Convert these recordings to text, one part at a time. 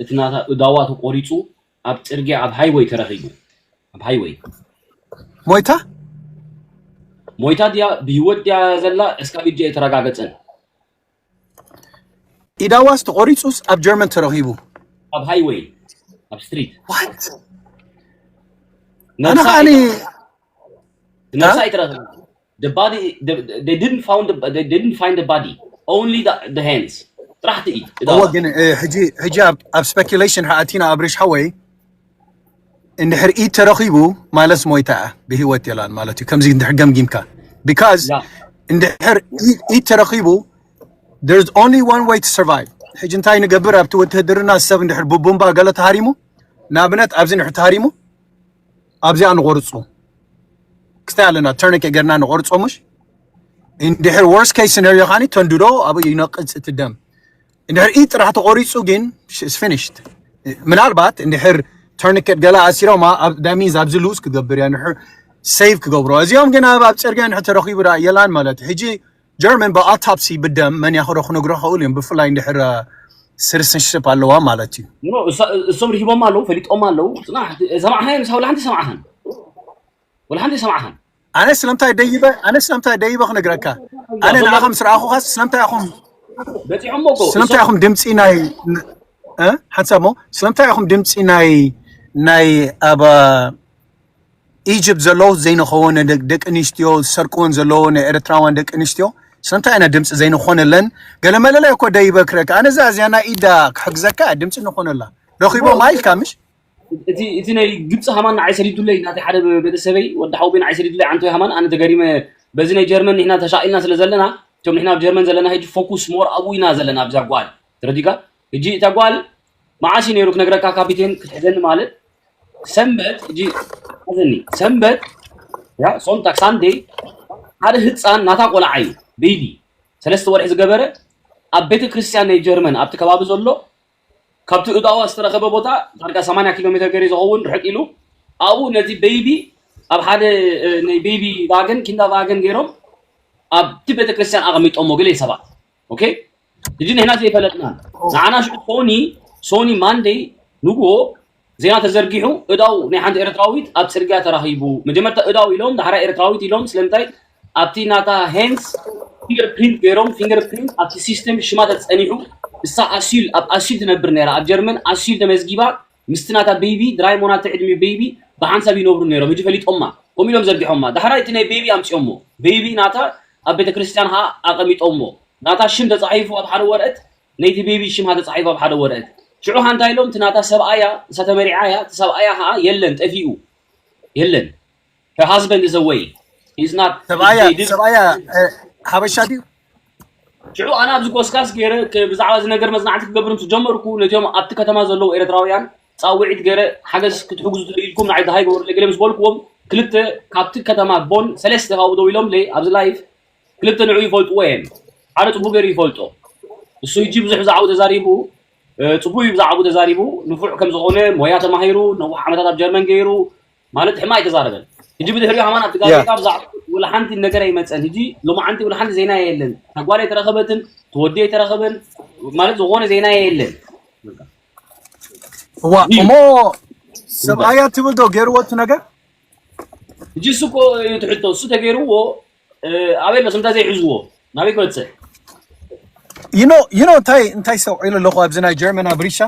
እቲ ናታ እዳዋ ተቆሪፁ ኣብ ፅርጊያ ኣብ ሃይወይ ተረኺቡ። ኣብ ሃይወይ ሞይታ ሞይታ ድያ ብህይወት ድያ ዘላ እስካብ ሕጂ ኣይተረጋገፀን። ኢዳዋስ ተቆሪፁስ ኣብ ጀርመን ተረኺቡ። ኣብ ሃይወይ ኣብ ስትሪት ዋት ነብሳ ኣነ ነብሳ ኣይተረኸበ። The body, the, they didn't found the, they didn't find the body. Only the, the hands. ጥራሕ ትኢድ እዎ ግን እ፣ ሕጂ ሕጂ ኣብ- ኣብ speculation ሓኣቲና ኣብሪሽ ሓወይ እንድሕር ኢድ ተረኺቡ ማለት ሞይታ እያ ብህይወት የላን ማለት እዩ ከምዚ እንድሕር ገምጊምካ because ያ እንድሕር ኢድ ኢድ ተረኺቡ there's only one way to survive ሕጂ እንታይ ንገብር ኣብቲ ውትህድርና ሰብ እንድሕር ብቡምባ ገለ ተሃሪሙ ንኣብነት ኣብዚ እንድሕር ተሃሪሙ ኣብዚኣ ንቆርፁ ክስታይ ኣለና tourniquet ገርና ንቆርፆ ምሽ እንድሕር worst case scenario ካኒ ተንድዶ ኣብኡ ይነቅፅ እቲ ደም እንድሕር ኢድ ጥራሕ ተቆሪፁ ግን is finished ምናልባት እንድሕር tourniquet ገላ ኣሲሮማ that means ኣብዚ lose ክገብር እያ እንድሕር save ክገብሮ እዚኦም ግን ኣብ ኣብ ፅርግያ እንድሕር ተረኺቡ ዳ የላን ማለት እዩ። ሕጂ ጀርመን ብ autopsy ብደም መን ያኽዶ ክነግሮ ከእሉ እዮም ብፍላይ እንድሕር citizenship ኣለዋ ማለት እዩ። ኖ እሳ- እሶም ርሂቦም ኣለዉ ፈሊጦም ኣለዉ። ፅናሕ ሰማዕኻዮ ምስ ሓንቲ ሰማዕኻን ወላ ሓንቲ ሰማዕኻን ኣነ ስለምታይ ደይበ ኣነ ስለምታይ ደይበ ክነግረካ ኣነ ንዓኻ ምስ ረኣኹኻ ስለምታይ ኢኹም በፂሖሞ እኮ ስለምታይ ኢኹም ድምፂ ናይ ሓንሳብ ሞ ስለምታይ ኢኹም ድምፂ ናይ ናይ ኣብ ኢጅፕት ዘለዉ ዘይንኸውን ደቂ ኣንስትዮ ዝሰርቅወን ዘለዉ ናይ ኤርትራውያን ደቂ ኣንስትዮ ስለምታይ ኢና ድምፂ ዘይንኾነለን? ገለ መለለ እኮ ደይበ ክረካ ኣነ እዛ እዚኣ ናይ ኢዳ ክሕግዘካ ድምፂ ንኾነላ ረኺቦም ኣይልካ ምሽ እቲ እቲ ናይ ግብፂ ሃማን ንዓይ ሰዲዱለይ ናተይ ሓደ ቤተሰበይ ወዲ ሓውቢ ንዓይ ሰዲዱለይ ዓንቶይ ሃማን ኣነ ተገሪመ በዚ ናይ ጀርመን ንሕና ተሻቂልና ስለ ዘለና እቶም ንሕና ኣብ ጀርመን ዘለና ሕጂ ፎኩስ ሞር ኣብኡ ኢና ዘለና ኣብዛ ጓል ተረዲካ ሕጂ እታ ጓል መዓስ እዩ ነይሩ ክነግረካ ካፒቴን ክትሕዘኒ ማለት ሰንበት ሕጂ ሓዘኒ ሰንበት ያ ሶንታክ ሳንዴ ሓደ ህፃን ናታ ቆልዓ እዩ ቤቢ ሰለስተ ወርሒ ዝገበረ ኣብ ቤተ ክርስቲያን ናይ ጀርመን ኣብቲ ከባቢ ዘሎ ካብቲ እዳዋ ዝተረኸበ ቦታ ዳርጋ ሰማንያ ኪሎ ሜትር ገሪ ዝኸውን ርሕቅ ኢሉ ኣብኡ ነዚ ቤቢ ኣብ ሓደ ናይ ቤቢ ቫገን ኪንዳ ቫገን ገይሮም ኣብቲ ቤተክርስትያን ኣቐሚጦሞ ገለ ሰባት ኦኬ ሕጂ ንሕና ዘይፈለጥና ንዓና ሽዑ ሶኒ ሶኒ ማንደይ ንግሆ ዜና ተዘርጊሑ እዳው ናይ ሓንቲ ኤርትራዊት ኣብ ፅርግያ ተራኺቡ መጀመርታ እዳው ኢሎም ዳሕራ ኤርትራዊት ኢሎም ስለምንታይ ኣብቲ ናታ ሄንስ ፊንገር ፕሪንት ገይሮም ፊንገር ፕሪንት ኣብቲ ሲስተም ሽማ ተፀኒሑ እሳ ኣሲል ኣብ ኣሲል ትነብር ነራ ኣብ ጀርመን ኣሲል ተመዝጊባ ምስቲ ናታ ቤቢ ድራይ ሞናተ ዕድሚኡ ቤቢ ብሓንሳብ ይነብሩ ነይሮም ሕጂ ፈሊጦማ ከምኡ ኢሎም ዘርጊሖማ ዳሕራይ እቲ ናይ ቤቢ ኣምፅኦሞ ቤቢ ናታ ኣብ ቤተክርስትያን ከዓ ኣቐሚጦሞ ናታ ሽም ተፃሒፉ ኣብ ሓደ ወረቀት ነይቲ ቤቢ ሽም ተፃሒፉ ኣብ ሓደ ወረቀት ሽዑ ሓንታ ኢሎም እቲ ናታ ሰብኣያ እሳ ተመሪዓያ እቲ ሰብኣያ ከዓ የለን ጠፊኡ የለን her husband is away he's not ሰብኣያ ሰብኣያ ሓበሻ ድዩ ሽዑ ኣነ ኣብዚ ጎስጋስ ገይረ ብዛዕባ እዚ ነገር መፅናዕቲ ክገብር ምስ ጀመርኩ ነቲኦም ኣብቲ ከተማ ዘለዉ ኤርትራውያን ፃውዒት ገይረ ሓገዝ ክትሕግዙ ትኽእሉ ኢልኩም ንዓይ ደሃይ ገበሩለይ ገለ ምስ በልክዎም ክልተ ካብቲ ከተማ ቦን ሰለስተ ካብኡ ደው ኢሎምለይ ኣብዚ ላይፍ ክልተ ንዑ ይፈልጥዎ እየን ሓደ ፅቡቅ ገይሩ ይፈልጦ እሱ ሕጂ ብዙሕ ብዛዕባኡ ተዛሪቡ ፅቡቅ እዩ ብዛዕባኡ ተዛሪቡ ንፉዕ ከም ዝኾነ ሞያ ተማሂሩ ነዊሕ ዓመታት ኣብ ጀርመን ገይሩ ማለት ሕማ ኣይተዛረበን ሕጂ ብድሕሪኡ ሃማን ኣብቲ ጋዜጣ ብዛዕባ ወላ ሓንቲ ነገር ኣይመፀን ሕጂ ሎማዓንቲ ወላ ሓንቲ ዜና የለን ታጓል ኣይተረኸበትን ትወዲ ኣይተረኸበን ማለት ዝኾነ ዜና የለን እዋ እሞ ሰብኣያ ትብል ዶ ገይርዎ እቲ ነገር ሕጂ እሱ እኮ እዩ ትሕቶ እሱ ተገይርዎ ኣበይ ኣሎ ስምታ ዘይሕዝዎ ናበይ ክበፅሕ ይኖ ይኖ እንታይ እንታይ ሰውዒሉ ኣለኹ ኣብዚ ናይ ጀርመን ኣብ ሪሻ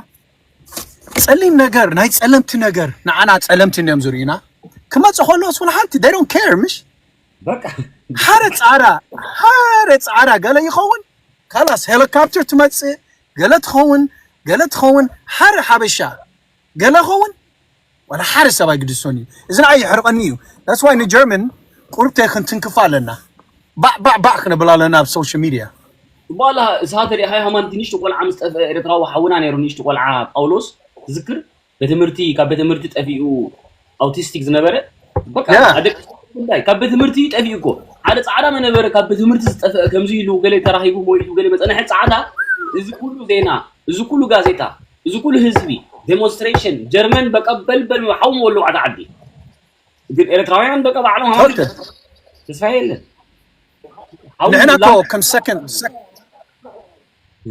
ጸሊም ነገር ናይ ጸለምቲ ነገር ንዓና ጸለምቲ እዮም ዝርእዩና ክመጽእ ከሎስ ወላ ሓንቲ they don't care ምሽ በቃ ሓደ ጻዕዳ ሓደ ጻዕዳ ገለ ይኸውን ካላስ ሄሊኮፕተር ትመጽእ ገለ ትኸውን ገለ ትኸውን ሓደ ሓበሻ ገለ ኸውን ዋላ ሓደ ሰብ ኣይግድሶን እዩ እዚ ንዓይ የሕርቐኒ እዩ that's why ንጀርመን ቁርብተይ ክንትንክፋ ኣለና ባዕ ባዕ ባዕ ክነብል ኣለና ኣብ social media በኋላ እሳተ ሪሃይ ሃማን ትንሽ ቆልዓ ምስ ጠፍአ ኤርትራዊ ሓውና ነይሩ ንእሽቱ ቆልዓ ጳውሎስ ትዝክር ቤትምህርቲ ካብ ቤትምህርቲ ጠፊኡ ኣውቲስቲክ ዝነበረ በቃ Yeah. ኣደቅ እንታይ ካብ ቤትምህርቲ ጠፊኡ እኮ ሓደ ጻዕዳ መነበረ ካብ ቤትምህርቲ ዝጠፍአ ከምዚ ኢሉ ገለ ተራኺቡ ሞይቱ ገለ መጸንሐ ጻዕዳ እዚ ኩሉ ዜና እዚ ኩሉ ጋዜጣ እዚ ኩሉ ህዝቢ ዴሞንስትሬሽን ጀርመን በቃ በልበል ሓው ወሎ ዓዲ ዓዲ ግን ኤርትራውያን በቃ ባዕሎም ሃው ዶክተር ተስፋ የለን ንሕና እኮ ከም ሰከንድ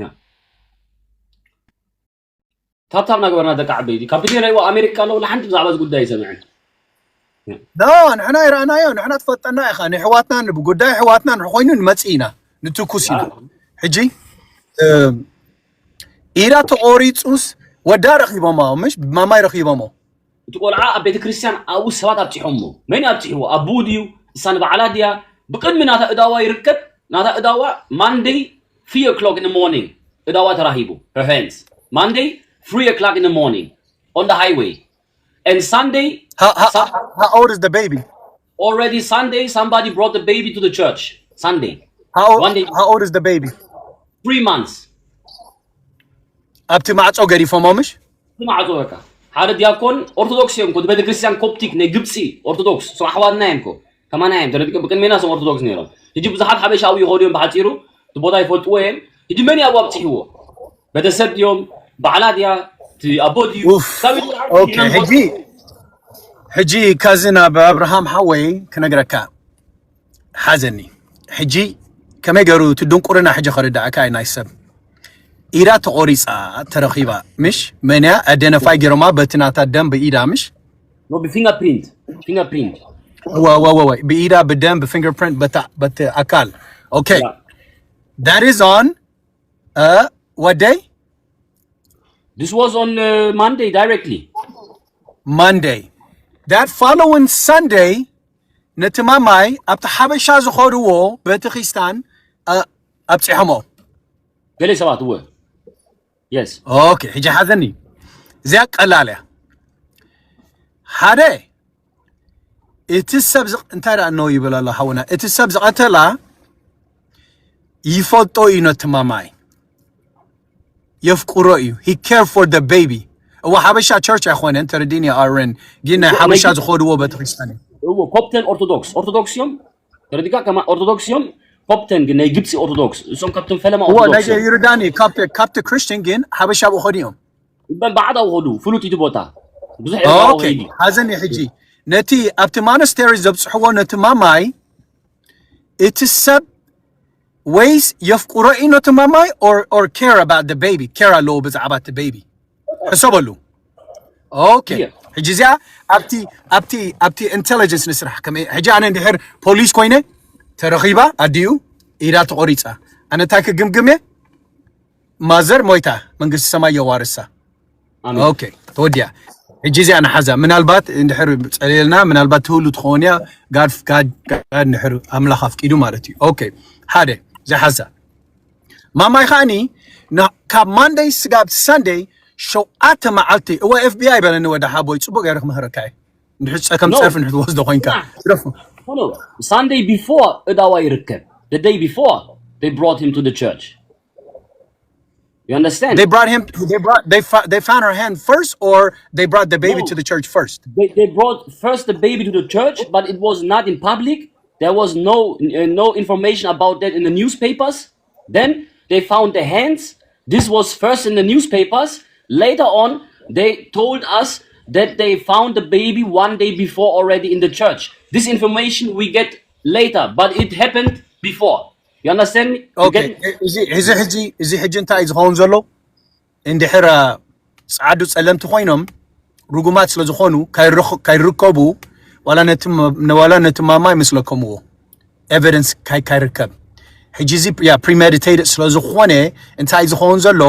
ያ ታብታብ እናገበርና ደቂ ዓበይቲ ካብ ቪድዮ ናይዎ ኣሜሪካ ኣለዉ ሓንቲ ብዛዕባ እዚ ጉዳይ ይሰምዐን። ኖ፣ ንሕና ይረኣናዮ፣ ንሕና ትፈልጠና ኢኻ። ንሕዋትና፣ ብጉዳይ ሕዋትና ንኾይኑ ንመጽእ ኢና፣ ንትኩስ ኢና። ሕጂ ኢዳ ተቆሪጹስ ወዳ ረኺቦሞ፣ ምሽ ማማይ ረኺቦሞ። እቲ ቆልዓ ኣብ ቤተክርስትያን ኣብኡ ሰባት ኣብፂሖሞ። መን ኣብፂሕዎ? ኣቡኡ ድዩ? እሳ ንባዕላ ድያ? ብቅድሚ ናታ እዳዋ ይርከብ። ናታ እዳዋ Monday three o'clock in the morning እዳዋ ተራሂቡ። Her hands Monday three o'clock in the morning on the highway and Sunday How, how, how old is the baby? Already Sunday somebody brought the baby to the church. Sunday. How, old, One day. How old is the baby? Three months. ኣብቲ ማዕጾ ገዲፎሞ ምሽ? ማዕጾ በቃ ሓደ ዲያቆን ኦርቶዶክስ እዮም ኮ ቤተክርስትያን ኮፕቲክ ናይ ግብፂ ኦርቶዶክስ እሶም ኣሕዋትና እዮም ኮ ከማና እዮም ተረዲቀ ብቅድሜና እሶም ኦርቶዶክስ ነይሮም። ሕጂ ብዙሓት ሓበሻ ኣብኡ ይኸዱ እዮም ብሓፂሩ እቲ ቦታ ይፈልጥዎ እዮም። ሕጂ መን ኣብኡ ኣብፅሕዎ? ቤተሰብ ድዮም? ባዕላ ድያ? እቲ ኣቦ ድዩ? ኡፍ። ኦኬ፣ ሕጂ ሕጂ ካዝን ኣብ ኣብርሃም ሓወይ ክነግረካ ሓዘኒ። ሕጂ ከመይ ገይሩ እቲ ድንቁርና ሕጂ ከረዳእካ እዩ ናይ ሰብ ኢዳ ተቆሪፃ ተረኺባ ምሽ? መንያ ኣደነፋይ ገይሮማ በቲ ናታ ደም ብኢዳ ምሽ? No ብፊንገር ፕሪንት። ፊንገር ፕሪንት ወወወወይ ብኢዳ ብደም ብፊንገር ፕሪንት በቲ ኣካል okay. That is on uh, what day? This was on uh, Monday directly. Monday. That following Sunday ነቲ ማማይ ኣብቲ ሓበሻ ዝኸድዎ ቤተክርስትያን ኣብፂሖሞ። ገለ ሰባት እወ። Yes. Okay, ሕጂ ሓዘኒ። እዚኣ ቀላል እያ። ሓደ እቲ ሰብ እንታይ ደኣ ነው ይብል ኣሎ ሓውና። እቲ ሰብ ዝቐተላ ይፈልጦ እዩ ነቲ ማማይ፣ የፍቅሮ እዩ። He care for the baby። እወ ሓበሻ ቸርች ኣይኮነን፣ ተረዲኒ ኣረን ግን ናይ ሓበሻ ዝኸድዎ ቤተክርስትያን እዩ። እዎ ኮፕተን ኦርቶዶክስ ኦርቶዶክስ እዮም። ተረዲካ ከማ ኦርቶዶክስ እዮም። ኮፕተን ግን ናይ ግብፂ ኦርቶዶክስ እሶም ካብቶም ፈለማ እወ ኦርቶዶክስ ናይ ይርዳኒ ካብቲ ካብቲ ክርስቲያን ግን ሓበሻ ብኸዱ እዮም። በዓድ ኣውኸዱ ፍሉጥ እዩ ቦታ ብዙሕ ኦኬ ሓዘኒ። ሕጂ ነቲ ኣብቲ ማነስተሪ ዘብፅሕዎ ነቲ ማማይ እቲ ሰብ ወይስ የፍቅሮ እዩ ነቲ ማማይ or care about the baby? Care ኣለዎ ብዛዕባ እቲ baby? ሕሰበሉ። ኦኬ ሕጂ እዚኣ ኣብቲ ኣብቲ ኣብቲ ኢንቴሊጀንስ ንስራሕ ከመይ ሕጂ ኣነ እንድሕር ፖሊስ ኮይነ ተረኺባ ኣዲኡ ኢዳ ተቆሪፃ ኣነ እንታይ ክግምግም እየ? ማዘር ሞይታ መንግስቲ ሰማይ የዋርሳ። ኦኬ ተወዲያ። ሕጂ እዚኣ ንሓዛ ምናልባት እንድሕር ፀልየልና ምናልባት ትህሉ ትኸውን እያ። ጋድ ጋድ ጋድ እንድሕር ኣምላኽ ኣፍቂዱ ማለት እዩ። ኦኬ ሓደ ዝሓዛ ማማይ ከዓኒ ካብ ማንደይ ስጋብ ሳንደይ ሸውዓተ መዓልቲ እወ ኤፍቢኣይ በለኒ ወደ ሓቦይ ፅቡቅ ገይረ ክምህረካ እየ። እንድሕር ከም ፀርፊ እንድሕር ትወስዶ ኮይንካ Sunday before እዳዋ ይርከብ the day before they brought him to the church. You understand? They brought him. They brought. They fa- they found her hand first, or they brought the baby No. to the church first. They, they brought first the baby to the church, but it was not in public. There was no uh, no information about that in the newspapers. Then they found the hands. This was first in the newspapers. Later on, they told us that they found the baby one day before already in the church. This information we get later, but it happened before. You understand me? You Okay. get- እዚ እዚ ሕጂ እዚ ሕጂ እንታይ እዩ ዝኸውን ዘሎ? እንድሕር ፃዓዱ ፀለምቲ ኮይኖም ርጉማት ስለ ዝኾኑ ካይረኽ- ካይርከቡ ዋላ ነቲ ማ- ዋላ ነቲ ማማይ ምስለከምዎ ኤቪደንስ ካይ ካይርከብ። ሕጂ እዚ ያ ፕሪሜዲቴትድ ስለ ዝኾነ እንታይ ዝኸውን ዘሎ?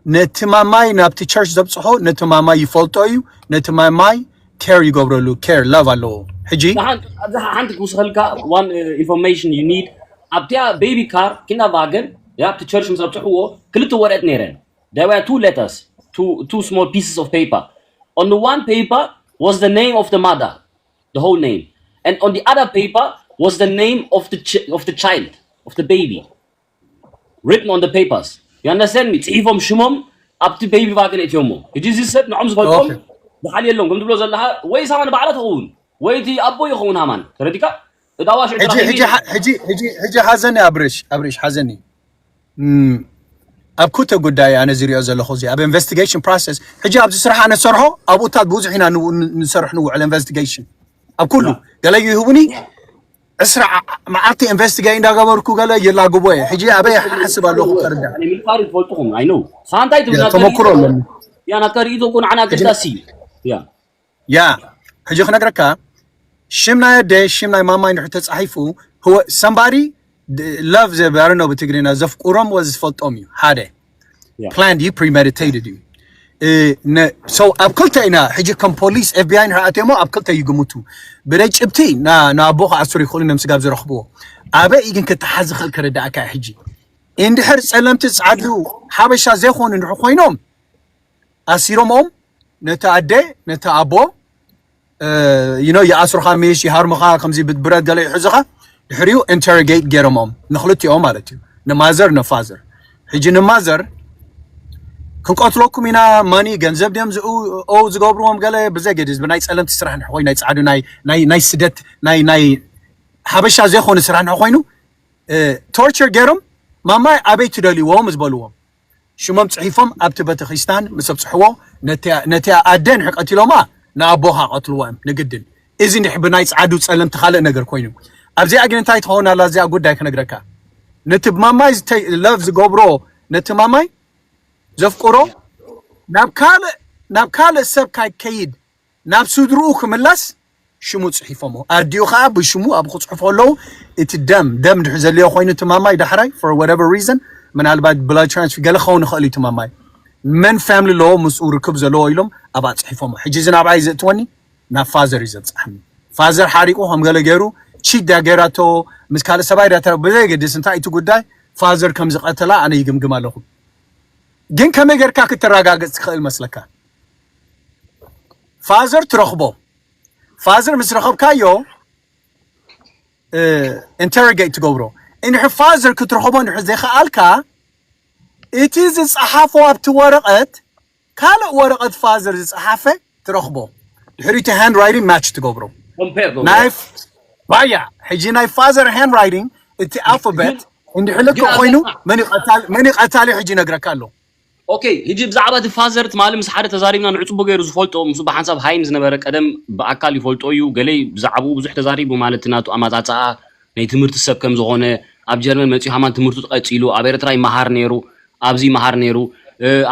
ነቲ ማማይ ናብቲ ቸርች ዘብፅሖ ነቲ ማማይ ይፈልጦ እዩ። ነቲ ማማይ ኬር ይገብረሉ። ኬር ላቭ ኣለዎ። ሕጂ ሓንቲ ክውስኸልካ one information you need ኣብቲያ ቤቢ ካር ኪንዳ ቫገን ኣብቲ ቸርች ምስ ኣብፅሕዎ ክልተ ወረቀት ነይረን። There were two letters, two two small pieces of paper. On the one paper was the name of the mother, the whole name, and on the other paper was the name of the ch- of the child, of the baby, written on the papers. You understand me? ፅሒፎም ሽሞም ኣብቲ ቤቢ ቫገን እትዮሞ። ሕጂ እዚ ሰብ ንዖም ዝፈልጦም ዝሓልየሎም ከም ትብሎ ዘለካ ወይ ሳማ ንባዕላ ትኸውን ወይ እቲ ኣቦ ይኸውን ሃማን ተረዲካ እዳዋ ሽዑ ሕጂ ተራኺቡ ሕጂ ሓ- ሕጂ ሕጂ ሕጂ ሓዘኒ ኣብርሽ ኣብርሽ ሓዘኒ እም፣ ኣብ ኩተ ጉዳይ ኣነ ዝሪኦ ዘለኹ እዚ ኣብ ኢንቨስቲጌሽን ፕሮሰስ ሕጂ ኣብዚ ስራሕ ኣነ ዝሰርሖ ኣብኡታት ብዙሕ ኢና ንው- ን- ንሰርሕ ንውዕል ኢንቨስቲጌሽን ኣብ ኩሉ ገለ ይህቡኒ ዕስራ ዓ- መዓልቲ ኢንቨስቲጌት እንዳገበርኩ ገለ ይላግቦ እየ ሕጂ ኣበይ ሓስብ ኣለኹ ከርዳ ምልፋር ትፈልጥኹም ኣይነው ሳንታይ ትብላ ተመክሮ ኣለኒ ያ ናትካ ርእይቶ እኮ ንዓና ኣገዳሲ እዩ። ያ ያ ሕጂ ክነግረካ፣ ሽም ናይ ኣደ ሽም ናይ ማማይ እንድሕር ተጻሒፉ፣ somebody love ዘበርኖ ብትግርኛ፣ ዘፍቁሮም ወይ ዝፈልጦም እዩ። ሓደ ያ planned እዩ፣ premeditated እዩ። So ኣብ ክልተ ኢና ሕጂ ከም ፖሊስ ኤፍቢኣይ ንሕኣትሞ ኣብ ክልተ ይግምቱ። ብደይ ጭብቲ ንኣቦ ክኣስሩ ይኽእሉ፣ ነምስጋብ ዝረኽብዎ ኣበይ ግን ክተሓዝ ይኽእል ክርዳእካ እዩ። ሕጂ እንድሕር ጸለምቲ ጻዕዱ ሓበሻ ዘይኮኑ እንድሕር ኮይኖም ኣሲሮምኦም ነቲ ኣደ ነቲ ኣቦ you know ይኣስሩኻ፣ ምሽ ይሃርሙኻ፣ ከምዚ ብረት ገለ ይሕዙኻ። ድሕሪኡ interrogate ገይሮምኦም ንክልቲኦም ማለት እዩ፣ ንማዘር ንፋዘር። ሕጂ ንማዘር ክንቀትለኩም ኢና፣ ማኒ ገንዘብ ድዮም ዝኡ ዝገብርዎም ገለ ብዘይ ገድስ ብናይ ጸለምቲ ስራሕ ንሕኾይ ናይ ጻዕዱ ናይ ናይ ናይ ስደት ናይ ናይ ሓበሻ ዘይኮነ ስራሕ ንኾይኑ torture ገይሮም ማማይ ኣበይ ትደልይዎም ዝበልዎም ሽሞም ጽሒፎም ኣብቲ ቤተክርስትያን ምስ ኣብጽሕዎ ነቲያ ኣደ ንሕቀት ኢሎማ ንኣቦኻ ቀትልዎም ንግድን። እዚ ንሕ ብናይ ጻዕዱ ጸለምቲ ካልእ ነገር ኮይኑ ኣብዚኣ ግን እንታይ ትኸውን ኣላ እዚኣ ጉዳይ ክነግረካ። ነቲ ማማይ love ዝገብሮ ነቲ ማማይ ዘፍቅሮ ናብ ካልእ ናብ ካልእ ሰብ ካይከይድ ናብ ስድርኡ ክምለስ ሽሙ ጽሒፎሞ ኣዲኡ ከዓ ብሽሙ ኣብ ክጽሕፎ ኣለዉ። እቲ ደም ደም ድሕ ዘልዮ ኮይኑ እቲ ማማይ ዳሕራይ for whatever reason ምናልባት blood transfusion ገለ ክኸውን ይኽእል እዩ። እቲ ማማይ መን family ኣለዎ ምስኡ ርክብ ዘለዎ ኢሎም ኣብኣ ጽሒፎሞ። ሕጂ እዚ ናብዓይ ዘእትወኒ ናብ ፋዘር እዩ ዘብጽሓኒ። ፋዘር ሓሪቁ ከም ገለ ገይሩ ቺት ዳ ገይራቶ ምስ ካልእ ሰብኣይ ዳ ብዘይ ገድስ እንታይ እቲ ጉዳይ ፋዘር ከም ዝቀተላ ኣነ ይግምግም ኣለኹ። ግን ከመይ ጌርካ ክተረጋገጽ ትኽእል መስለካ? ፋዘር ትረኽቦ። ፋዘር ምስ ረኸብካዮ interrogate ትገብሮ። እንድሕር ፋዘር ክትረኽቦ እንድሕር ዘይከኣልካ እቲ ዝጸሓፎ ኣብቲ ወረቐት ካልእ ወረቐት ፋዘር ዝጸሓፈ ትረኽቦ። ድሕሪ እቲ hand writing match ትገብሮ። compare ገብሮ ናይ ባያ ሕጂ ናይ ፋዘር hand writing እቲ alphabet እንድሕር ልክዕ ኮይኑ መን ይቐታሊ ሕጂ ይነግረካ ኣሎ። ኦኬ፣ ሕጂ ብዛዕባ እቲ ፋዘር ትማሊ ምስ ሓደ ተዛሪብና ንዕጽቡ ገይሩ ዝፈልጦ ምስ ብሓንሳብ ሃይም ዝነበረ ቀደም ብኣካል ይፈልጦ እዩ። ገለይ ብዛዕባኡ ብዙሕ ተዛሪቡ ማለት ናቱ ኣመጻጽኣ ናይ ትምህርቲ ሰብ ከም ዝኾነ ኣብ ጀርመን መጺኡ ሃማን ትምህርቱ ቀጺሉ ኣብ ኤርትራ ይመሃር ነይሩ። ኣብዚ ይመሃር ነይሩ።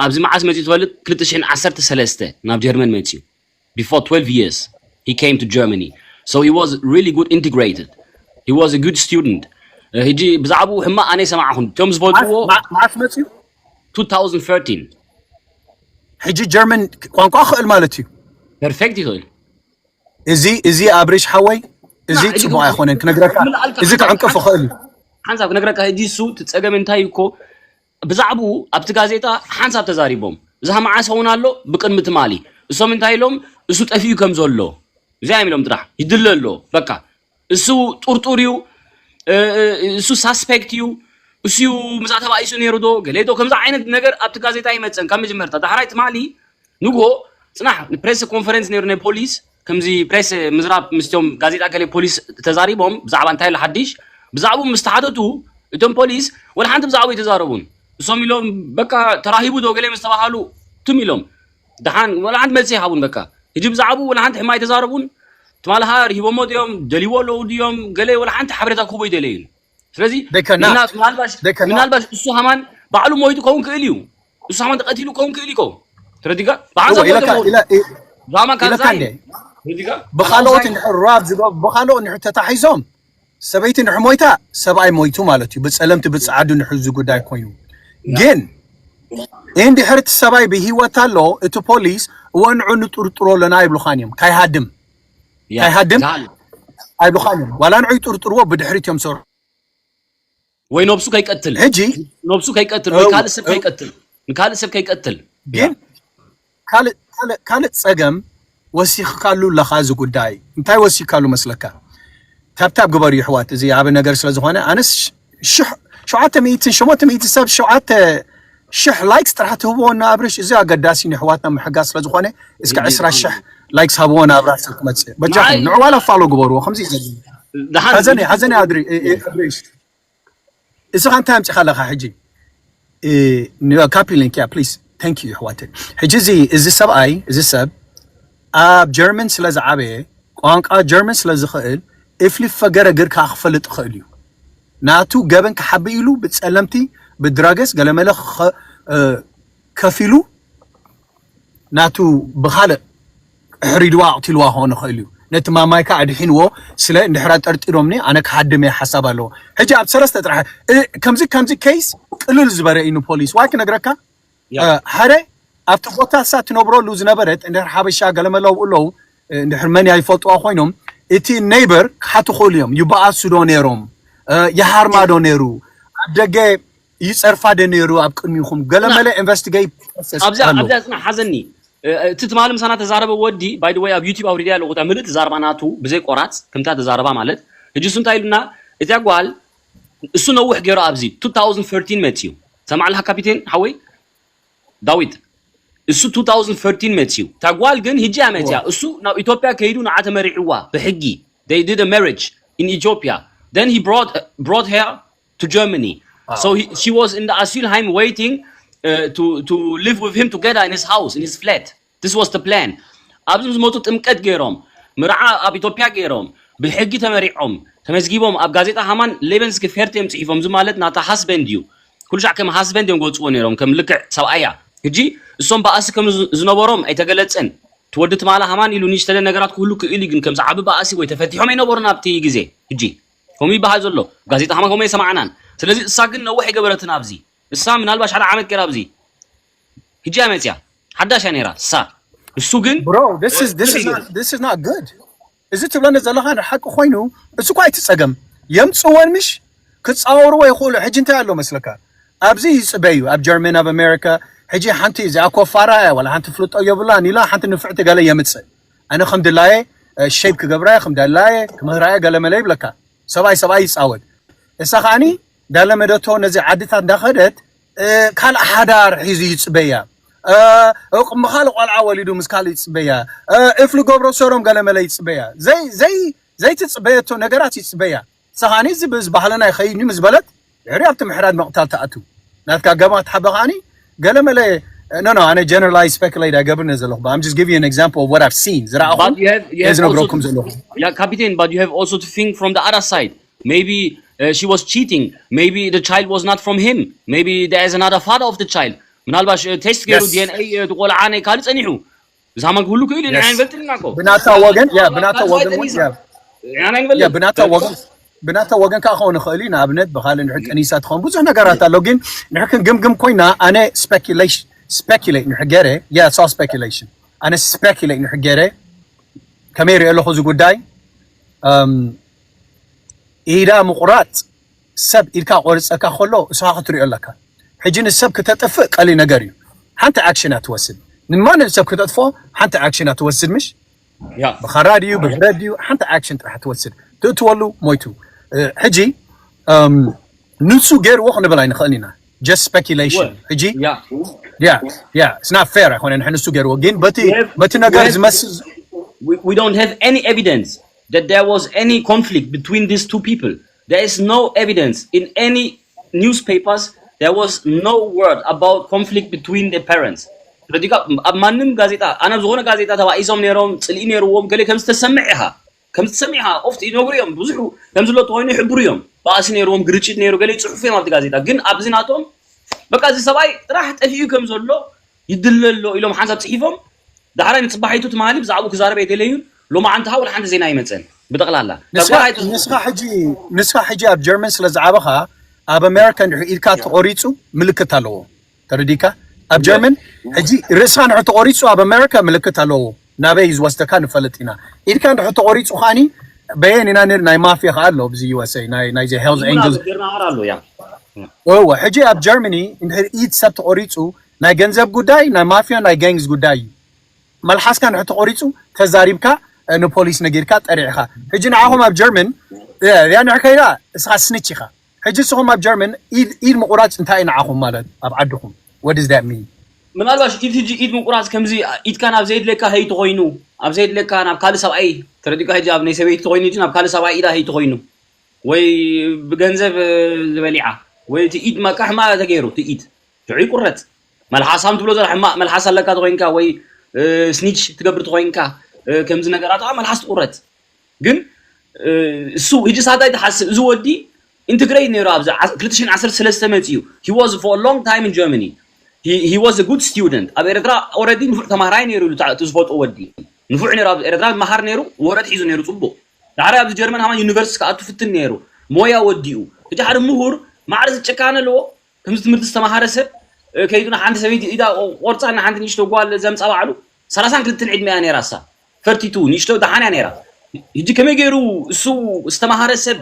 ኣብዚ መዓስ መጺኡ ትፈልጥ? ክልተ ሽሕን ዓሰርተ ሰለስተ ናብ ጀርመን መጺኡ before twelve years he came to Germany, so he was really good integrated, he was a good student. ሕጂ ብዛዕባኡ ሕማቕ ኣነ ሰማዕኹን እቶም ዝፈልጥዎ መዓስ መፅዩ? two thousand thirteen ሕጂ ጀርመን ቋንቋ ክእል ማለት እዩ። perfect ይኽእል። እዚ እዚ ኣብሪሽ ሓወይ እዚ ሕጂ ፅቡቅ ኣይኮነን ክነግረካ። እዚ ክዕንቅፍ ይኽእል እዩ። ሓንሳብ ክነግረካ። ሕጂ እሱ እቲ ፀገም እንታይ እኮ ብዛዕባኡ ኣብቲ ጋዜጣ ሓንሳብ ተዛሪቦም። እዚ መዓስ ኸውን ኣሎ ብቅድሚ ትማሊ እሶም እንታይ ኢሎም? እሱ ጠፊኡ ከም ዘሎ እዚኣ እዮም ኢሎም ጥራሕ። ይድለ ኣሎ በቃ። እሱ ጥርጡር እዩ፣ እሱ ሳስፔክት እዩ፣ እሱ እዩ ምሳ ተባኢሱ ነይሩ ዶ ገለ ዶ ከምዚ ዓይነት ነገር ኣብቲ ጋዜጣ ይመፀን ካብ መጀመርታ። ዳሕራይ ትማሊ ንግሆ ፅናሕ ፕሬስ ኮንፈረንስ ነይሩ ናይ ፖሊስ። ከምዚ ፕሬስ ምዝራብ ምስቶም ጋዜጣ ገለ ፖሊስ ተዛሪቦም ብዛዕባ እንታይ ኣሎ ሓድሽ ብዛዕባኡ ምስ ተሓተቱ እቶም ፖሊስ ወላ ሓንቲ ብዛዕባኡ ኣይተዛረቡን። እሶም ኢሎም በቃ ተራሂቡ ዶ ገለ ምስ ተባሃሉ ትም ኢሎም ደሓን ወላ ሓንቲ መልሲ ይሃቡን። በቃ ሕጂ ብዛዕባኡ ወላ ሓንቲ ሕማ ኣይተዛረቡን። ትማሊ ሃር ሂቦሞ ድዮም ደልይዎ ኣለዉ ድዮም ገለ ወላ ሓንቲ ሓበሬታ ክህቦ ይደለዩን። ስለዚ They cannot. ንሕና ምናልባሽ They cannot. ምናልባሽ እሱ ሃማን ባዕሉ ሞይቱ ከውን ክእል እዩ። እሱ ሃማን ተቐቲሉ ከውን ክእል እዩ። ተረዲጋ ብሓንሳብ እወ፣ ኢለካ- ሞይቱ ኢለ- ኢ- ዛማን ኢለካ ካዛይ እንዴ? ተረዲጋ ብኻልኦት እንድሕር ራብ ዝገ- ብኻልኦት እንድሕር ተታሒዞም ሰበይቲ እንድሕር ሞይታ ሰብኣይ ሞይቱ ማለት እዩ። ብፀለምቲ ብፀዓዱ እንድሕር እዚ ጉዳይ ኮይኑ ግን እንድሕር እቲ ሰብኣይ ብሂወት ኣሎ እቲ ፖሊስ እወ ንዑ ንጥርጥሮ ኣለና ኣይብሉኻን እዮም። ካይሃድም ያ፣ ካይሃድም ዛል- ኣይብሉኻን እዮም። ዋላ ንዑ ይጥርጥርዎ ብድሕሪት እዮም ሰሩ ወይ ነብሱ ከይቀትል ሕጂ ነብሱ ከይቀትል ወይ እው- ካልእ ሰብ እው- ከይቀትል ንካልእ ሰብ ከይቀትል ግን ካልእ- ካልእ- ካልእ ፀገም ወሲኽካሉ ኣለኻ። እዚ ጉዳይ እንታይ ወሲካሉ መስለካ? ታብታብ ግበሩ ይሕዋት፣ እዚ ዓቢ ነገር ስለ ዝኾነ ኣነስ ሽሕ- ሸውዓተ ሚእትን ሸሞንተ ሚእትን ሰብ ሸውዓተ ሽሕ ላይክስ ጥራሕ ትህብዎ እና ኣብርሽ እዚ ኣገዳሲ ንሕዋትና ምሕጋዝ ስለ ዝኾነ እስከ ዕስራ ሽሕ ላይክስ ሃብዎ ናብ ራስ ክመፅእ በጃኹም። ንዑ ዋላ ፋሎ ግበርዎ ከምዚ እዩ ዘድሊ። ደሓን ሓዘን እዩ፣ ሓዘን እዩ ኣድሪ- እ- እ- ኣብርሽ እስኻ እንታይ ኣምፂኻ ኣለኻ ሕጂ? እ፣ ን- ካፒ ሊንክ ያ ፕሊዝ። Thank you ይሕዋተይ። ሕጂ እዚ እዚ ሰብኣይ እዚ ሰብ ኣብ ጀርመን ስለ ዝዓበየ ቋንቋ ጀርመን ስለ ዝኽእል እፍሊ ፈገረ ግር ከዓ ክፈልጥ ይኽእል እዩ። ናቱ ገበን ክሓቢ ኢሉ ብፀለምቲ ብድራገስ ገለመለ ክኸ- እ፣ ከፊሉ ናቱ ብኻልእ ሕሪድዋ ኣቕቲልዋ ክኾን ይኽእል እዩ። ነቲ ማማይ ከዓ ኣድሒንዎ። ስለ እንድሕር ጠርጢሮምኒ ኣነ ክሃድም እየ ሓሳብ ኣለዎ። ሕጂ ኣብ ሰለስተ ጥራሕ እ- ከምዚ ከምዚ ኬስ ቅልል ዝበረ እዩ ንፖሊስ ዋይ ክነግረካ። ያ። እ፣ ሓደ ኣብቲ ቦታ እሳ ትነብረሉ ዝነበረት እንድሕር ሓበሻ ገለመለው ኣለዉ፣ እ፣ እንድሕር መን እያ ይፈልጥዋ ኮይኖም፣ እቲ ኔይበር ክሓቱ ክእሉ እዮም። ይበኣሱ ዶ ነይሮም፣ እ፣ ይሃርማ ዶ ነይሩ፣ ኣብ ደገ ይፀርፋ ዶ ነይሩ ኣብ ቅድሚኹም ገለመለ ኢንቨስቲጌት ፕሮሰስ ኣብዚኣ ኣሎ። ኣብዚኣ ፅና ሓዘኒ። እ፣ እቲ ትማሊ ምሳና ተዛረበ ወዲ ባይ ወይ ኣብ ዩቲብ ኣውሪድያ ኣለኹ እታ ምልእቲ ዛረባ ናቱ ብዘይ ቆራፅ ከምታ ተዛረባ ማለት። ሕጂ እሱ እንታይ ኢሉና? እታ ጓል እሱ ነውሕ ገይሩ ኣብዚ two thousand thirteen መፅዩ። ሰማዕልካ ካፒቴን ሓወይ ዳዊት፣ እሱ two thousand thirteen መፅዩ። እታ ጓል ግን ሕጂ እያ መፅያ። እሱ ናብ ኢትዮጵያ ከይዱ ንዓ ተመሪዕዋ ብሕጊ። They did a marriage in Ethiopia. Then he brought brought her to Germany. So he, she was in the asylheim waiting uh, to to live with him together in his house, in his flat. This was the plan. ኣብዚ ምስ መፁ ጥምቀት ገይሮም፣ ምርዓ ኣብ ኢትዮጵያ ገይሮም፣ ብሕጊ ተመሪዖም፣ ተመዝጊቦም ኣብ ጋዜጣ ሃማን ሌበንስኪ ፌርት እዮም ፅሒፎም። እዚ ማለት ናታ ሃስበንድ እዩ። ኩሉ ሻዕ ከም ሃስበንድ እዮም ገፅዎ ነይሮም፣ ከም ልክዕ ሰብኣያ። ሕጂ እሶም በኣሲ ከም ዝ- ዝነበሮም ኣይተገለፀን። ትወዲ ትማላ ሃማን ኢሉ ንሽተለ ነገራት ክህሉ ክእል እዩ፣ ግን ከምዚ ዓቢ በኣሲ ወይ ተፈቲሖም ኣይነበሩን ኣብቲ ግዜ። ሕጂ ከምኡ ይበሃል ዘሎ ጋዜጣ ሃማን ከምኡ ኣይሰማዕናን። ስለዚ እሳ ግን ነውሕ ኣይገበረትን ኣብዚ። እሳ ምናልባሽ ሓደ ዓመት ገይራ ኣብዚ። ሕጂ እያ መፅያ። ሓዳሽ እያ ነይራ እሳ። እሱ ግን Bro, this is this is not this is not good. እዚ ትብለኒ ዘለኻ ንሓቂ ኮይኑ እሱ እኳ ኣይትፀገም የምፅወን ምሽ ክፃወርዎ ይኽእሉ። ሕጂ እንታይ ኣሎ መስለካ ኣብዚ ይፅበዩ ኣብ ጀርመን ኣብ ኣሜሪካ ሕጂ ሓንቲ እዚኣ ኮፋራ እያ ዋላ ሓንቲ ፍልጦ የብላን ኢላ ሓንቲ ንፍዕቲ ገለ የምፅእ ኣነ ከም ድላየ ሼፕ ክገብራ እየ ከም ድላየ ክምህራ እየ ገለ መለ ይብለካ። ሰብኣይ ሰብኣይ ይፃወት እሳ ከዓኒ ዳለመደቶ ነዚ ዓድታት እንዳኸደት ካልእ ሓዳር ሒዙ ይፅበያ ቅሚ ካልእ ቆልዓ ወሊዱ ምስ ካልእ ይፅበያ እፍ ልገብሮ ሰሮም ገለመለ ይፅበያ ዘይትፅበየቶ ነገራት ይፅበያ። ንሳ ከዓኒ እዚ ብዚ ባህልና ይኸይድ እዩ ምስ በለት ድሕሪ ኣብቲ ምሕራድ ምቕታል ትኣቱ። ናትካ ገማት ሓበ ከዓኒ ገለመለ no no ኣነ generalize speculate ኣይገብርን እየ ዘለኹ I'm just give you an example of what I've seen ዝረኣኹ But you have you have also ዝነግረኩም ዘለኹ yeah, Captain, but you have also to think from the other side. Maybe uh, she was cheating. Maybe the child was not from him. Maybe there is another father of the child. ምናልባሽ ቴስት ገይሩ Yes. ዲኤንኤ እቲ ቆልዓ ናይ ካልእ ፀኒሑ ዝሃማን ክህሉ ክእል እዩ ንዓይ ንፈልጥ ኢና እኮ ብናታ ወገን ያ ብናታ ካልእ ወገን ፀኒሳ ያ ንዓና ያ ንፈልጥ ብናታ ወገን ብናታ ወገን ከዓ ክኸውን ይኽእል እዩ ንኣብነት ብካልእ ንድሕር ቀኒሳ ትኸውን ብዙሕ ነገራት ኣሎ ግን ንድሕር ክንግምግም ኮይና ኣነ speculation speculate ንድሕር ገይረ yeah it's all speculation ኣነ speculate ንድሕር ገይረ ከመይ ይሪኦ ኣለኹ እዚ ጉዳይ እም፣ ኢዳ ምቑራፅ ሰብ ኢድካ ቆርፀካ ከሎ እስኻ ክትሪኦ ኣለካ ሕጂ ንሰብ ክተጥፍእ ቀሊ ነገር እዩ ሓንቲ ኣክሽን እያ ትወስድ ንማንም ሰብ ክተጥፎ ሓንቲ ኣክሽን እያ ትወስድ ምሽ ያ ብኻራ ድዩ ብብረት ድዩ ሓንቲ ኣክሽን ጥራሕ ትወስድ ትእትወሉ ሞይቱ እ፣ ሕጂ እም፣ ንሱ ገይርዎ ክንብል ኣይንኽእልን ኢና just speculation ሕጂ ያ yeah yeah it's not fair ኣይኮነ ንሕ ንሱ ገይርዎ ግን በቲ We have- በቲ ነገር we have- ዝመስል we, we don't have any evidence that there was any conflict between these two people. There is no evidence in any newspapers. There was no word about conflict between the parents. ረዲካ ኣብ ማንም ጋዜጣ ኣነ ኣብ ዝኾነ ጋዜጣ ተባኢሶም ነይሮም ፅልኢ ነይርዎም ገለ ከም ዝተሰምዕ ኢኻ ከም ዝተሰምዕ ኢኻ ኦፍት ይነግሩ እዮም ብዙሑ ከም ዝሎ ተኮይኑ ይሕብሩ እዮም ባእሲ ነይርዎም ግርጭት ነይሩ ገለ ይፅሑፉ እዮም ኣብቲ ጋዜጣ ግን ኣብዚ ናቶም በቃ እዚ ሰብኣይ ጥራሕ ጠፊኡ ከም ዘሎ ይድለ ኣሎ ኢሎም ሓንሳብ ፅሒፎም ዳሕራይ ንፅባሒቱ ትማሊ ብዛዕባኡ ክዛረብ ኣይደለዩን ሎማዓንቲ ከዓ ወላ ሓንቲ ዜና ኣይመፀን ብጠቕላላ ንስኻ ሕጂ ንስኻ ሕጂ ኣብ ጀርመን ስለ ዝዓበኻ ኣብ ኣሜሪካ እንድሕር ኢድካ ተቆሪፁ ምልክት ኣለዎ ተረዲካ ኣብ ጀርመን ሕጂ ርእስኻ ንሕ ተቆሪፁ ኣብ ኣሜሪካ ምልክት ኣለዎ ናበይ ዝወስደካ ንፈልጥ ኢና ኢድካ እንድሕ ተቆሪፁ ከዓኒ በየን ኢና ንር ናይ ማፍያ ከዓ ኣሎ ብዚ USA ናይ ናይዚ Hells Angels ጀርና ኣሎ ያ እወ ሕጂ ኣብ ጀርመኒ እንድሕር ኢድ ሰብ ተቆሪፁ ናይ ገንዘብ ጉዳይ ናይ ማፍያ ናይ ጋንግስ ጉዳይ እዩ መልሓስካ ንሕ ተቆሪፁ ተዛሪብካ ንፖሊስ ነጊርካ ጠሪዕካ ሕጂ ንዓኹም ኣብ ጀርመን ያ ንሕ ከይዳ እስኻ ስኒች ኢኻ ሕጂ እስኹም ኣብ ጀርመን ኢድ ምቁራፅ እንታይ እዩ ንዓኹም ማለት ኣብ ዓድኹም what does that mean ምናልባሽ ኢድ ሕጂ ኢድ ምቁራፅ ከምዚ ኢድካ ናብ ዘየድለካ ሀይ ተኮይኑ ኣብ ዘየድለካ ናብ ካልእ ሰብኣይ ተረዲካ ሕጂ ኣብ ናይ ሰበይቲ ተኮይኑ ናብ ካልእ ሰብኣይ ኢዳ ሀይ ተኮይኑ ወይ ብገንዘብ ዝበሊዓ ወይ እቲ ኢድ መቃሕማ ተገይሩ እቲ ኢድ ሽዑ ይቁረፅ መልሓሳም ትብሎ ዘላ ሕማቅ መልሓስ ኣለካ ተኮይንካ ወይ ስኒች ትገብር ተኮይንካ ከምዚ ነገራት ከዓ መልሓስ ትቁረፅ ግን እሱ ህጂ ሳታይ ትሓስብ እዚ ወዲ ኢንትግሬት ነይሩ ኣብዚ ክልተ ሽሕን ዓሰርተ ሰለስተ መፂኡ he was for long time in Germany He was a good student ኣብ ኤርትራ already ንፉዕ ተማሃራይ ነይሩ ኢሉ እቲ ዝፈልጦ ወዲ ንፉዕ ነይሩ ኣብ ኤርትራ መሃር ነይሩ ወረድ ሒዙ ነይሩ ጽቡቕ ዳሕራይ ኣብዚ ጀርመን ሃማን ዩኒቨርሲቲ ክኣቱ ፍትን ነይሩ ሞያ ወዲኡ እቲ ሓደ ምሁር ማዕረ ዝጭካነ ኣለዎ ከምዚ ትምህርቲ ዝተማሃረ ሰብ ከይዱ ንሓንቲ ሰበይቲ ኢዳ ቆርጻ ንሓንቲ ንእሽቶ ጓል ዘምጻ ባዕሉ ሰላሳን ክልተን ዕድመ እያ ነይራ እሳ ፈርቲቱ ንእሽቶ ደሓን እያ ነይራ ሕጂ ከመይ ገይሩ እሱ ዝተማሃረ ሰብ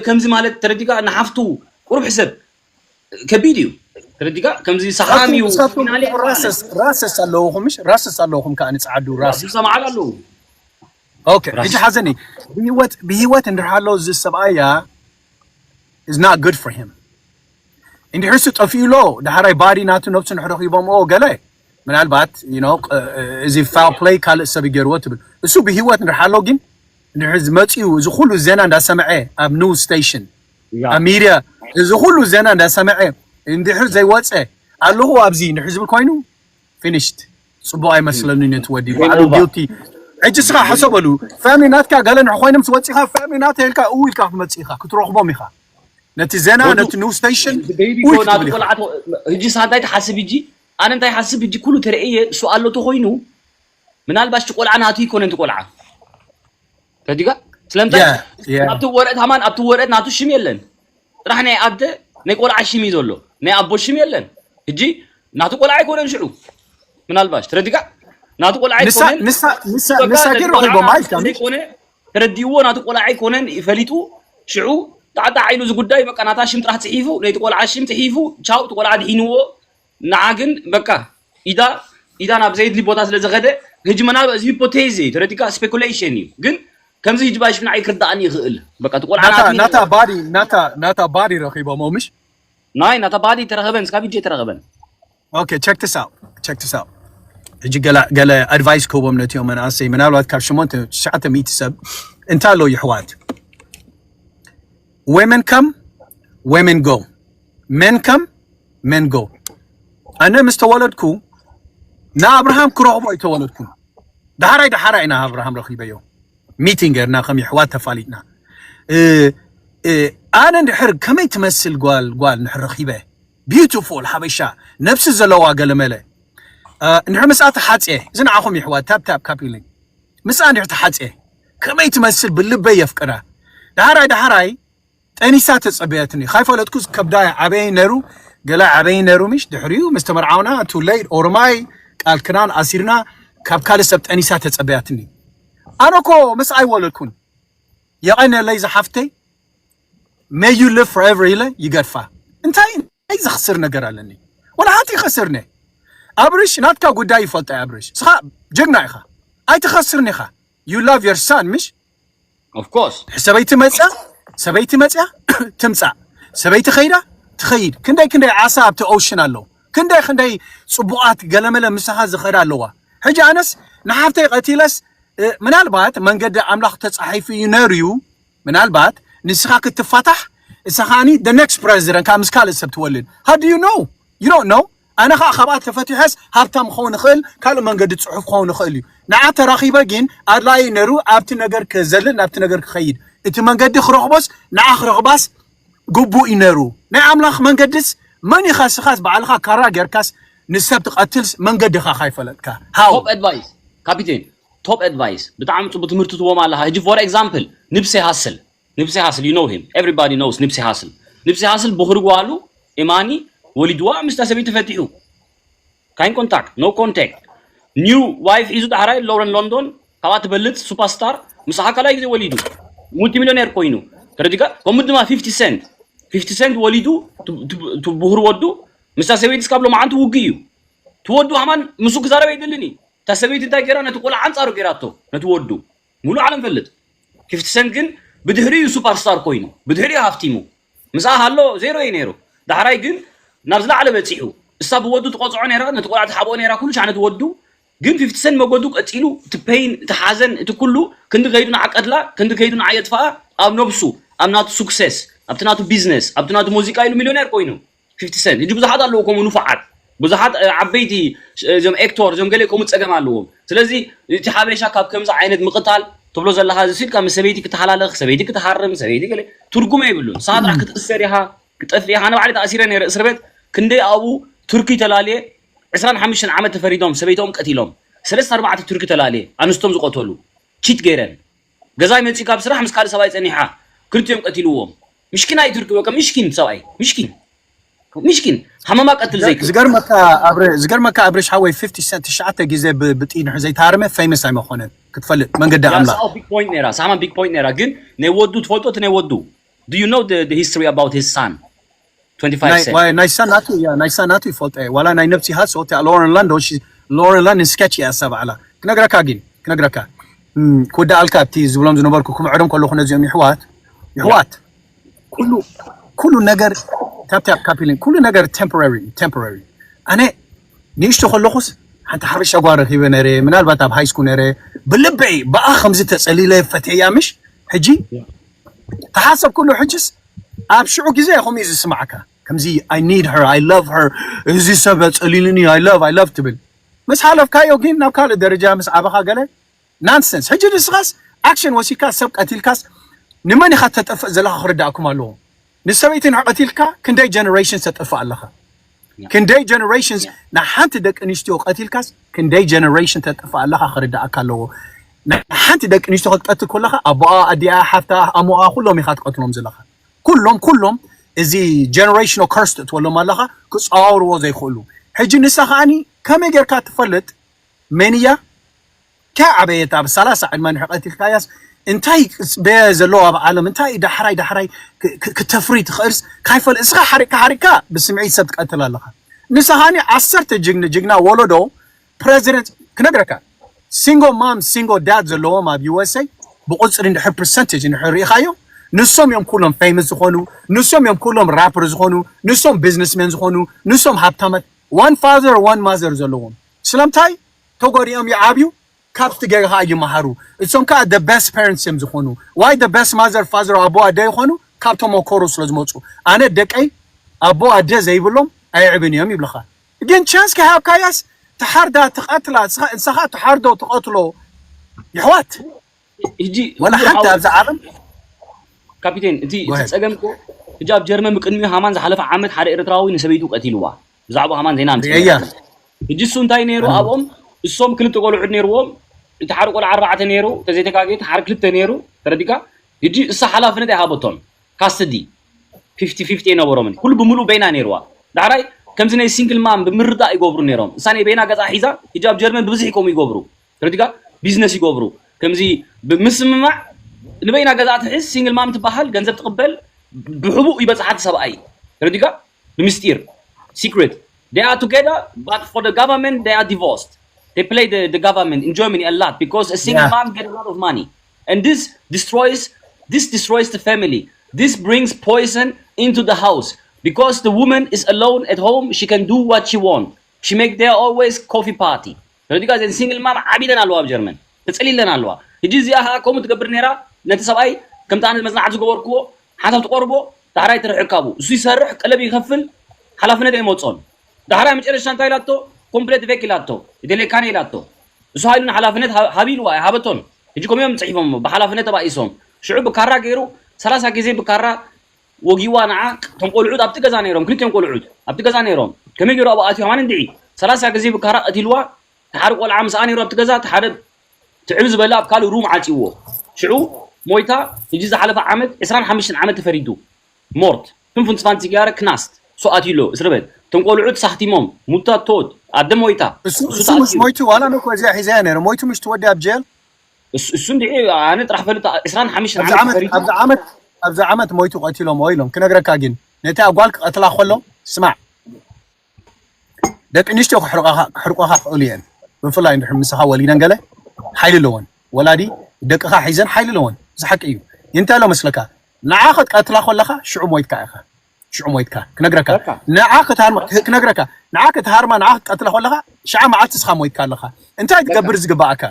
ከምዚ ማለት ተረዲካ ንሓፍቱ ቁሩብ ሕሰብ ከቢድ እዩ ተረዲካ ከምዚ ሰሓም እዩ ራሰስ ኣለውኹም ምሽ ራሰስ ኣለውኹም ከዓ ንፅዓዱ ራስ ዝሰማዓሉ ኣለዉ ኦኬ ሕጂ ሓዘኒ ብህይወት ብህይወት እንድሕር ኣሎ እዚ ሰብኣያ is not good for him እንድሕር ሱ ጠፊኡ ኣሎ ዳሕራይ ባዲ ናቱ ነብሱ ንሕረኺቦምዎ ገለ ምናልባት እዚ foul play ካልእ ሰብ ይገርዎ ትብል እሱ ብህይወት እንድሕር ኣሎ ግን እንድሕር ዝመፅኡ እዚ ኩሉ ዜና እንዳሰምዐ ኣብ news station ኣብ ሚድያ እዚ ኩሉ ዜና እንዳሰምዐ እንድሕር ዘይወፀ ኣለኹ ኣብዚ እንድሕር ዝብል ኮይኑ finished ፅቡቅ ኣይመስለኒ ነቲ ወዲ ባዕሉ guilty ሕጂ ስኻ ሕሰበሉ family ናትካ ገለ ንሕ ኮይኖም ስወፂኻ family ናተ ኢልካ እው ኢልካ ክትመፅእ ኢኻ ክትረኽቦም ኢኻ ነቲ ዜና ነቲ news station ሕጂ ሳንታይ ትሓስብ ሕጂ ኣነ እንታይ ሓስብ ሕጂ ኩሉ ተረእየ እሱ ኣሎ ተኮይኑ ምናልባሽ ቆልዓ ናቱ ይኮነን ቆልዓ ተዲጋ ስለምንታይ ኣብቲ ወረቀት ሃማን ኣብቲ ወረቀት ናቱ ሽም የለን ጥራሕ ናይ ኣደ ናይ ቆልዓ ሽም እዩ ዘሎ ናይ ኣቦ ሽም የለን ሕጂ ናቱ ቆልዓ ኣይኮነን ሽዑ ምናልባሽ ተረዲጋ ናቱ ቆልዓ ኣይኮነን ንሳ ገይሩ ሒቦም ኣይኮነ ተረዲእዎ ናቱ ቆልዓ ኣይኮነን ፈሊጡ ሽዑ ጣዕጣዕ ኢሉ እዚ ጉዳይ በቃ ናታ ሽም ጥራሕ ፅሒፉ ነይቲ ቆልዓ ሽም ፅሒፉ ቻው እቲ ቆልዓ ድሒንዎ ንዓ ግን በቃ ኢዳ ኢዳ ናብ ዘይድሊ ቦታ ስለ ዝኸደ ህጂ መናብ እዚ ሂፖቴዝ እዩ ተረዲካ ስፔኩሌሽን እዩ ግን ከምዚ ህጂ ባሽ ንዓይ ክርዳእኒ ይኽእል በቃ ትቆልዓ ናታ ናታ ባዲ ናታ ናታ ባዲ ረኺቦሞ ምሽ ናይ ናታ ባዲ ተረኸበን ስካብ ህጂ ተረኸበን okay check this out check this out ሕጂ ገለ ገለ ኣድቫይስ ክህቦም ነቲኦም መናእሰይ ምናልባት ካብ ሸሞንተ ትሽዓተ ሚእቲ ሰብ እንታይ ኣሎ ይሕዋት women come women go men come men go ኣነ ምስ ተወለድኩ ንኣብርሃም ክረኽቦ ኣይተወለድኩን ዳሕራይ ዳሓራ ኢና ኣብርሃም ረኺበዮ meeting ገርና ከም ይሕዋት ተፋሊጥና ኣነ እንድሕር ከመይ ትመስል ጓል ጓል ንሕር ረኺበ beautiful ሓበሻ ነብሲ ዘለዋ ገለመለ እንድሕር ምስኣ ተሓፅየ እዚ ንዓኹም ይሕዋት ታፕ ታፕ ካፕ ኢለኝ ምስኣ እንድሕር ተሓፅየ ከመይ ትመስል ብልበይ የፍቅራ ዳሓራይ ዳሓራይ ጠኒሳ ተፀበያትኒ ካይፈለጥኩስ ከብዳይ ዓበይ ነሩ ገላ ዓበይ ነሩ ምሽ ድሕሪኡ ምስ ተመርዓውና too late ኦሮማይ ቃል ክዳን ኣሲርና ካብ ካልእ ሰብ ጠኒሳ ተፀበያትኒ ኣነ እኮ ምስ ኣይወለድኩን የቐነለይ ዝሓፍተይ may you live forever ኢለ ይገድፋ እንታይ እንታይ ዘኽስር ነገር ኣለኒ ወላ ሓንቲ ይኸስርኒ ኣብርሽ ናትካ ጉዳይ ይፈልጦ ኣብርሽ እስኻ ጀግና ኢኻ ኣይትኸስርን ኢኻ you love your son ምሽ of course ሰበይቲ መፅያ ሰበይቲ መፅያ ትምፃእ ሰበይቲ ኸይዳ ትኸይድ ክንደይ ክንደይ ዓሳ ኣብቲ ኦሽን ኣለዉ ክንደይ ክንደይ ፅቡቓት ገለመለ ምሳኻ ዝኸዳ ኣለዋ ሕጂ ኣነስ ንሓፍተይ ቀቲለስ ምናልባት መንገዲ ኣምላኽ ተፃሒፉ እዩ ነሩ እዩ ምናልባት ንስኻ ክትፋታሕ እሳ ከዓኒ the next president ካብ ምስ ካልእ ሰብ ትወልድ how do you know you don't know ኣነ ከዓ ካብኣ ተፈቲሐስ ሃብታም ክኸውን ይኽእል ካልእ መንገዲ ፅሑፍ ክኸውን ይኽእል እዩ ንዓ ተራኺበ ግን ኣድላይ ነሩ ኣብቲ ነገር ክዘልል ናብቲ ነገር ክኸይድ እቲ መንገዲ ክረኽቦስ ንዓ ክረኽባስ ግቡእ እዩ ነሩ ናይ ኣምላኽ መንገድስ መን ኢኻ ስኻስ ባዕልኻ ካራ ጌርካስ ንሰብ ትቐትልስ መንገድኻ ካይፈለጥካ how top advice ካፒቴን top advice ብጣዕሚ ፅቡቅ ትምህርቲ ትቦም ኣለካ ሕጂ for example ንብሰ ሃስል ንብሰ ሃስል you know him everybody knows ንብሰ ሃስል ንብሰ ሃስል ብክሪ ጓሉ ኢማኒ ወሊድዋ ምስታ ሰበይቲ ፈቲሑ ካይን ኮንታክት no contact new wife ሒዙ ዳሕራይ ሎረን ሎንዶን ካብኣ ትበልፅ ሱፐርስታር ምስ ኣካላይ ግዜ ወሊዱ ሙልቲ ሚሊዮኔር ኮይኑ ተረዲካ ከምኡ ድማ ፊፍቲ ሰንት ፊፍቲ ሰንት ወሊዱ ብክሪ ወዱ ምስታ ሰበይቲ ስካብ ሎማዓንቲ ውግ እዩ ትወዱ ሃማን ምስኡ ክዛረብ ኣይደልን እዩ እታ ሰበይቲ እንታይ ገይራ ነቲ ቆልዓ ኣንጻሩ ገይራቶ ነቲ ወዱ ሙሉእ ዓለም ፈልጥ ፊፍቲ ሰንት ግን ብድሕሪኡ ሱፐርስታር ኮይኑ ብድሕሪኡ ሃፍቲሙ ምስኣ ሃሎ ዜሮ እዩ ነይሩ ዳሕራይ ግን ናብ ዝለዓለ በፂሑ እሳ ብወዱ ትቆፅዖ ነይራ ነቲ ቆልዓ ትሓብኦ ነይራ ኩሉ ሻዕ ነቲ ወዱ ግን ፊፍቲ ሰንት መገዱ ቀፂሉ እቲ ፔይን እቲ ሓዘን እቲ ኩሉ ክንዲ ከይዱ ንዓ ቀትላ ክንዲ ከይዱ ንዓ የጥፍኣ ኣብ ነብሱ ኣብ ናቱ ሱክሰስ ኣብቲ ናቱ ቢዝነስ ኣብቲ ናቱ ሙዚቃ ኢሉ ሚልዮኔር ኮይኑ ፊፍቲ ሰንት ሕጂ ብዙሓት ኣለዉ ከምኡ ንፉዓት ብዙሓት ዓበይቲ እዞም ኤክቶር እዞም ገለ ከምኡ ፀገም ኣለዎም ስለዚ እቲ ሓበሻ ካብ ከምዚ ዓይነት ምቕታል ትብሎ ዘለኻ እዚ ሲልካ ምስ ሰበይቲ ክትሓላለኽ ሰበይቲ ክትሃርም ሰበይቲ ገለ ትርጉም የብሉን ንስኻ ጥራሕ ክትእሰር ኢኻ ክጠፍእ ኢኻ ኣነ ባዕለይ ተኣሲረ ነይረ እስር ቤት ክንደይ ኣብኡ ቱርኪ ተላልየ ዕስራን ሓሙሽተን ዓመት ተፈሪዶም ሰበይቶም ቀቲሎም ሰለስተ ኣርባዕተ ቱርኪ ተላልየ ኣንስቶም ዝቆተሉ ቺት ገይረን ገዛይ መፂኡ ካብ ስራሕ ምስ ካልእ ሰብኣይ ፀኒሓ ክልቲኦም ቀቲልዎም። ምሽኪናይ ቱርኪ በቃ ምሽኪን ሰብኣይ ምሽኪን ምሽኪን ሃመማ ቀትል ዘይክ ዝገርመካ ኣብረ ዝገርመካ ኣብረ ሓወይ fifty cent ትሽዓተ ግዜ ብ- ብጥይት ንሑ ዘይተሃርመ famous ኣይመኾነን ክትፈልጥ መንገዲ ኣምላኽ ሳማ big point ነራ ሳማ big point ነራ ግን ናይ ወዱ ትፈልጦ እቲ ናይ ወዱ do you know the, the history about his son twenty-five ናይ cent ዋይ- ናይ ሳን ናቱ ያ ናይ ሳን ናቱ ይፈልጦ እየ ዋላ ናይ ነብሲ ሃስ ኦቲ ሎረን ላንዶ ሺ ሎረን ላንድ sketch እያ እሳ ባዕላ ክነግረካ ግን ክነግረካ እም፣ ክወዳኣልካ ኣብቲ ዝብሎም ዝነበርኩ ክምዕዶም ከለኹ ነዚኦም ይሕዋት ይሕዋት ኩሉ ኩሉ ነገር ታፕታፕ ካፒሊን ኩሉ ነገር temporary temporary ኣነ ንእሽቶ ከለኹስ ሓንቲ ሓበሻ ጓል ረኺበ ነረ ምናልባት ኣብ high school ነረ ብልበይ ብኣ ከምዚ ተፀሊለ ፈትያ ምሽ ሕጂ ተሓሰብ ኩሉ ሕጅስ ኣብ ሽዑ ግዜ ከምኡ እዩ ዝስማዓካ ከምዚ I need her I love her እዚ ሰብ ጸሊሉኒ I love I love ትብል ምስ ሓለፍካዮ ግን ናብ ካልእ ደረጃ ምስ ዓበኻ ገለ nonsense ሕጂ ንስኻስ action ወሲድካ ሰብ ቀቲልካስ ንመን ኢኻ ተጠፍእ ዘለኻ ክርዳእኩም ኣለዎ ንሰበይቲ ንሕ ቀቲልካ ክንደይ generation ተጠፍእ ኣለኻ ክንደይ generations ንሓንቲ ደቂ ኣንስትዮ ቀቲልካስ ክንደይ generation ተጥፍእ ኣለኻ ክርዳእካ ኣለዎ ንሓንቲ ደቂ ኣንስትዮ ክትቀትል ከለኻ ኣቦኣ ኣዲኣ ሓፍታ ኣሞኣ ኩሎም ኢኻ ትቀትሎም ዘለኻ ኩሎም ኩሎም እዚ generational curse ትእትወሎም ኣለኻ ክፀዋውርዎ ዘይክእሉ ሕጂ ንሳ ከዓኒ ከመይ ጌርካ ትፈልጥ መን እያ ካብ ዓበየት ኣብ ሰላሳ ዕድመ ንሕ ቀቲልካያስ እንታይ ክፅበየ ዘለዎ ኣብ ዓለም እንታይ ዳሕራይ ዳሕራይ ክ- ክ- ክተፍሪ ትኽእልስ ካይፈል እስኻ ሓሪቅካ ሓሪቅካ ብስምዒት ሰብ ትቀትል ኣለኻ ንስኻኒ ዓሰርተ ጅግኒ ጅግና ወለዶ ፕረዚደንት ክነግረካ single mom single dad ዘለዎም ኣብ USA ብቁፅሪ እንድሕር percentage እንድሕር ርኢኻዮ ንሶም እዮም ኩሎም famous ዝኾኑ ንሶም እዮም ኩሎም rapper ዝኾኑ ንሶም businessmen ዝኾኑ ንሶም ሃብታማት one father one mother ዘለዎም ስለምታይ ተጎዲኦም ይዓብዩ ካብቲ ጌጋ ከዓ ይመሃሩ እሶም ከዓ the best parents እዮም ዝኾኑ why the best mother father ኣቦ ኣደ ይኾኑ ካብቶም መኮሩ ስለ ዝመፁ ኣነ ደቀይ ኣቦ ኣደ ዘይብሎም ኣይዕብን እዮም ይብልኻ ግን chance ከሃብካያስ ትሓርዳ ትቐትላ ንስኻ ትሓርዶ ትቐትሎ ይሕዋት ሕጂ ወላ ሓንቲ ኣብዚ ዓለም ካፒቴን እቲ እቲ ፀገም እኮ ሕጂ ኣብ ጀርመን ብቅድሚኡ ሃማን ዝሓለፈ ዓመት ሓደ ኤርትራዊ ንሰበይቱ ቀቲልዋ ብዛዕባ ሃማን ዜና ኣምፅእ ርእያ ሕጂ እሱ እንታይ ነይሩ ኣብኦም እሶም ክልተ ቆልዑት ነይርዎም እቲ ሓደ ቆልዓ ኣርባዕተ ነይሩ ተዘይተጋጌ እቲ ሓደ ክልተ ነይሩ ተረዲካ ሕጂ እሳ ሓላፍነት ኣይሃበቶን ካስተዲ ፊፍቲ ፊፍቲ ኣይነበሮምን ኩሉ ብምሉእ በይና ነይርዋ ዳሕራይ ከምዚ ናይ ሲንግል ማም ብምርዳእ ይገብሩ ነይሮም እሳ ናይ በይና ገዛ ሒዛ ሕጂ ኣብ ጀርመን ብብዝሒ ከምኡ ይገብሩ ተረዲካ ቢዝነስ ይገብሩ ከምዚ ብምስምማዕ ንበይና ገዛ ትሕዝ ሲንግል ማም ትበሃል ገንዘብ ትቕበል ብሕቡእ ይበፅሓ እቲ ሰብኣይ ተረዲካ ብምስጢር secret they are together but for the government they are divorced they play the, the government in Germany a lot because a single Yeah. mom get a lot of money and this destroys this destroys the family this brings poison into the house because the woman is alone at home she can do what she want she make there always coffee party ተረዲካ ዘን ሲንግል ማም ዓቢደን ኣለዋ ኣብ ጀርመን ተፀሊለን ኣለዋ ሕጂ እዚኣ ከዓ ከምኡ ትገብር ነይራ ነቲ ሰብኣይ ከምቲ ኣነ መፅናዕቲ ዝገበርክዎ ሓንሳብ ትቆርቦ ዳሕራይ ትርሕካቡ እሱ ይሰርሕ ቀለብ ይከፍል ሓላፍነት ኣይመፆን ዳሕራይ መጨረሻ እንታይ ኢላቶ ኮምፕሌት ቬክ ኢላቶ ይደልየካነ ኢላቶ እሱ ሃይሉን ሓላፍነት ሃብ- ሃብ ኢልዋ ኣይሃበቶን ሕጂ ከምኡ እዮም ፅሒፎም ብሓላፍነት ተባኢሶም ሽዑ ብካራ ገይሩ ሰላሳ ግዜ ብካራ ወጊዋ ንዓ እቶም ቆልዑት ኣብቲ ገዛ ነይሮም ክልቲኦም ቆልዑት ኣብቲ ገዛ ነይሮም ከመይ ገይሩ ኣብኡ ኣትዮም ኣነ እንድዒ ሰላሳ ግዜ ብካራ ቀቲልዋ እቲ ሓደ ቆልዓ ምስኣ ነይሩ ኣብቲ ገዛ እቲ ሓደ ትዕብ ዝበለ ኣብ ካልእ ሩም ዓፂዎ ሽዑ ሞይታ ሕጂ ዝሓለፈ ዓመት ዕስራን ሓሙሽተን ዓመት ተፈሪዱ ሞርት ፍንፉን ስፋንቲጋረ ክናስት ሶ ኣትዩሎ እስርበት እቶም ቆልዑት ሳሕቲሞም ሙታ ቶት ኣደ ሞይታ እሱ እሱ ምስ ሞይቱ ዋላ ነኮ እዚኣ ሒዘያ ነይረ ሞይቱ ምሽ ትወዲ ኣብ ጀል እሱ እንድዒ ኣነ ጥራሕ ፈልጥ ዕስራን ሓሙሽተን ኣብዚ ዓመት ዓመት ተፈሪዱ ኣብዚ ዓመት ኣብዚ ዓመት ሞይቱ ቀቲሎም ኢሎም ክነግረካ ግን ነቲ ኣጓል ክቐትላ ከሎ ስማዕ ደቂ ኣንስትዮ ክሕርቆኻ ክሕርቆኻ ክኽእሉ እየን ብፍላይ እንድሕር ምሳኻ ወሊደን ገለ ሓይሊ ኣለወን ወላዲ ደቅኻ ሒዘን ሓይሊ ኣለወን እዚ ሓቂ እዩ እንታይ ኣሎ መስለካ ንዓ ክትቀትላ ከለኻ ሽዑ ሞይትካ ኢኻ ሽዑ ሞይትካ ክነግረካ ንዓ ክትሃርማ ክነግረካ ንዓ ክትሃርማ ንዓ ክትቀትላ ከለኻ ሽዓ መዓልቲ እስኻ ሞይትካ ኣለኻ እንታይ ትገብር ዝግባኣካ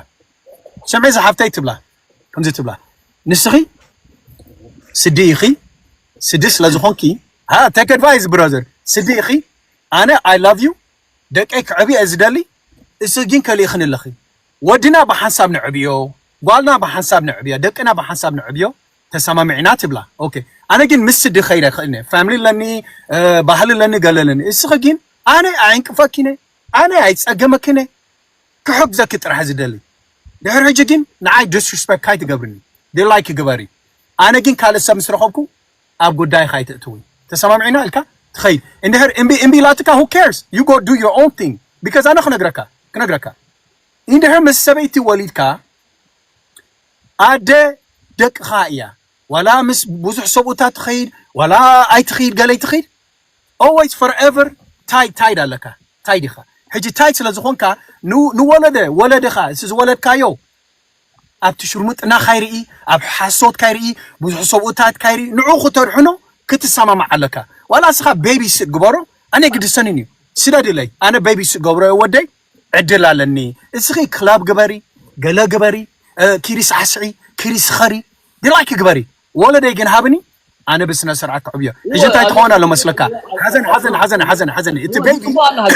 ሰምዒ ዝሓፍተይ ትብላ ከምዚ ትብላ ንስኺ ስዲ ኢኺ ስዲ ስለ ዝኾንኪ take advice brother ስዲ ኢኺ ኣነ I love you ደቀይ ክዕብየ ዝደሊ እሱ ግን ከሊእኽን ኣለኺ ወድና ብሓንሳብ ንዕብዮ ጓልና ብሓንሳብ ንዕብዮ ደቅና ብሓንሳብ ንዕብዮ ተሰማሚዕና ትብላ okay ኣነ ግን ምስ ስዲ ከይደ ክእልኒ family ኣለኒ ባህሊ ኣለኒ ገለ ኣለኒ እስኺ ግን ኣነ ኣይንቅፈኪነ ኣነ ኣይጸገመኪነ ክሕግዘኪ ጥራሕ ዝደሊ ድሕር ሕጂ ግን ንዓይ disrespect ካይትገብርኒ ድላይ ክግበሪ ኣነ ግን ካልእ ሰብ ምስ ረኸብኩ ኣብ ጉዳይ ካይትእትዊ ተሰማምዒና ኢልካ ትኸይድ እንድሕር እምቢ እምቢ ኢላትካ who cares you go do your own thing because ኣነ ክነግረካ ክነግረካ እንድሕር ምስ ሰበይቲ ወሊድካ ኣደ ደቅኻ እያ ዋላ ምስ ብዙሕ ሰብኡታት ትኸይድ ዋላ ኣይትኸይድ ገለይ ትኸይድ always forever tied tied ኣለካ tied ኢኻ ሕጂ tied ስለ ዝኾንካ ንወለደ ወለድኻ እቲ ዝወለድካዮ ኣብቲ ሽርሙጥና ካይርኢ ኣብ ሓሶት ካይርኢ ብዙሕ ሰብኡታት ካይርኢ ንዑ ክተድሕኖ ክትሰማማዕ ኣለካ ዋላ እስኻ baby sit ግበሮ ኣነ ግድሰንን እዩ ስደድለይ ኣነ baby sit ገብሮ ወደይ ዕድል ኣለኒ እስኺ club ግበሪ ገለ ግበሪ ኪዲ ሳዕስዒ ኪዲ ስኸሪ ድላይ ክግበሪ ወለደይ ግን ሃብኒ ኣነ ብስነ ስርዓት ከዕብዮ ሕጂ እንታይ ትኸውን ኣሎ መስለካ ሓዘን ሓዘን ሓዘን ሓዘን ሓዘን እቲ በይቱ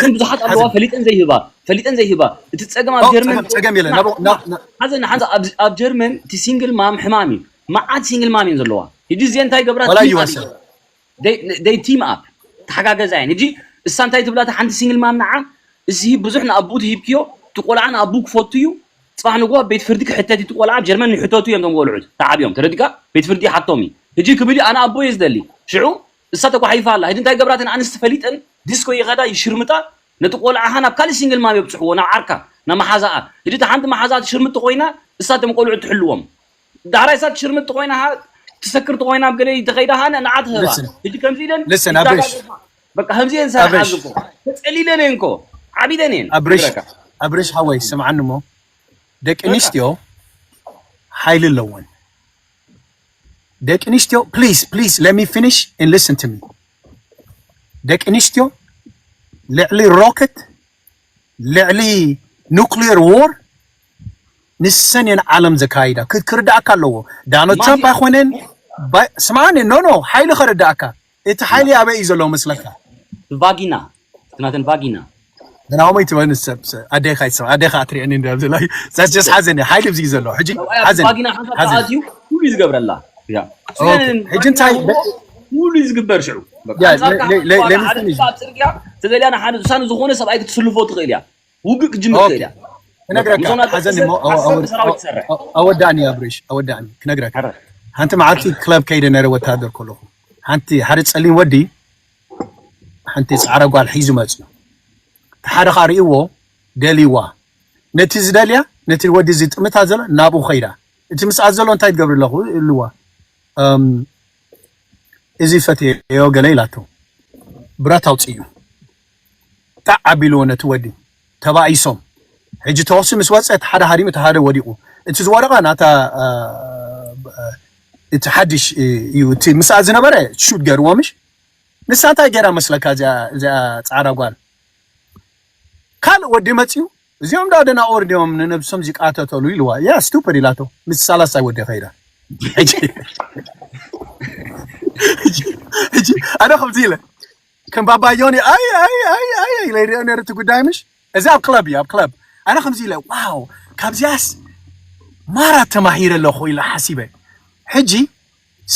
ግን ብዙሓት ኣለዋ ፈሊጠን ዘይህባ ፈሊጠን ዘይህባ እቲ ፀገም ኣብ ጀርመን ጸገም የለ ሓዘን ሓዘን ኣብ ጀርመን እቲ single mom ሕማም እዩ መዓት single mom እየን ዘለዋ ሕጂ እዚአን እንታይ ገብራ ወላ ይወሰን they team up ተሓጋገዛ እየን ሕጂ እሳ እንታይ ትብላ ሓንቲ single mom ንዓ እዚ ብዙሕ ንኣቦኡ ትሂብክዮ እቲ ቆልዓ ንኣቦኡ ክፈቱ እዩ ፅባሕ ንግሆ ቤት ፍርዲ ክሕተት እቲ ቆልዓ ኣብ ጀርመን ይሕተቱ እዮም ቶም ቆልዑት ተዓብዮም ተረዲካ ቤት ፍርዲ ይሓቶም እዩ ሕጂ ክብል ኣነ ኣቦ እየ ዝደሊ ሽዑ እሳ ተጓሓይፋ ኣላ ሕጂ እንታይ ገብራተን ኣንስቲ ፈሊጠን ዲስኮ ይኸዳ ይሽርምጣ ነቲ ቆልዓኻ ናብ ካልእ single mom የብፅሕዎ ናብ ዓርካ ናብ መሓዛኣ ሕጂ ሓንቲ መሓዛ ትሽርምጥ ኮይና እሳ ቶም ቆልዑ ትሕልዎም ዳሕራይ እሳ ትሽርምጥ ኮይና ትሰክር ተኮይና ኣብ ገለ ተኸይዳ ሃነ ንዓ ትህባ ሕጂ ከምዚ ኢለን listen ኣብርሽ በቃ ከምዚ እየን ሰርሓ ዝኮ ተጸሊለን እየን ኮ ዓቢደን እየን ኣብርሽ ኣብርሽ ሓወይ ስምዓኒ እሞ ደቂ ኣንስትዮ ሓይሊ ኣለወን ደቂ ኣንስትዮ please please let me finish and listen to me ደቂ ኣንስትዮ ልዕሊ rocket ልዕሊ nuclear war ንሰን እየን ዓለም ዘካይዳ ክርዳእካ ኣለዎ ዳናልድ ትራምፕ ኣይኮነን ስምዓኒ no no ሓይሊ ከረዳእካ እቲ ሓይሊ ኣበይ እዩ ዘሎ መስለካ ቫጊና ናተን ቫጊና ናሆመይ ትበኒ ሰብ ኣዴኻ ይሰብ ኣዴኻ ኣትሪእኒ እንደ ዝላ that's just ሓዘን ሓይሊ ብዚ ዘሎ ሕጂ ሓዘን ቫጊና ሓንሳብ ተኣትዩ ኩሉ እዩ ዝገብረላ ሕጂ እንታይ ኩሉ እዩ ዝግበር ሽዑ ጽርግያ ተደልያ ንሓደ ውሳነ ዝኾነ ሰብኣይ ክትስልፎ ትኽእል እያ ውግእ ክትጅምር ትኽእል እያ ክነግረካ ሓዘን እሞ ኣወዳእኒ ኣብሬሽ ኣወዳእኒ ክነግረካ ሓንቲ መዓልቲ club ከይደ ነረ ወታደር ከለኹ ሓንቲ ሓደ ጸሊም ወዲ ሓንቲ ጻዕረ ጓል ሒዙ መጽዩ ሓደ ኻርእይዎ ደልይዋ ነቲ ዝደልያ ነቲ ወዲ ዝጥምታ ዘሎ ናብኡ ኸይዳ እቲ ምስኣ ዘሎ እንታይ ትገብር ኣለኹ ኢልዋ እዚ ፈትዮ ገለ ኢላቶ ብረት ኣውፅዩ ጣዕ ኣቢልዎ ነቲ ወዲ ተባኢሶም ሕጂ ተወሲ ምስ ወፀ እቲ ሓደ ሃዲሙ እቲ ሓደ ወዲቑ እቲ ዝወደቐ ናታ እቲ ሓድሽ እዩ እቲ ምስኣ ዝነበረ ሹት ገርዎ ምሽ ንሳ እንታይ ገይራ መስለካ እዚኣ ፃዕዳ ጓል ካልእ ወዲ መፅዩ እዚኦም ዳ ደናቑር ድዮም ንነብሶም ዝቃተተሉ ኢልዋ ያ stupid ኢላቶ ምስ ሳላሳይ ወዲ ከይዳ ሕጂ ኣነ ከምዚ ኢለ ከም ባባዮኒ ኣይ ኣይ ኣይ ኣይ ኢለ ይሪኦ ነሩ እቲ ጉዳይ ምሽ እዚ ኣብ club እዩ ኣብ club ኣነ ከምዚ ኢለ wow ካብዚያስ ማራ ተማሂረ ኣለኹ ኢለ ሓሲበ ሕጂ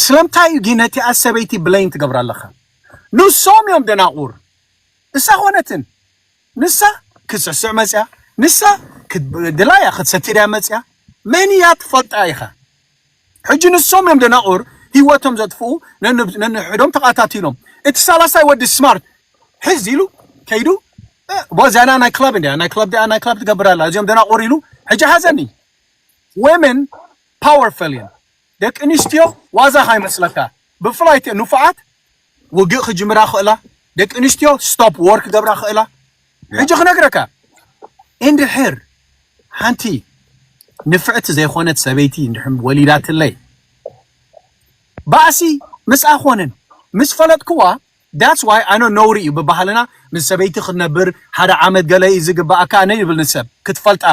ስለምንታይ እዩ ግን ነቲኣ ሰበይቲ blame ትገብራ ኣለኻ ንሶም እዮም ደናቑር እሳ ኾነትን ንሳ ክትስዕስዕ መፅያ ንሳ ድላያ ክትሰቲ ድያ መፅያ መን እያ ትፈልጣ ኢኻ ሕጂ ንሶም እዮም ደናቑር ህይወቶም ዘጥፍኡ ነንሕዶም ተቓታቲሎም እቲ ሳላሳይ ወዲ smart ሕዝ ኢሉ ከይዱ ቦዚያና ናይ club እንዲያ ናይ club ዲያ ናይ club ትገብር ኣላ እዚኦም ደናቑር ኢሉ ሕጂ ሓዘኒ women powerful እዮም ደቂ ኣንስትዮ ዋዛ ካይመስለካ ብፍላይ ንፉዓት ውግእ ክጅምራ ክእላ ደቂ ኣንስትዮ stop war ክገብራ ክእላ ሕጂ ክነግረካ እንድሕር ሓንቲ ንፍዕቲ ዘይኮነት ሰበይቲ እንድሕር ወሊዳትለይ ባእሲ ምስኣ ኮነን ምስ ፈለጥክዋ that's why ኣነ ነውሪ እዩ ብባህልና ምስ ሰበይቲ ክትነብር ሓደ ዓመት ገለ እዩ ዝግባኣካ ኣነ ይብል ንሰብ ክትፈልጣ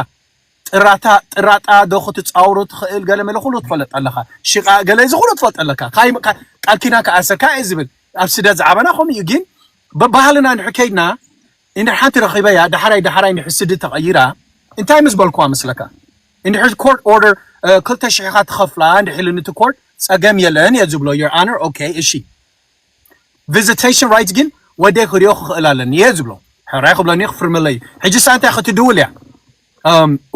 ጥራታ ጥራጣ ዶ ክትጻውሮ ትኽእል ገለ መለ ኩሉ ትፈልጥ ኣለኻ ሽቓ ገለ እዚ ኩሉ ትፈልጥ ኣለካ ቃል ኪዳን ከኣሰካ እየ ዝብል ኣብ ስደት ዝዓበና ከምኡ እዩ ግን ብባህልና ንሕከይድና እንድሕር ሓንቲ ረኺበያ ዳሕራይ ዳሕራይ እንድሕር ስዲ ተቐይራ እንታይ ምስ በልኩዋ መስለካ እንድሕር court order ክልተ ሽሕኻ ትኸፍላ እንድሕር ኢሉኒ እቲ court ጸገም የለን እየ ዝብሎ your honor okay እሺ visitation rights ግን ወደይ ክሪኦ ክኽእል ኣለኒ እየ ዝብሎ ሕራይ ክብለኒ ክፍርመለይ። ሕጂ ሳ እንታይ ክትድውል እያ?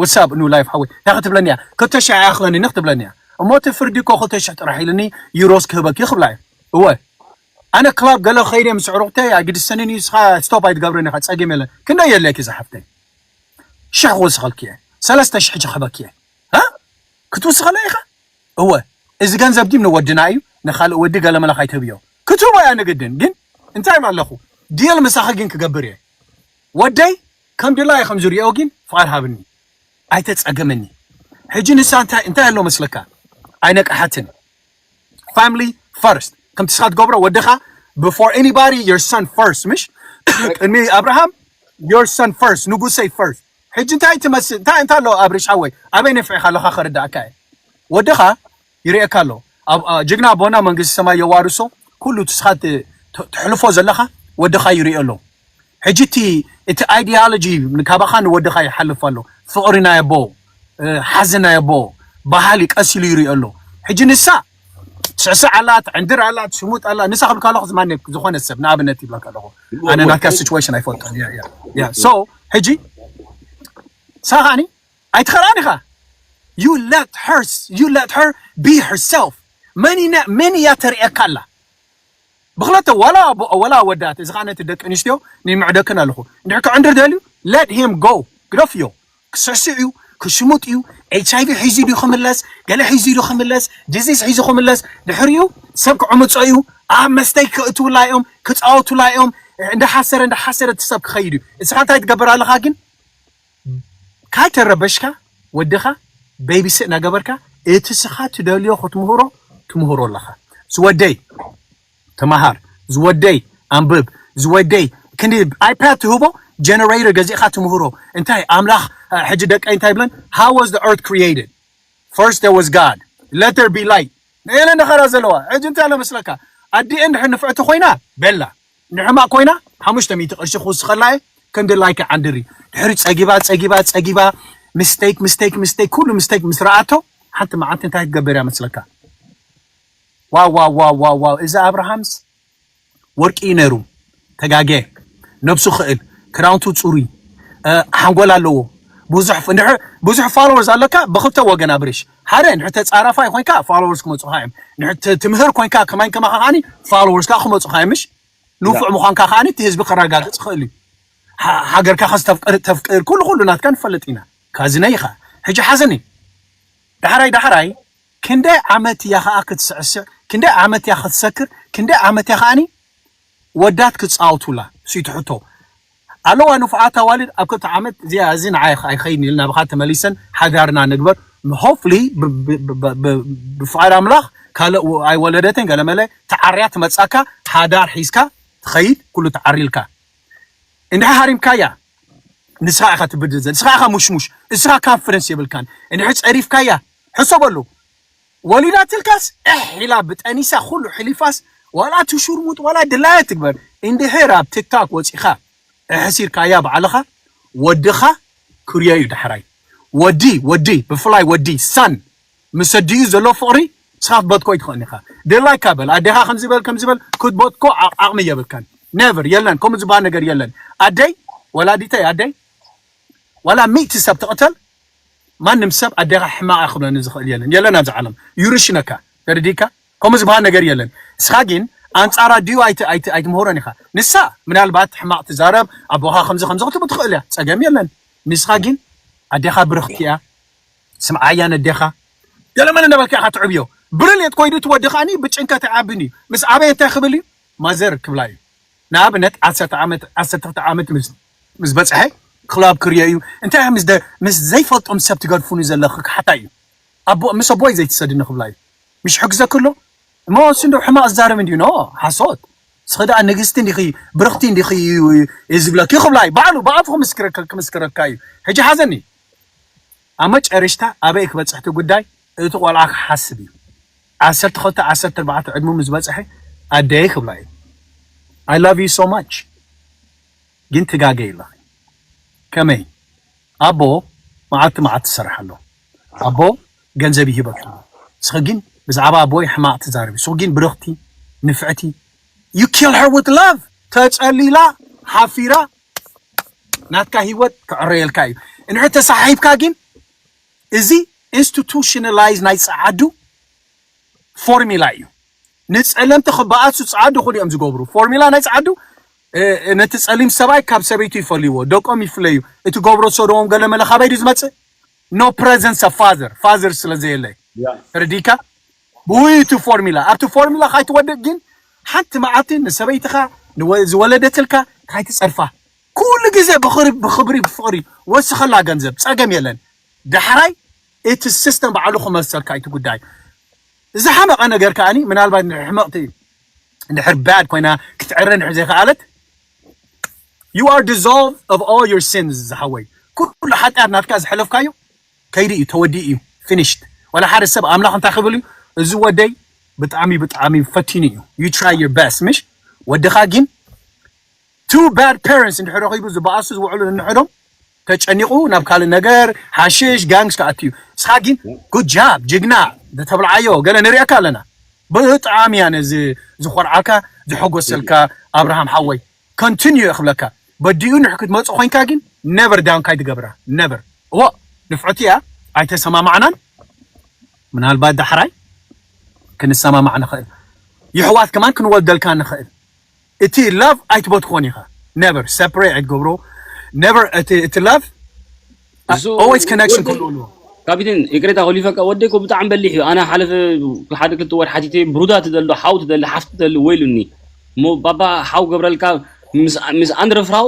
ወሳብ ኑ ላይፍ ሓወይ እንታይ ክትብለኒ እያ? ክልተ ሽሕ ኣይኣኽለኒ ክትብለኒ እያ። እሞ እቲ ፍርዲ እኮ ክልተ ሽሕ ጥራሕ ኢልኒ፣ ዩሮስ ክህበኪ ክብላ እየ። እወ፣ ኣነ ክላብ ገለ ከይደ ምስ ዕሩቕተይ ኣይግድሰንን እዩ። ስኻ ስቶፕ ኣይትገብርን ኢኻ፣ ጸገም የለን። ክንደይ የድልየኪ ዝሓፍተይ? ሽሕ ክወስኸልኪ እየ፣ ሰለስተ ሽሕ ክህበኪ እየ። እ ክትውስኸለይ ኢኻ? እወ፣ እዚ ገንዘብ ዲም ንወድና እዩ፣ ንኻልእ ወዲ ገለ መለ ካይትህብዮ ክትህቦ እያ ንግድን። ግን እንታይ ኣለኹ፣ ዲል ምሳኺ ግን ክገብር እየ። ወደይ ከም ድላየ ከም ዝሪኦ ግን ፍቓድ ሃብኒ፣ ኣይተጸገመኒ። ሕጂ ንሳ እንታይ እንታይ ኣሎ መስለካ? ኣይነቃሓትን። Family first። ከምቲ ስኻ ትገብሮ ወድኻ before anybody, your son first። ምሽ ቅድሚ ኣብርሃም፣ your son first፣ ንጉሰይ first። ሕጂ እንታይ ትመስል? እንታይ እንታይ ኣሎ ኣብርሽ ሓወይ? ኣበይ ነፍዕኻ ኣለኻ? ከረዳእካ እየ። ወድኻ ይርእየካ ኣሎ። ኣብ ጅግና ኣቦና መንግስቲ ሰማይ የዋርሶ። ኩሉ ትስኻ ትሕልፎ ዘለኻ ወድኻ ይርእዮ ኣሎ። ሕጂ እቲ እቲ ኣይዲዮሎጂ ካባኻ ንወድኻ ይሓልፍ ኣሎ። ፍቕሪ ናይ ኣቦ፣ ሓዘን ናይ ኣቦ፣ ባህሊ ቀስ ኢሉ ይርእዮ ኣሎ። ሕጂ ንሳ ትስዕስዕ ኣላ፣ ትዕንድር ኣላ፣ ትሽሙጥ ኣላ። ንሳ ክብል ከለኹ ዝማነ ዝኾነ ሰብ ንኣብነት ይብለካ ኣለኹ። ኣነ ናትካ ሲቹዌሽን ኣይፈልጦን። ያ ያ ያ። So ሕጂ ንሳ ከዓኒ ኣይትኸልኣን ኢኻ። You let her, you let her be herself። መን ኢና መን እያ ተርእየካ ኣላ? ብኽለተ ዋላ ኣቦ- ዋላ ኣወዳት፣ እዚ ኸዓ ነቲ ደቂ ኣንስትዮ ንምዕደክን ኣለኹ። እንድሕር ክዕንድር ደልዩ let him go፣ ግደፍዮ። ክስዕስዕ እዩ፣ ክሽሙጥ እዩ። ኤች ኣይ ቪ ሒዙ ድዩ ክምለስ፣ ገለ ሒዙ ድዩ ክምለስ፣ ዲዚዝ ሒዙ ክምለስ። ድሕሪኡ ሰብ ክዕምጾ እዩ። ኣብ መስተይ ክእትውላ እዮም፣ ክጻወቱላ እዮም። እንዳሓሰረ እንዳሓሰረ እቲ ሰብ ክኸይድ እዩ። እስኻ እንታይ ትገብር ኣለኻ ግን? ካይተረበሽካ ወድኻ ቤቢስእ እናገበርካ እቲ ስኻ ትደልዮ ክትምህሮ ትምህሮ ኣለኻ። ዝወደይ ተማሃር፣ ዝወደይ ኣንብብ፣ ዝወደይ ክንዲ ኣይፓድ ትህቦ፣ ጀነሬተር ገዚእኻ ትምህሮ። እንታይ ኣምላኽ ሕጂ ደቀይ እንታይ ብለን? How was the earth created? First there was God, let there be light። ነየለ ነኸራ ዘለዋ ሕጂ እንታይ ኣሎ መስለካ? ኣዲኤ እንድሕር ንፍዕቲ ኮይና ቤላ፣ ንሕማቕ ኮይና ሓሙሽተ ሚእቲ ቅርሺ ክውስኸላ እየ። ክንዲ ላይክ ዓንድሪ ድሕሪ ጸጊባ ጸጊባ ጸጊባ፣ ሚስቴክ ሚስቴክ ሚስቴክ፣ ኩሉ ሚስቴክ ምስ ረኣቶ፣ ሓንቲ መዓልቲ እንታይ ክገብር እያ መስለካ? ዋው ዋው ዋው ዋው ዋው፣ እዚ ኣብርሃምስ ወርቂ እዩ ነይሩ። ተጋጌ፣ ነብሱ ክእል፣ ክዳውንቱ ጽሩይ፣ ሓንጎል ኣለዎ። ብዙሕ ብዙሕ ፋሎወርስ ኣለካ ብክልተ ወገን ኣብርሽ። ሓደ ንሕተ ጻራፋይ ኮይንካ ፋሎወርስ ክመጹኻ እዮም። ንሕተ ትምህር ኮይንካ ከማን ከማኻ ከዓኒ ፋሎወርስ ከዓ ክመጹኻ እዮም። ምሽ ንፉዕ ምዃንካ ከዓኒ እቲ ህዝቢ ከረጋግጽ ይኽእል እዩ። ሃገርካ ከዚ ተፍቅር ኩሉ ኩሉ ናትካ ንፈልጥ ኢና። ካዝነ ኢኻ። ሕጂ ሓዘኒ ዳሕራይ ዳሕራይ ክንደይ ዓመት እያ ከኣ ክትስዕስዕ? ክንደይ ዓመት እያ ክትሰክር? ክንደይ ዓመት እያ ከኣኒ ወዳት ክጻወቱላ? ስይትሕቶ ኣለዋ ንፉዓት ኣዋልድ ኣብ ክልተ ዓመት እዚኣ እዚ ንዓይ ኣይኸይድን ኢልና ብኻ ተመሊሰን ሓዳርና ንግበር። ሆፍሊ ብፍቓድ ኣምላኽ ካልእ ኣይወለደትን ገለመለ ተዓርያ ትመጻካ። ሓዳር ሒዝካ ትኸይድ ኩሉ ተዓሪልካ እንድሕ ሃሪምካያ ንስኻ ኢኻ ትብድል ዘ ንስኻ ኢኻ ሙሽሙሽ እስኻ ካንፍደንስ የብልካን። እንድሕ ጸሪፍካያ ሕሰበሉ። ወሊዳትልካስ እሕ ኢላ ብጠኒሳ ኩሉ ሕሊፋስ ዋላ ትሹርሙጥ ዋላ ድላየ ትግበር። እንድሕር ኣብ ቲክቶክ ወጺኻ እሕሲርካያ ባዕልኻ ወድኻ ክርዮ እዩ ዳሕራይ። ወዲ ወዲ ብፍላይ ወዲ ሳን ምስ ኣዲኡ ዘሎ ፍቕሪ ንስኻ ክትበትኮ ኣይትኽእልን ኢኻ። ድላይካ በል ኣዴኻ ከምዚ በል ከምዚ በል ክትበትኮ ዓቕሚ የብልካን። ነቨር የለን ከምኡ ዝበሃል ነገር የለን። ኣደይ ወላዲተይ ኣደይ ዋላ ሚእቲ ሰብ ትቕተል ማንም ሰብ ኣዴኻ ሕማቕ ክብለኒ ዝኽእል የለን የለን ኣብዚ ዓለም። ይርሽነካ ተረዲእካ ከምኡ ዝበሃል ነገር የለን። እስኻ ግን ኣንጻራ ድዩ ኣይትምህሮን ኢኻ። ንሳ ምናልባት ሕማቕ ትዛረብ ኣቦኻ ከምዚ ከምዚ ክትብል ትኽእል እያ ጸገም የለን። ንስኻ ግን ኣዴኻ ብርኽቲ እያ። ስምዓያ ነዴኻ ገለመለ ነበልካ ኢኻ ትዕብዮ። ብርልየት ኮይዱ እቲ ወዲ ከዓኒ ብጭንቀት ይዓብን እዩ። ምስ ዓበየ እንታይ ክብል እዩ? ማዘር ክብላ እዩ። ንኣብነት ዓሰርተ ዓመት ዓሰርተ ክልተ ዓመት ምስ ምስ በጽሐ ክላብ ክርዮ እዩ። እንታይ ምስ ደ- ምስ ዘይፈልጦም ሰብ ትገድፉኒ ዘለኺ ክሓታ እዩ። ኣቦ ምስ ኣቦይ ዘይትሰድኒ ክብላ እዩ። ምሽ ሕግዘኪ ኣሎ እሞ እሱ እንዶ ሕማቕ ዝዛረብ እንዲዩ ኖ ሓሶት። እስኺ ደኣ ንግስቲ እንዲኺ ብርኽቲ እንዲኺ እዩ እዩ ዝብለኪ ክብላ እዩ። ባዕሉ ብኣፉ ክምስክረካ ክምስክረካ እዩ። ሕጂ ሓዘኒ ኣብ መጨረሽታ ኣበይ ክበጽሕ እቲ ጉዳይ? እቲ ቆልዓ ክሓስብ እዩ። ዓሰርተ ክልተ ዓሰርተ ኣርባዕተ ዕድሙ ምስ በጽሐ ኣደይ ክብላ እዩ። I love you so much ግን ትጋገ ኣለኺ። ከመይ ኣቦ መዓልቲ መዓልቲ ትሰርሕ ኣሎ። ኣቦ ገንዘብ ይህበኪ ኣሎ። ንስኺ ግን ብዛዕባ ኣቦይ ሕማቕ ትዛረቢ። ንስኺ ግን ብርኽቲ ንፍዕቲ you kill her with love። ተጸሊላ ሓፊራ ናትካ ህይወት ክዕረየልካ እዩ። እንድሕር ተሳሒብካ ግን፣ እዚ ኢንስቲቱሽናላይዝ ናይ ጸዓዱ ፎርሚላ እዩ። ንጸለምቲ ክበኣሱ ጸዓዱ ኩሉ እዮም ዝገብሩ። ፎርሚላ ናይ ጸዓዱ፣ እ፣ ነቲ ጸሊም ሰብኣይ ካብ ሰበይቱ ይፈልይዎ፣ ደቆም ይፍለዩ። እቲ ገብሮ ሰዶም ገለ መለ ካበይ ድዩ ዝመጽእ? No presence of father፣ ፋዘር ስለ ዘየለ። ተረዲካ? ብውይቱ ፎርሚላ፣ ኣብቲ ፎርሚላ ካይትወድቅ ግን ሓንቲ መዓልቲ ንሰበይትኻ ንወ-፣ ዝወለደትልካ ካይትጸርፋ። ኩሉ ግዜ ብኽሪ-፣ ብኽብሪ ብፍቕሪ ወስኸላ ገንዘብ ጸገም የለን። ዳሕራይ እቲ ሲስተም ባዕሉ ክመልሰልካ እዩ እቲ ጉዳይ። ዝሓመቐ ነገር ከኣኒ ምናልባት ሕመቕቲ እንድሕር ባድ ኮይና ክትዕረ እንድሕር ዘይከኣለት you are dissolved of all your sins ዝሓወይ። ኩሉ ሓጢኣት ናትካ ዝሕለፍካዮ ከይዱ እዩ፣ ተወዲኡ እዩ፣ ፊኒሽድ። ወላ ሓደ ሰብ ኣምላኽ እንታይ ክብል እዩ? እዚ ወደይ ብጣዕሚ ብጣዕሚ ፈቲኑ እዩ። You try your best ምሽ? ወድኻ ግን two bad parents እንድሕር ረኺቡ ዝበኣሱ ዝውዕሉ እንሕዶም ተጨኒቑ ናብ ካልእ ነገር ሓሽሽ ጋንግስ ክኣቱ እዩ። ንስኻ ግን good job ጅግና ተብልዓዮ ገለ ንሪኣካ ኣለና። ብጣዕሚ እያ ነዚ ዝኾርዓካ ዝሐጎሰልካ ኣብርሃም ሓወይ። ኮንቲኒዩ እየ ክብለካ። በዲኡ ንሕ ክትመጽእ ኮይንካ ግን ነቨር ዳውን ካይትገብራ። ነቨር። እዎ ንፍዕቲ እያ። ኣይተሰማማዕናን። ምናልባት ዳሕራይ ክንሰማማዕ ንኽእል። ይሕዋት ከማን ክንወልደልካ ንኽእል። እቲ ላቭ ኣይትበትኾን ኢኻ። ነቨር ሰፕሬት ኣይትገብሮ። ነቨር እቲ እቲ ላቭ እሱ ኦልዌይስ ኮኔክሽን ወደይ ክህልዎ ኣለዎ። ካፒቴን ይቅሬታ ኮሊፈካ ወደይ እኮ ብጣዕሚ በሊሕ እዩ። ኣነ ሓለፈ ሓደ ክልተ ወር ሓቲተ ብሩዳ ትደሊ ሓው ትደሊ ሓፍቲ ትደሊ ወይሉኒ እሞ ባባ ሓው ገብረልካ ምስ ምስ ኣንድረ ፍራው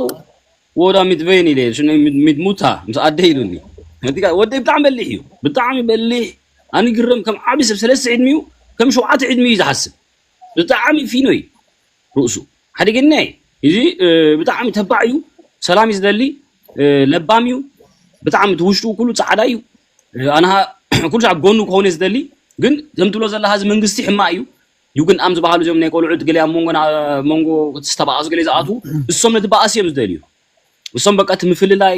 ወዳ ሚት ቨይን ኢለ ሽነ ሚት ሙታ ምስ ኣደ ኢሉኒ። ነቲ ጋ- ወደይ ብጣዕሚ በሊሕ እዩ። ብጣዕሚ በሊሕ ኣነ ግረም ከም ዓቢ ሰብ ሰለስተ ዕድሚኡ ከም ሸውዓተ ዕድሚኡ እዩ ዝሓስብ። ብጣዕሚ ፊኖ እዩ። ርእሱ ሓደገኛ እዩ። እዚ እ፣ ብጣዕሚ ተባዕ እዩ። ሰላም እዩ ዝደሊ። እ፣ ለባም እዩ። ብጣዕሚ እቲ ውሽጡ ኩሉ ጻዕዳ እዩ። እ፣ ኣነ ኩሉ ሻብ ጎኑ ክኸውን እየ ዝደሊ። ግን ከም ትብሎ ዘለኻ እዚ መንግስቲ ሕማቅ እዩ። ዩግን ኣም ዝበሃሉ እዚኦም ናይ ቆልዑት ገለ ኣብ መንጎና መንጎ ዝተባኣሱ ገለ ዝኣትዉ እሶም ነቲ ባእሲ እዮም ዝደልዩ። እሶም በቃ እቲ ምፍልላይ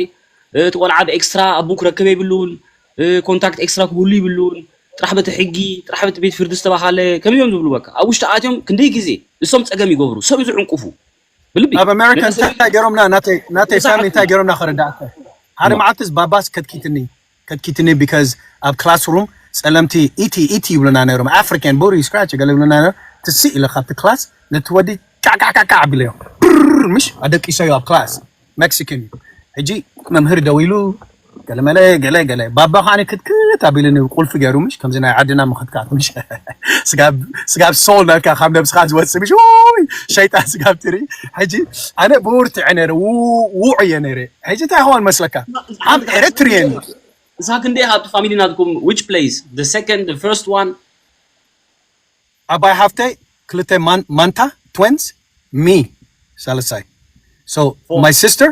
እቲ ቆልዓ ብኤክስትራ ኣቡ ክረክብ የብሉን። ኮንታክት ኤክስትራ ክህሉ ይብሉን። ጥራሕ በቲ ሕጊ ጥራሕ በቲ ቤት ፍርዲ ዝተባሃለ ከምዚ እዮም ዝብሉ። በቃ ኣብ ውሽጢ ኣትዮም ክንደይ ግዜ እሶም ጸገም ይገብሩ ሰብ ዝዕንቁፉ ብልቢ ኣብ ኣሜሪካ ነቲ ሰብ እንታይ ገይሮምና ናተይ ናተይ ፋሚሊ እንታይ ተሳሕቲ ገይሮምና ክርዳእካ። ሓደ መዓልትስ ባባስ ከትኪትኒ ከትኪትኒ ቢካዝ ኣብ ክላስሩም ጸለምቲ ኢቲ ኢቲ ይብሉና ነይሮም። ኣፍሪካን ቦዲ ስክራች ገለ ይብሉና ነይሮም። ትስእ ኢለ ካብቲ ክላስ ነቲ ወዲ ካዕካዕካዕካዕ ኣቢለዮ። ብር ምሽ ኣደቂሰዮ ኣብ ክላስ። ሜክሲካን እዩ። ሕጂ መምህር ደው ኢሉ ገለመለ ገለ ገለ ባባ ኻኒ ክትክት ኣቢሉኒ ቁልፊ ገይሩ ምሽ ከምዚ ናይ ዓድና ምኽትካት ምሽ ስጋብ ስጋብ ሶል ናትካ ካብ ነብስኻ ዝወፅእ ምሽ ውይ ሸይጣን ስጋብ ትርኢ። ሕጂ ኣነ ብርትዐ ነይረ ውዕ እየ ነይረ። ሕጂ እንታይ ይኸውን መስለካ? I'm Eritrean. እሳ ክንደይ ካብቲ ፋሚሊ ናትኩም which place the second the first one ዓባይ ሓፍተይ ክልተ ማን- ማንታ ትዊንስ ሚ ሳልሳይ። So my sister,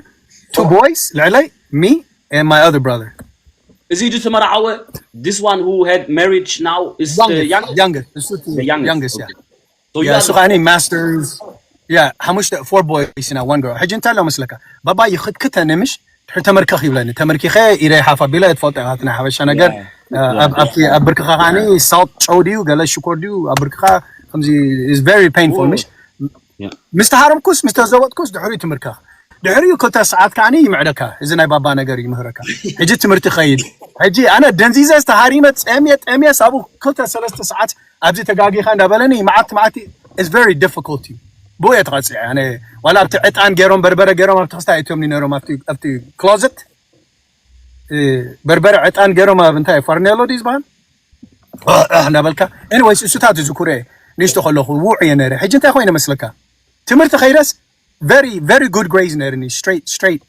two boys ልዕለይ, me and my other brother. እዚ ዱ ተመርዓወ this one who had marriage now is the Youngest, youngest. youngest እሱ እቲ The youngest. youngest yeah. Okay. So you Yeah, are እሱ ከዓኒ masters. Yeah, ሓሙሽተ four boys እና one girl. ሕጂ እንታይ ኣሎ መስለካ? ባባ ይኽትክተኒ ምሽ ድሕሪ ተመርከኽ ይብለኒ። ተመርኪኸ ኢደይ ሓፍ ኣቢለ ትፈልጦ ኢኻ እቲ ናይ ሓበሻ ነገር። Yeah. Uh, ኣብ ኣብቲ ኣብ ብርክኻ ከዓኒ ሳልት ጨው ድዩ ገለ ሽኮር ድዩ ኣብ ብርክኻ ከምዚ is very painful ምሽ Yeah. ምስ ተሃረምኩስ ምስ ተዘወጥኩስ ድሕሪኡ ትምርከኽ። ድሕሪኡ ክልተ ሰዓት ከዓኒ ይምዕደካ። እዚ ናይ ባባ ነገር ይምህረካ። ሕጂ ትምህርቲ ኸይድ። ሕጂ ኣነ ደንዚዘ ዝተሃሪመ ጸምየ ጠምየ ሳቡ ክልተ ሰለስተ ሰዓት ኣብዚ ተጋጊኻ እንዳበለኒ መዓልቲ መዓልቲ is very difficult እዩ። ብኡ እየ ተቐጺዐ። ኣነ ዋላ ኣብቲ ዕጣን ገይሮም በርበረ ገይሮም ኣብቲ ክስታይ እትዮም ነይሮም ኣብቲ ኣብቲ ክሎዘት በርበረ ዕጣን ገይሮም ኣብ እንታይ ፈርኔሎ ድዩ ዝበሃል እንዳበልካ። ኤኒዌይስ እሱታት ዝዝክሮ እየ። ንእሽቶ ከለኹ ውዕ እየ ነይረ። ሕጂ እንታይ ኮይነ መስለካ? ትምህርቲ ከይደስ very very good grades ነይርኒ። Straight straight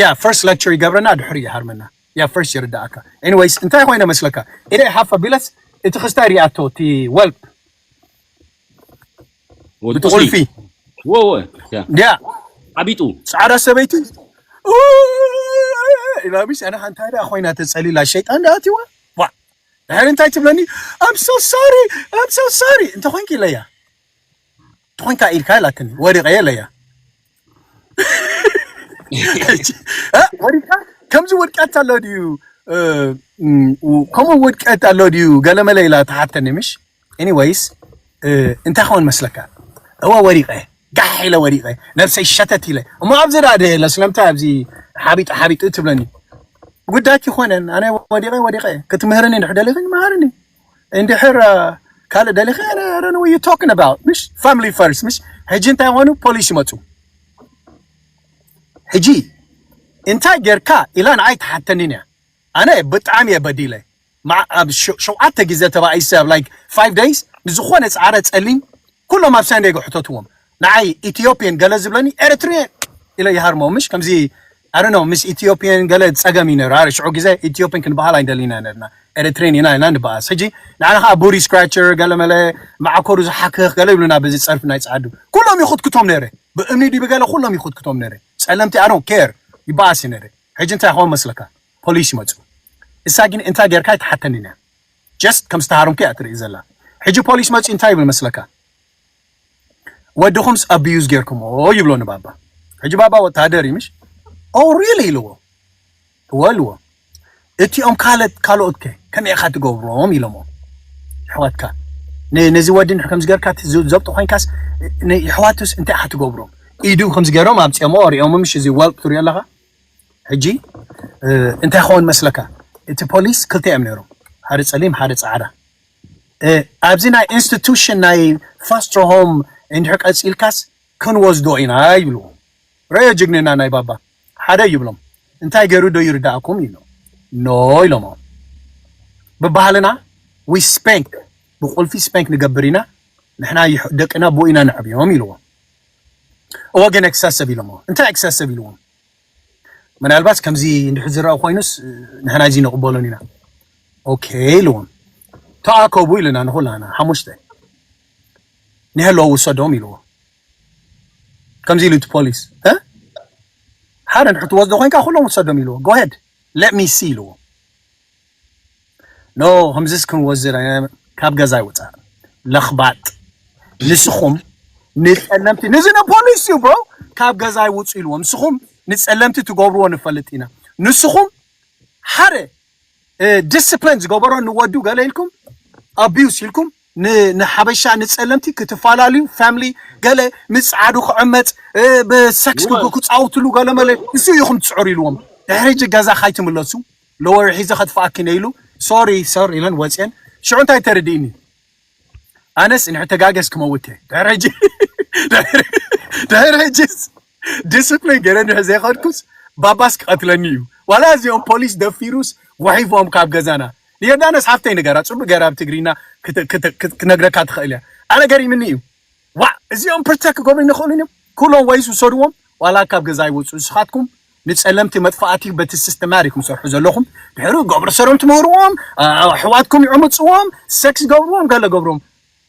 yeah first lecture ይገብረና ድሕሪ ይሃርመና። Yeah first ይርዳእካ። Anyways እንታይ ኮይነ መስለካ? ኢደይ ሓፍ ኣቢለስ እቲ ክስታይ ሪኣቶ እቲ ወልፕ ወዲ ብቲ ቁልፊ ወ ወ yeah. yeah ዓቢጡ ጻዕዳ ሰበይቲ ኢላ ምሽ ኣነ ሓንታ ደኣ ኮይና ተጸሊላ ሸይጣን ደኣ ኣትዋ ዋ ድሕሪ እንታይ ትብለኒ I'm so sorry I'm so sorry እንተ ኮንኪ ኢለያ ተኾንካ ኢልካ ኢላትኒ ወዲቐ ኢለያ እ፣ ወዲቕካ ከምዚ ወድቀት ኣሎ ድዩ እ፣ ም፣ ከምኡ ወድቀት ኣሎ ድዩ ገለመለ ኢላ ተሓተኒ ምሽ Anyways እንታይ ክኸውን መስለካ እወ ወዲቐ ጋሕ ኢለ ወዲቐ፣ ነብሰይ ሸተት ኢለ። እሞ ኣብዚ ደኣ ደየለ ስለምንታይ ኣብዚ ሓቢጡ ሓቢጡ ትብለኒ? ጉዳይኪ ይኾነን፣ ኣነ ወዲቐ ወዲቐ ክትምህርኒ እንድሕር ደሊኺ መሃርኒ። እንድሕር ካልእ ደሊኺ ኣነ ኣረን ወይ ቶክን ኣባውት ምሽ ፋሚሊ ፈርስት ምሽ። ሕጂ እንታይ ይኾኑ? ፖሊስ ይመፁ። ሕጂ እንታይ ጌርካ ኢላ ንዓይ ትሓተኒን እያ። ኣነ ብጣዕሚ እየ በዲለ። ኣብ ሸውዓተ ግዜ ተባኢሰ ኣብ ላይክ ፋይቭ ደይስ ብዝኾነ ፃዕረ ፀሊም ኩሎም ኣብ ሳንዲያጎ ሕተትዎም። ንዓይ ኢትዮጵያን ገለ ዝብለኒ ኤርትሪያን ኢለ ይሃርሞ። ምሽ ከምዚ ኣረኖ ምስ ኢትዮጵያን ገለ ፀገም እዩ ነሩ። ኣረ ሽዑ ግዜ ኢትዮጵያን ክንበሃል ኣይንደሊና ነርና፣ ኤርትሪያን ኢና ኢና ንበኣስ። ሕጂ ንዓና ከዓ ቡሪ ስክራቸር ገለ መለ መዓኮሩ ዝሓክኽ ገለ ይብሉና በዚ ፀርፊ ናይ ፀዓዱ። ኩሎም ይኹትኩቶም ነረ፣ ብእምኒ ዲቢ ገለ ኩሎም ይኹትኩቶም ነረ። ፀለምቲ ኣሮን ኬር ይበኣስ ነረ። ሕጂ እንታይ ይኸውን መስለካ? ፖሊስ ይመፁ። እሳ ግን እንታይ ጌርካ ይትሓተኒ እያ። ጀስት ከም ዝተሃርምኩ እያ ትርኢ ዘላ። ሕጂ ፖሊስ መፂ እንታይ ይብል መስለካ? ወድኹምስ ኣቢዩዝ ጌርኩሞ ይብሎ ንባባ። ሕጂ ባባ ወታደር እዩ ምሽ? ኦ ሪሊ ኢልዎ። እወ ኢልዎ። እቲኦም ካልኦት ካልኦት ከ ከመይ ኢኻ ትገብሮም ኢሎሞ። ኣሕዋትካ ን- ነዚ ወዲ ንሕ ከምዚ ጌርካ እቲ ዝ- ዘብጡ ኮይንካስ ን- የሕዋቱስ እንታይ ኢኻ ትገብሮም? ኢዱ ከምዚ ገይሮም ኣብ ፂኦሞ ሪኦሞ ምሽ እዚ ወልቅ ትሪኦ ኣለኻ። ሕጂ እንታይ ኸውን መስለካ? እቲ ፖሊስ ክልተ እዮም ነይሮም፣ ሓደ ፀሊም ሓደ ፃዕዳ። ኣብዚ ናይ ኢንስቲቱሽን ናይ ፋስትሮ ሆም እንድሕር ቀፂልካስ ክንወስዶ ኢና ይብልዎ። ረዮ ጅግንና ናይ ባባ ሓደ ይብሎም። እንታይ ገይሩ ዶ ይርዳእኩም ይብሎም። ኖ ኢሎሞ። ብባህልና ዊ ስፔንክ፣ ብቁልፊ ስፔንክ ንገብር ኢና ንሕና፣ ደቅና ብኡ ኢና ነዕብዮም ኢልዎ። እወ ግን ኤክሰስቭ ኢሎሞ። እንታይ ኤክሰስቭ ኢልዎም? ምናልባት ከምዚ እንድሕር ዝረኣ ኮይኑስ ንሕና እዚ ንቕበሎን ኢና። ኦኬ ኢልዎም። ተኣከቡ ኢሉና ንኹላና ሓሙሽተ። ንሀሎ ውሰዶም ኢልዎ። ከምዚ ኢሉ እቲ ፖሊስ እ ሓደ እንድሕር ትወስዶ ኮይንካ ኩሎም ውሰዶም ኢልዎ። ጎሄድ ሌት ሚ ሲ ኢልዎ። ኖ ከምዚስ ክንወዝድ ካብ ገዛ ይውፃእ። ለኽባጥ ንስኹም ንፀለምቲ ንዚ ንፖሊስ እዩ ብሮ ካብ ገዛ ይውፁ ኢልዎም። ንስኹም ንፀለምቲ ትገብርዎ ንፈልጥ ኢና። ንስኹም ሓደ ዲስፕሊን ዝገበሮ ንወዱ ገለ ኢልኩም ኣቢዩስ ኢልኩም ንሓበሻ ንፀለምቲ ክትፈላለዩ ፋሚሊ ገለ ምፅዓዱ ክዕመፅ ብሰክስ ክፃውትሉ ገለ መለ እሱ ኢኹም ትፅዕሩ ኢልዎም። ድሕሪ ሕጂ ገዛ ካይትምለሱ ሎወር ሒዘ ከጥፍኣኪ ነይሉ ሶሪ ሰር ኢለን ወፅየን። ሽዑ እንታይ ተረዲእኒ? ኣነስ እንሕ ተጋገስ ክመውት እየ። ድሕሪ ሕጂ ድሕሪ ሕጂስ ዲስፕሊን ገይረ እንሕ ዘይኸድኩስ ባባስ ክቐትለኒ እዩ። ዋላ እዚኦም ፖሊስ ደፊሩስ ወሒፎም ካብ ገዛና። ንዮርዳኖስ ሓፍተይ ንገራ፣ ፅቡቅ ገይራ ብትግርኛ ክነግረካ ትኽእል እያ። ኣነ ገሪምኒ እዩ። ዋ እዚኦም ፕርተክ ክገብሩ ንኽእሉ እዮም። ኩሎም ወይስ ውሰድዎም ዋላ ካብ ገዛ ይወፁ። ንስኻትኩም ንፀለምቲ መጥፋእቲ በቲ ሲስተማር ኢኹም ሰርሑ ዘለኹም። ድሕሪ ገብሩ ሰሮም ትምህርዎም ኣሕዋትኩም ይዕምፅዎም ሰክስ ገብርዎም ገለ ገብርዎም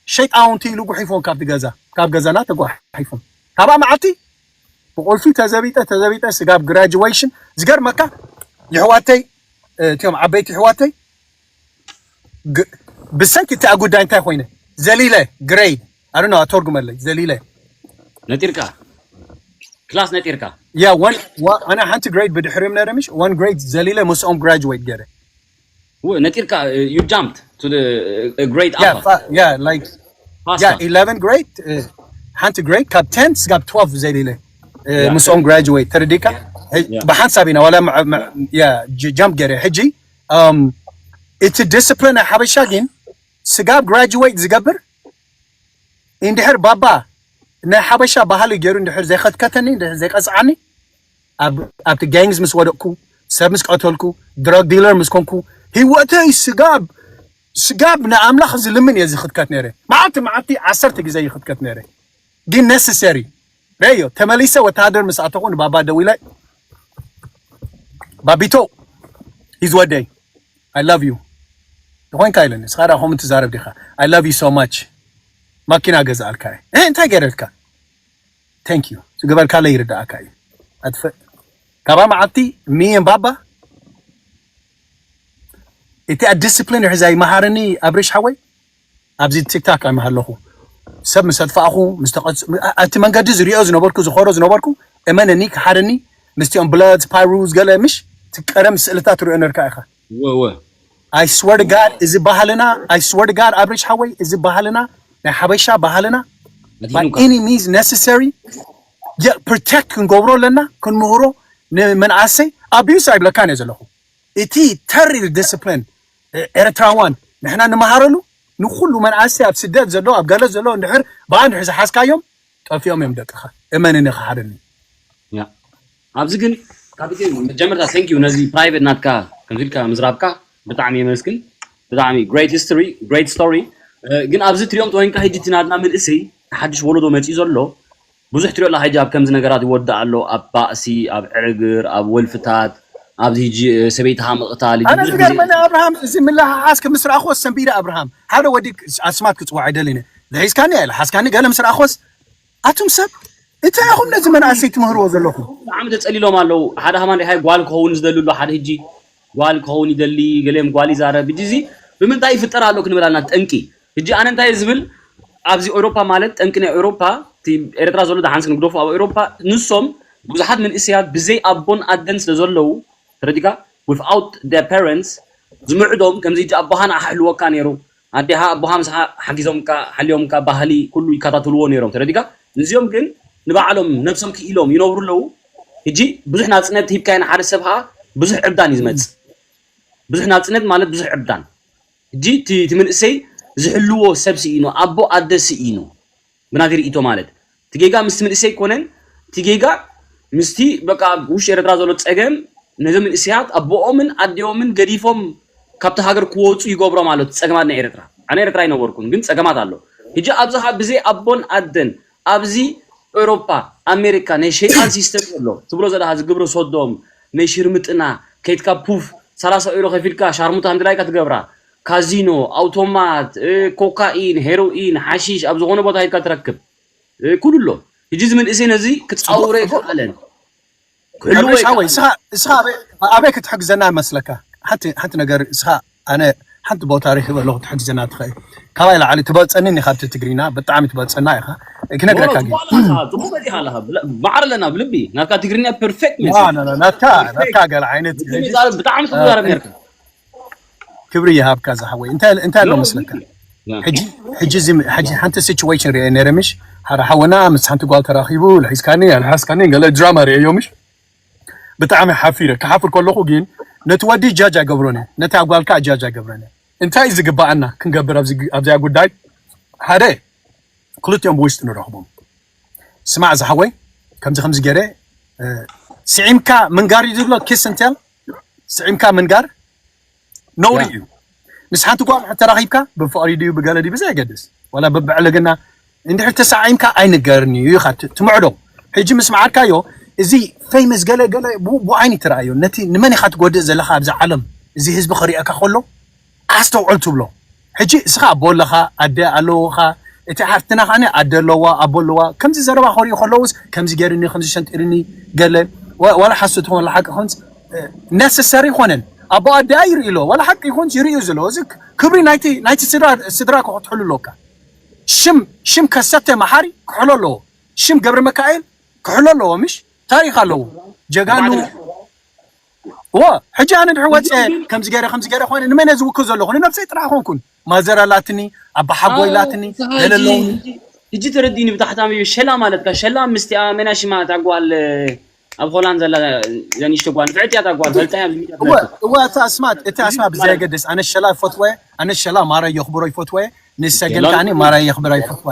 ሸይጣውንቲ ኢሉ ጉሒፎም ካብቲ ገዛ ካብ ገዛና ተጓሒፎም ካባ መዓልቲ ብቁልፊ ተዘቢጠ ተዘቢጠ ስጋብ ግራጁዌሽን ዝገርመካ የሕዋተይ እቲኦም ዓበይቲ የሕዋተይ ብሰንኪ እቲኣ ጉዳይ እንታይ ኮይነ ዘሊለ ግሬድ ኣነ ኣተርጉመለይ ዘሊለ ነጢርካ ክላስ ነጢርካ ያ one ኣነ ሓንቲ ግሬድ ብድሕሪም ነረ ምሽ one grade ዘሊለ ምስኦም ግራጁዌት ገረ ነጢርካ you jumped to the grade yeah like yeah eleven grade ሓንቲ ግሬድ ካብ ten ስጋብ twelve ዘሊለ ምስኦም ግራጁዌት ተረዲካ ብሓንሳብ ኢና ዋላ ጃምፕ ገረ ሕጂ እቲ ዲስፕሊን ናይ ሓበሻ ግን ስጋብ ግራጁዌት ዝገብር እንድሕር ባባ ናይ ሓበሻ ባህሊ ገይሩ እንድሕር ዘይኸትከተኒ እንድሕር ዘይቀፅዓኒ ኣብቲ ጋንግስ ምስ ወደቅኩ ሰብ ምስ ቀተልኩ ድረግ ዲለር ምስ ኮንኩ ህይወተይ ስጋብ ስጋብ ንኣምላኽ ዝልምን እየ ዝኽትከት ነይረ መዓልቲ መዓልቲ ዓሰርተ ግዜ ይኽትከት ነይረ ግን ነስሰሪ ረዮ ተመሊሰ ወታደር ምስ ኣተኹ ንባባ ደዊለ ባቢቶ ሂዝ ወደይ I love you ዝኾንካ ኢለኒ እስኻ ዳ ከምኡ ትዛረብ ዲኻ I love you so much ማኪና ገዛኣልካ እየ እንታይ ገረልካ thank you ዝገበርካለይ ይርዳእካ እዩ ኣጥፍእ ካባ መዓልቲ me and ባባ እቲ ዲስፕሊን ሕዛይ መሃርኒ ኣብሪሽ ሓወይ ኣብዚ ቲክታክ ኣይመሃለኹ ሰብ ምስ ኣጥፋእኹ እቲ መንገዲ ዝሪኦ ዝነበርኩ ዝኾሮ ዝነበርኩ እመነኒ ክሓደኒ ምስቲኦም ብለድ ፓይሩዝ ገለ ምሽ ትቀደም ስእልታት ትሪኦ ነርካ ኢኻ I swear to God እዚ ባህልና I swear to God ኣብሪሽ ሓወይ እዚ ባህልና ናይ ሓበሻ ባህልና by any means necessary protect ክንገብሮ ኣለና። ክንምህሮ ንመንኣሰይ abuse ኣይብለካን እየ ዘለኹ። እቲ ተሪር discipline ኤርትራዋን ንሕና ንመሃረሉ። ንኩሉ መንኣሰይ ኣብ ስደት ዘሎ ኣብ ገለ ዘሎ እንድሕር ብኣ እንድሕር ዝሓዝካዮም ጠፊኦም እዮም ደቅኻ። እመንኒ ክሓደኒ። ኣብዚ ግን መጀመርታ thank you ነዚ private ናትካ ከምዚ ኢልካ ምዝራብካ ብጣዕሚ የመስግን። ብጣዕሚ great history, great story። ግን ኣብዚ ትሪኦም ተኮይንካ ሕጂ እቲ ናትና መንእሰይ ሓድሽ ወለዶ መፂኡ ዘሎ ብዙሕ ትሪኦ ኣለካ። ሕጂ ኣብ ከምዚ ነገራት ይወድእ ኣሎ፣ ኣብ ባእሲ፣ ኣብ ዕግር፣ ኣብ ወልፍታት፣ ኣብዚ ሕጂ ሰበይትኻ ምቕታል። ኣነ ዝገርመኒ ኣብርሃም፣ እዚ ምልሕሓስ ምስ ረኣኽዎ ሰንቢደ ኣብርሃም፣ ሓደ ወዲ ኣስማት ክፅዋዕ ኣይደልን እየ። ልሒዝካኒ እየ፣ ልሓዝካኒ ገለ ምስ ረኣኽዎስ፣ ኣቱም ሰብ እንታይ ኢኹም ነዚ መንእሰይ ትምህርዎ ዘለኹም? ብጣዕሚ ተፀሊሎም ኣለዉ። ሓደ ከማን ሪኣይ ጓል ክኸውን ዝደሊ ኣሎ፣ ሓደ ሕጂ ጓል ክኸውን ይደሊ፣ ገሊኦም ጓል ይዛረብ። ሕጂ እዚ ብምንታይ ይፍጠር ኣሎ ክንብል ኣለና ጠንቂ። ሕጂ ኣነ እንታይ ዝብል ኣብዚ ኤውሮፓ ማለት ጠንቂ ናይ ኤውሮፓ እቲ ኤርትራ ዘሎ ደሓንስ ንግደፎ ኣብ ኤውሮፓ ንሶም ብዙሓት መንእሰያት ብዘይ ኣቦን ኣደን ስለ ዘለዉ ተረዲካ without their parents ዝምዕዶም ከምዚ ሕጂ ኣቦኻ ንዓኻ ሕልወካ ነይሩ ኣዴኻ ኣቦኻ ምሳኻ ሓጊዞምካ ሓልዮምካ ባህሊ ኩሉ ይከታተልዎ ነይሮም ተረዲካ እዚኦም ግን ንባዕሎም ነብሶም ክኢሎም ይነብሩ ኣለዉ ሕጂ ብዙሕ ናጽነት ሂብካዮ ንሓደ ሰብ ከዓ ብዙሕ ዕብዳን እዩ ዝመጽእ ብዙሕ ናጽነት ማለት ብዙሕ ዕብዳን ሕጂ እቲ እቲ መንእሰይ ዝሕልዎ ሰብ ስኢኑ ኣቦ ኣደ ስኢኑ ብናተይ ርእይቶ ማለት እቲ ጌጋ ምስቲ መንእሰይ ኣይኮነን እቲ ጌጋ ምስቲ በቃ ኣብ ውሽጢ ኤረትራ ዘሎ ጸገም ነዞም መንእሰያት ኣቦኦምን ኣዲኦምን ገዲፎም ካብቲ ሃገር ክወፁ ይገብሮም ኣሎ እቲ ጸገማት ናይ ኤረትራ ኣነ ኤረትራ ኣይነበርኩን ግን ጸገማት ኣሎ ሕጂ ኣብዚ ከዓ ብዘይ ኣቦን ኣደን ኣብዚ ኤውሮፓ ኣሜሪካ ናይ ሸይጣን ሲስተም ዘሎ ትብሎ ዘለካ እዚ ግብረ ሶዶም ናይ ሽርምጥና ከይድካ ፑፍ ሰላሳ ዩሮ ከፊልካ ሻርሙጣ ከምድላይካ ትገብራ ካዚኖ፣ ኣውቶማት፣ ኮካኢን፣ ሄሮኢን፣ ሓሺሽ ኣብ ዝኾነ ቦታ ሂድካ ትረክብ ኩሉ ኣሎ። ሕጂ እዚ መንእሰይ ነዚ ክጻውሮ ኣይከኣለን። ክሕልዎ ሓወይ እስኻ ኣበይ ክትሕግዘና መስለካ? ሓንቲ ነገር እስኻ ኣነ ሓንቲ ቦታ ረኺበ ኣለኹ ትሕግዘና ትኽእል። ካባይ ላዕሊ ትበልጸኒ እኒ ካብቲ ትግርኛ ብጣዕሚ ትበልጸና ኢኻ። ክነግረካ ግን ጽቡቕ በዚኻ ኣለኻ። ማዕረ ኣለና ብልቢ ናትካ ትግርኛ ፐርፌክት ናትካ ናትካ ገለ ዓይነት ብጣዕሚ ትዛረብ ነርካ። ክብሪ ይሃብካ ዝሓወይ እንታይ እንታይ ኣሎ መስለካ ሕጂ ሕጂ እዚ ሕጂ ሓንቲ ሲቹዌሽን ሪአ ነረ ምሽ ሓደ ሓወና ምስ ሓንቲ ጓል ተራኺቡ ልሒዝካኒ ኣልሓስካኒ ገለ ድራማ ሪአዮ ምሽ ብጣዕሚ ሓፊረ ክሓፍር ከለኹ ግን ነቲ ወዲ ጃጅ ኣይገብሮን ነቲ ኣጓልካ ጃጅ ኣይገብረን እንታይ ዝግባኣና ክንገብር ኣብዚኣ ጉዳይ ሓደ ክልቲኦም ብውሽጢ ንረኽቦም ስማዕ ዝሓወይ ከምዚ ከምዚ ገይረ ስዒምካ ምንጋር እዩ ዝብሎ ኪስ እንተል ስዒምካ ምንጋር ነውሪ እዩ ምስ ሓንቲ ጓል ተራኺብካ ብፍቕሪ ድዩ ብገለ ድዩ ብዘየገድስ ዋላ ብብዕልግና እንድሕር ተሳዒምካ ኣይንገርን እዩ ኢኻ ትምዕዶ ሕጂ ምስ መዓድካዮ እዚ ፌመስ ገለ ገለ ብኡ ዓይኒ ትረኣዮ ነቲ ንመን ኢኻ ትጎድእ ዘለኻ ኣብዚ ዓለም እዚ ህዝቢ ክሪአካ ከሎ ኣስተውዕል ትብሎ ሕጂ እስኻ ኣቦ ኣለኻ ኣደ ኣለውኻ እቲ ሓፍትና ኸዓኒ ኣደ ኣለዋ ኣቦ ኣለዋ ከምዚ ዘረባ ክሪኡ ከለውስ ከምዚ ገይርኒ ከምዚ ሸንጢርኒ ገለ ዋላ ሓሶት ይኹን ዋላ ሓቂ ይኹን ነሰሰሪ ይኾነን ኣቦ ኣደ ይርኢ ኣሎ ዋላ ሓቂ ይኹን ይርእዩ ዘሎ እዚ ክብሪ ናይቲ ናይቲ ስድራ ስድራ ክትሕሉ ኣለካ ሽም ሽም ከሰተ መሓሪ ክሕሎ ኣለዎ ሽም ገብረ መካኤል ክሕሎ ኣለዎ ምሽ ታሪኽ ኣለዎ ጀጋኑ እዎ ሕጂ ኣነ ድሕር ወፀ ከምዚ ገይረ ከምዚ ገይረ ኮይነ ንመን ዝውክል ዘለኹ ንነብሰይ ጥራሕ ኮንኩን ማዘር ኣላትኒ ኣባሓጎ ኢላትኒ ገለለውኒ ሕጂ ተረዲኒ ብታሕታሚ ሸላ ማለትካ ሸላ ምስቲኣ መና ሽማ እታ ጓል ኣብ ሆላንድ ዘላ ዘንሽተ ጓል ንፍዕቲ እያ እታ ጓል ፈልጣ እያ እዋ እታ ኣስማት እቲ ኣስማት ብዘየገድስ ኣነ ሸላ ይፈትወ ኣነ ሸላ ማራ የኽብሮ ይፈትወ ንሰገን ከዓኒ ማራ የኽብራ ይፈትወ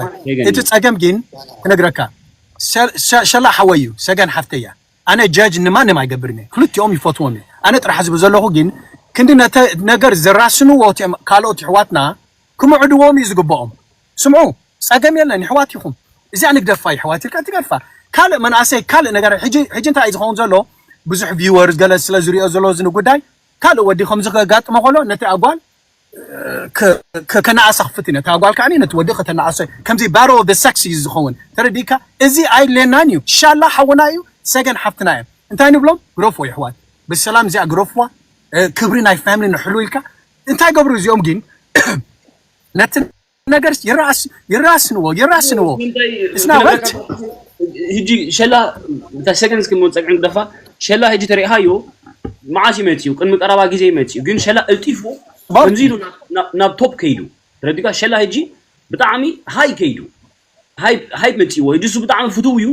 እቲ ጸገም ግን ክነግረካ ሸላ ሓወይ እዩ ሰገን ሓፍተይ እያ ኣነ ጃጅ ንማንም ኣይገብርን እየ ክልቲኦም ይፈትዎም እየ ኣነ ጥራሕ ዝብል ዘለኹ ግን ክንዲ ነተ ነገር ዘራስንዎ እቲኦም ካልኦት ይሕዋትና ክምዕድዎም እዩ ዝግብኦም ስምዑ ጸገም የለን ይሕዋት ኢኹም እዚኣ ንግደፋ ይሕዋት ኢልካ ትገድፋ ካልእ መናእሰይ ካልእ ነገር ሕጂ ሕጂ እንታይ እዩ ዝኸውን ዘሎ ብዙሕ ቪወር ገለ ስለ ዝሪኦ ዘሎ እዚ ንጉዳይ ካልእ ወዲ ከምዚ ከጋጥሞ ከሎ ነቲ ኣጓል ከነኣሳ ክፍትን እያ። እታ ጓል ከዓኒ ነቲ ወዲ ከተነኣሶ ከምዚ battle of the sex እዩ ዝኸውን። ተረዲእካ? እዚ ኣይድልየናን እዩ። ሻላ ሓውና እዩ፣ ሰገን ሓፍትና እዮም። እንታይ ንብሎም? ግረፍዎ የሕዋት። ብሰላም እዚኣ ግረፍዋ። ክብሪ ናይ family ንሕሉ ኢልካ እንታይ ገብሩ እዚኦም ግን ነቲ ነገር ይራስንዎ ይራስንዎ ሕጂ ሸላ እንታይ ሰገን እስኪ ጸግዕን ግደፋ ሸላ ሕጂ ተሪእኻዮ መዓስ ይመጽኡ ቅድሚ ቀረባ ግዜ ይመጽኡ ግን ሸላ እልጢፉ ከምዚ ኢሉ ናብ ቶፕ ከይዱ ረዲካ ሸላ ሕጂ ብጣዕሚ ሃይ ከይዱ ሃይፕ መፅእዎ። ሕጂ እሱ ብጣዕሚ ፍትው እዩ።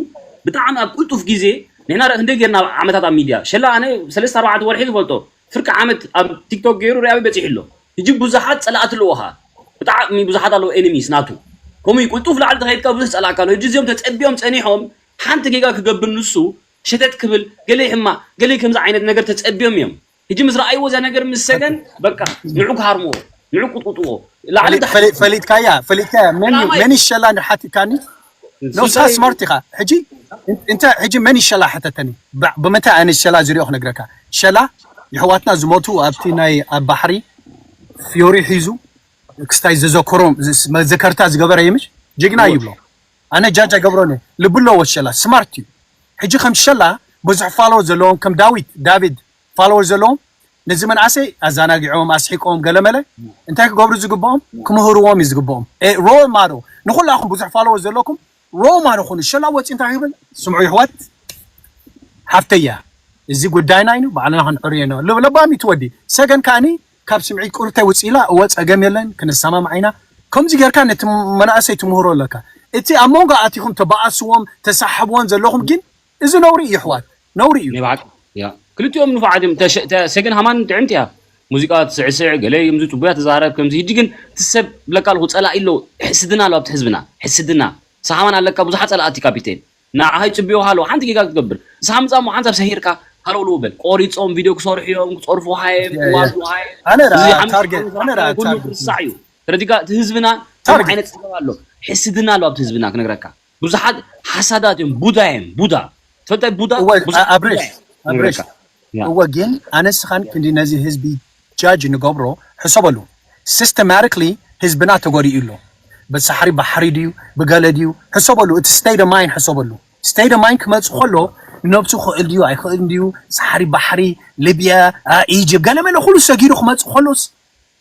ብጣዕሚ ኣብ ቅልጡፍ ግዜ ንሕና ርእ ክንደይ ጌርና ዓመታት ኣብ ሚድያ። ሸላ ኣነ ሰለስተ ኣርባዕተ ወርሒ ዝፈልጦ፣ ፍርቂ ዓመት ኣብ ቲክቶክ ገይሩ ርኣበይ በፂሑ ኣሎ። ሕጂ ብዙሓት ፀላእቲ ኣለዎ ኸዓ፣ ብጣዕሚ ብዙሓት ኣለዎ ኤኒሚስ ናቱ። ከምኡ እዩ ቅልጡፍ ላዕሊ ተኸይድካ ብዙሕ ፀላእካ ኣሎ። ሕጂ እዚኦም ተፀቢዮም ፀኒሖም ሓንቲ ጌጋ ክገብር ንሱ ሸተት ክብል፣ ገለ ይሕማቕ፣ ገለ ከምዚ ዓይነት ነገር ተፀቢዮም እዮም። ሕጂ ምስ ረኣይዎ እዛ ነገር ምስ ሰገን በቃ ንዑ ክሃርምዎ፣ ንዑ ክጥጥዎ። ላዕሊ ታሕቲ ፈሊጥካያ፣ ፈሊጥካያ። መን እዩ፣ መን ይሸላ ንሓቲካኒ? ኖ፣ ንስኻ ስማርት ኢኻ። ሕጂ እንተ ሕጂ መን ይሸላ ሕተተኒ? ብመንታይ ኣነ ሸላ ዝሪኦ ክነግረካ። ሸላ የሕዋትና ዝሞቱ ኣብቲ ናይ ኣብ ባሕሪ ፊዮሪ ሒዙ ክስታይ ዘዘከሮም መዘከርታ ዝገበረ ይምሽ ጅግና ይብሎ። ኣነ ጃጅ ኣይገብሮን እየ። ልቢ ኣለዎ ሸላ፣ ስማርት እዩ። ሕጂ ከም ሸላ ብዙሕ ፋሎወር ዘለዎም ከም ዳዊት ዳቪድ ፋሎወር ዘለዎም ነዚ መንኣሰይ ኣዘናጊዖም ኣስሒቆም ገለመለ እንታይ ክገብሩ ዝግብኦም ክምህርዎም እዩ ዝግብኦም። ሮል ማዶ ንኩላኹም ብዙሕ ፋሎወር ዘለኩም ሮል ማዶ ኩኑ። ሸላ ወፂ እንታይ ክብል ስምዑ ይሕዋት ሓፍተያ እዚ ጉዳይና ኢኑ ባዕልና ክንዕርዮ ኢና። ለባሚት ወዲ ሰገን ከኣኒ ካብ ስምዒት ቁርብተይ ውፅእ ኢላ እወ ፀገም የለን ክንሰማማዕ ኢና። ከምዚ ጌርካ ነቲ መናእሰይ ትምህሮ ኣለካ። እቲ ኣብ መንጎ ኣቲኹም ተባኣስዎም ተሳሕብዎም ዘለኹም ግን እዚ ነውሪ እዩ ኣሕዋት፣ ነውሪ እዩ። ናይ ብሓቂ ያ ክልቲኦም ንፉዓት እዮም። ተሸ- ተ- ሰገን ሃማን ጥዕምቲ እያ። ሙዚቃ ትስዕስዕ ገለ ከምዚ ጽቡያ ትዛረብ ከምዚ። ሕጂ ግን እቲ ሰብ ብለካ ኣለኹ ጸላኢ ኣሎ። ሕስድና ኣሎ ኣብቲ ህዝብና። ሕስድና ሳሃማን ኣለካ ብዙሓት ጸላእቲ ካፒቴን ንዓኻ ይጽብዮ ሃለዉ ሓንቲ ጌጋ ክትገብር ንስኻ ምጻእ እሞ ሓንሳብ ሰሂርካ ሃለውልው በል። ቆሪጾም ቪድዮ ክሰርሑ እዮም፣ ክጸርፉ ሃየ፣ ክዋስኡ ሃየ። ኣነ ርኣ እዚ ሓምሳ ታርጌት፣ ኣነ ርኣ ኩሉ ታርጌት። ክርሳዕ እዩ። ተረዲካ እቲ ህዝብና ታርጌት። ዓይነት ጸገም ኣሎ። ሕስድና ኣሎ ኣብቲ ህዝብና ክነግረካ። ብዙሓት ሓሳዳት እዮም። ቡዳ እዮም። ቡዳ ትፈልጣ ቡዳ እወ ብዙሓት ኣብሬሽ ቡዳ እዮም። ኣብሬሽ ንብለካ። ያ። እወ ግን ኣነ ስኻን ክንዲ ነዚ ህዝቢ ጃጅ ንገብሮ ሕሰበሉ። ሲስተማቲክሊ ህዝብና ተጎዲኡ ኣሎ። ብሳሕሪ ባሕሪ ድዩ ብገለ ድዩ ሕሰበሉ። እቲ ስቴት ማይን ሕሰበሉ። ስቴት ማይን ክመጽእ ከሎ ነብሱ ክእል ድዩ ኣይክእል ድዩ ሳሕሪ ባሕሪ ሊብያ ኢጅፕት ገለመለ ኩሉ ሰጊሩ ክመጽእ ከሎስ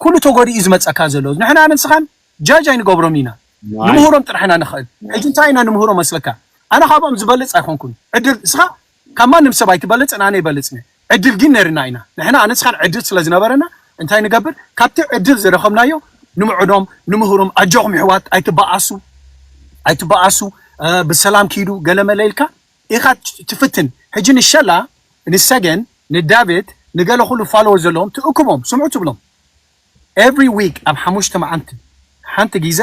ኩሉ ተጎዲኡ እዩ ዝመፀካ ዘሎ። ንሕና ንስኻን ጃጅ ኣይንገብሮም ኢና። ንምሁሮም ጥራሕ ኢና ንኽእል። ሕጂ እንታይ ኢና ንምህሮ መስለካ? ኣነ ካብኦም ዝበልፅ ኣይኮንኩን። ዕድል እስኻ ካብ ማንም ሰብ ኣይትበልፅን ኣነ ይበልፅን። ዕድል ግን ነርና ኢና። ንሕና ኣነ ንስኻን ዕድል ስለ ዝነበረና እንታይ ንገብር? ካብቲ ዕድል ዝረኸብናዮ ንምዕዶም፣ ንምህሮም፣ ኣጆኹም ይሕዋት ኣይትበኣሱ፣ ኣይትበኣሱ፣ ብሰላም ኪዱ ገለመለ ኢልካ ኢኻ ትፍትን። ሕጂ ንሸላ ንሰገን ንዳቪድ ንገለ ኩሉ ፋሎወር ዘለዎም ትእክቦም ስምዑ ትብሎም። ኤቭሪ ዊክ ኣብ ሓሙሽተ መዓልቲ ሓንቲ ግዜ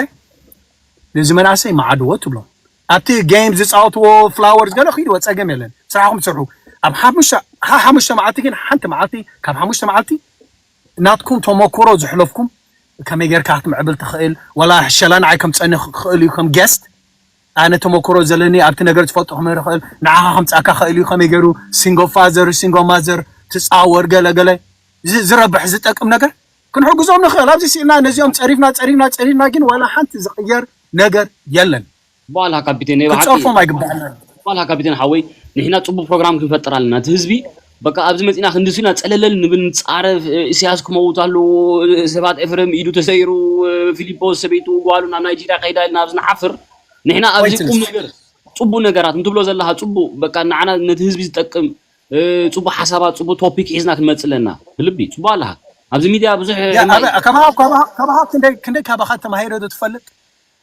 ነዚ መናእሰይ መዓድዎ ትብሎም። ኣብቲ ጌም ዝፃወትዎ ፍላወርስ ገለ ኪድዎ ፀገም የለን ስራሕኩም ስርሑ። ኣብ ሓሙሽተ ሓ- ሓሙሽተ መዓልቲ ግን ሓንቲ መዓልቲ ካብ ሓሙሽተ መዓልቲ ናትኩም ተመክሮ ዝሕለፍኩም ከመይ ጌርካ ክትምዕብል ትኽእል ወላ ሕሸላ ንዓይ ከም ፀኒ ክኽእል እዩ ከም ጌስት ኣነ ተመክሮ ዘለኒ ኣብቲ ነገር ዝፈልጦ ክምህር ይኽእል ንዓኻ ከምፃካ ክእል እዩ ከመይ ገይሩ ሲንጎ ፋዘር ሲንጎ ማዘር ትፃወር ገለ ገለ ዝ- ዝረብሕ ዝጠቅም ነገር ክንሕግዞም ንኽእል ኣብዚ ስኢልና ነዚኦም ፀሪፍና ፀሪፍና ፀሪፍና ግን ዋላ ሓንቲ ዝቕየር ነገር የለን በኋላ ካፒቴን ናይ ብሓቂ ክትፀርፎም ኣይግባእና በኋላ ካፒቴን ሓወይ ንሕና ፅቡቅ ፕሮግራም ክንፈጥር ኣለና እቲ ህዝቢ በቃ ኣብዚ መፂና ክንድሱ ኢና ፀለለል ንብል ንፃረፍ ኢሳያስ ክመውት ኣለዎ ሰባት ኤፍረም ኢዱ ተሰይሩ ፊሊፖስ ሰበይቱ ጓሉ ናብ ናይጄርያ ከይዳ ኢልና ኣብዚ ንሓፍር ንሕና ኣብዚ ቁም ነገር ፅቡቅ ነገራት እንትብሎ ዘለካ ፅቡቅ በቃ ንዓና ነቲ ህዝቢ ዝጠቅም ፅቡቅ ሓሳባት ፅቡቅ ቶፒክ ሒዝና ክንመፅእ ኣለና ብልቢ ፅቡቅ ኣለካ ኣብዚ ሚድያ ብዙሕ ካባካ ክንደይ ካባካ ተማሂረ ዶ ትፈልጥ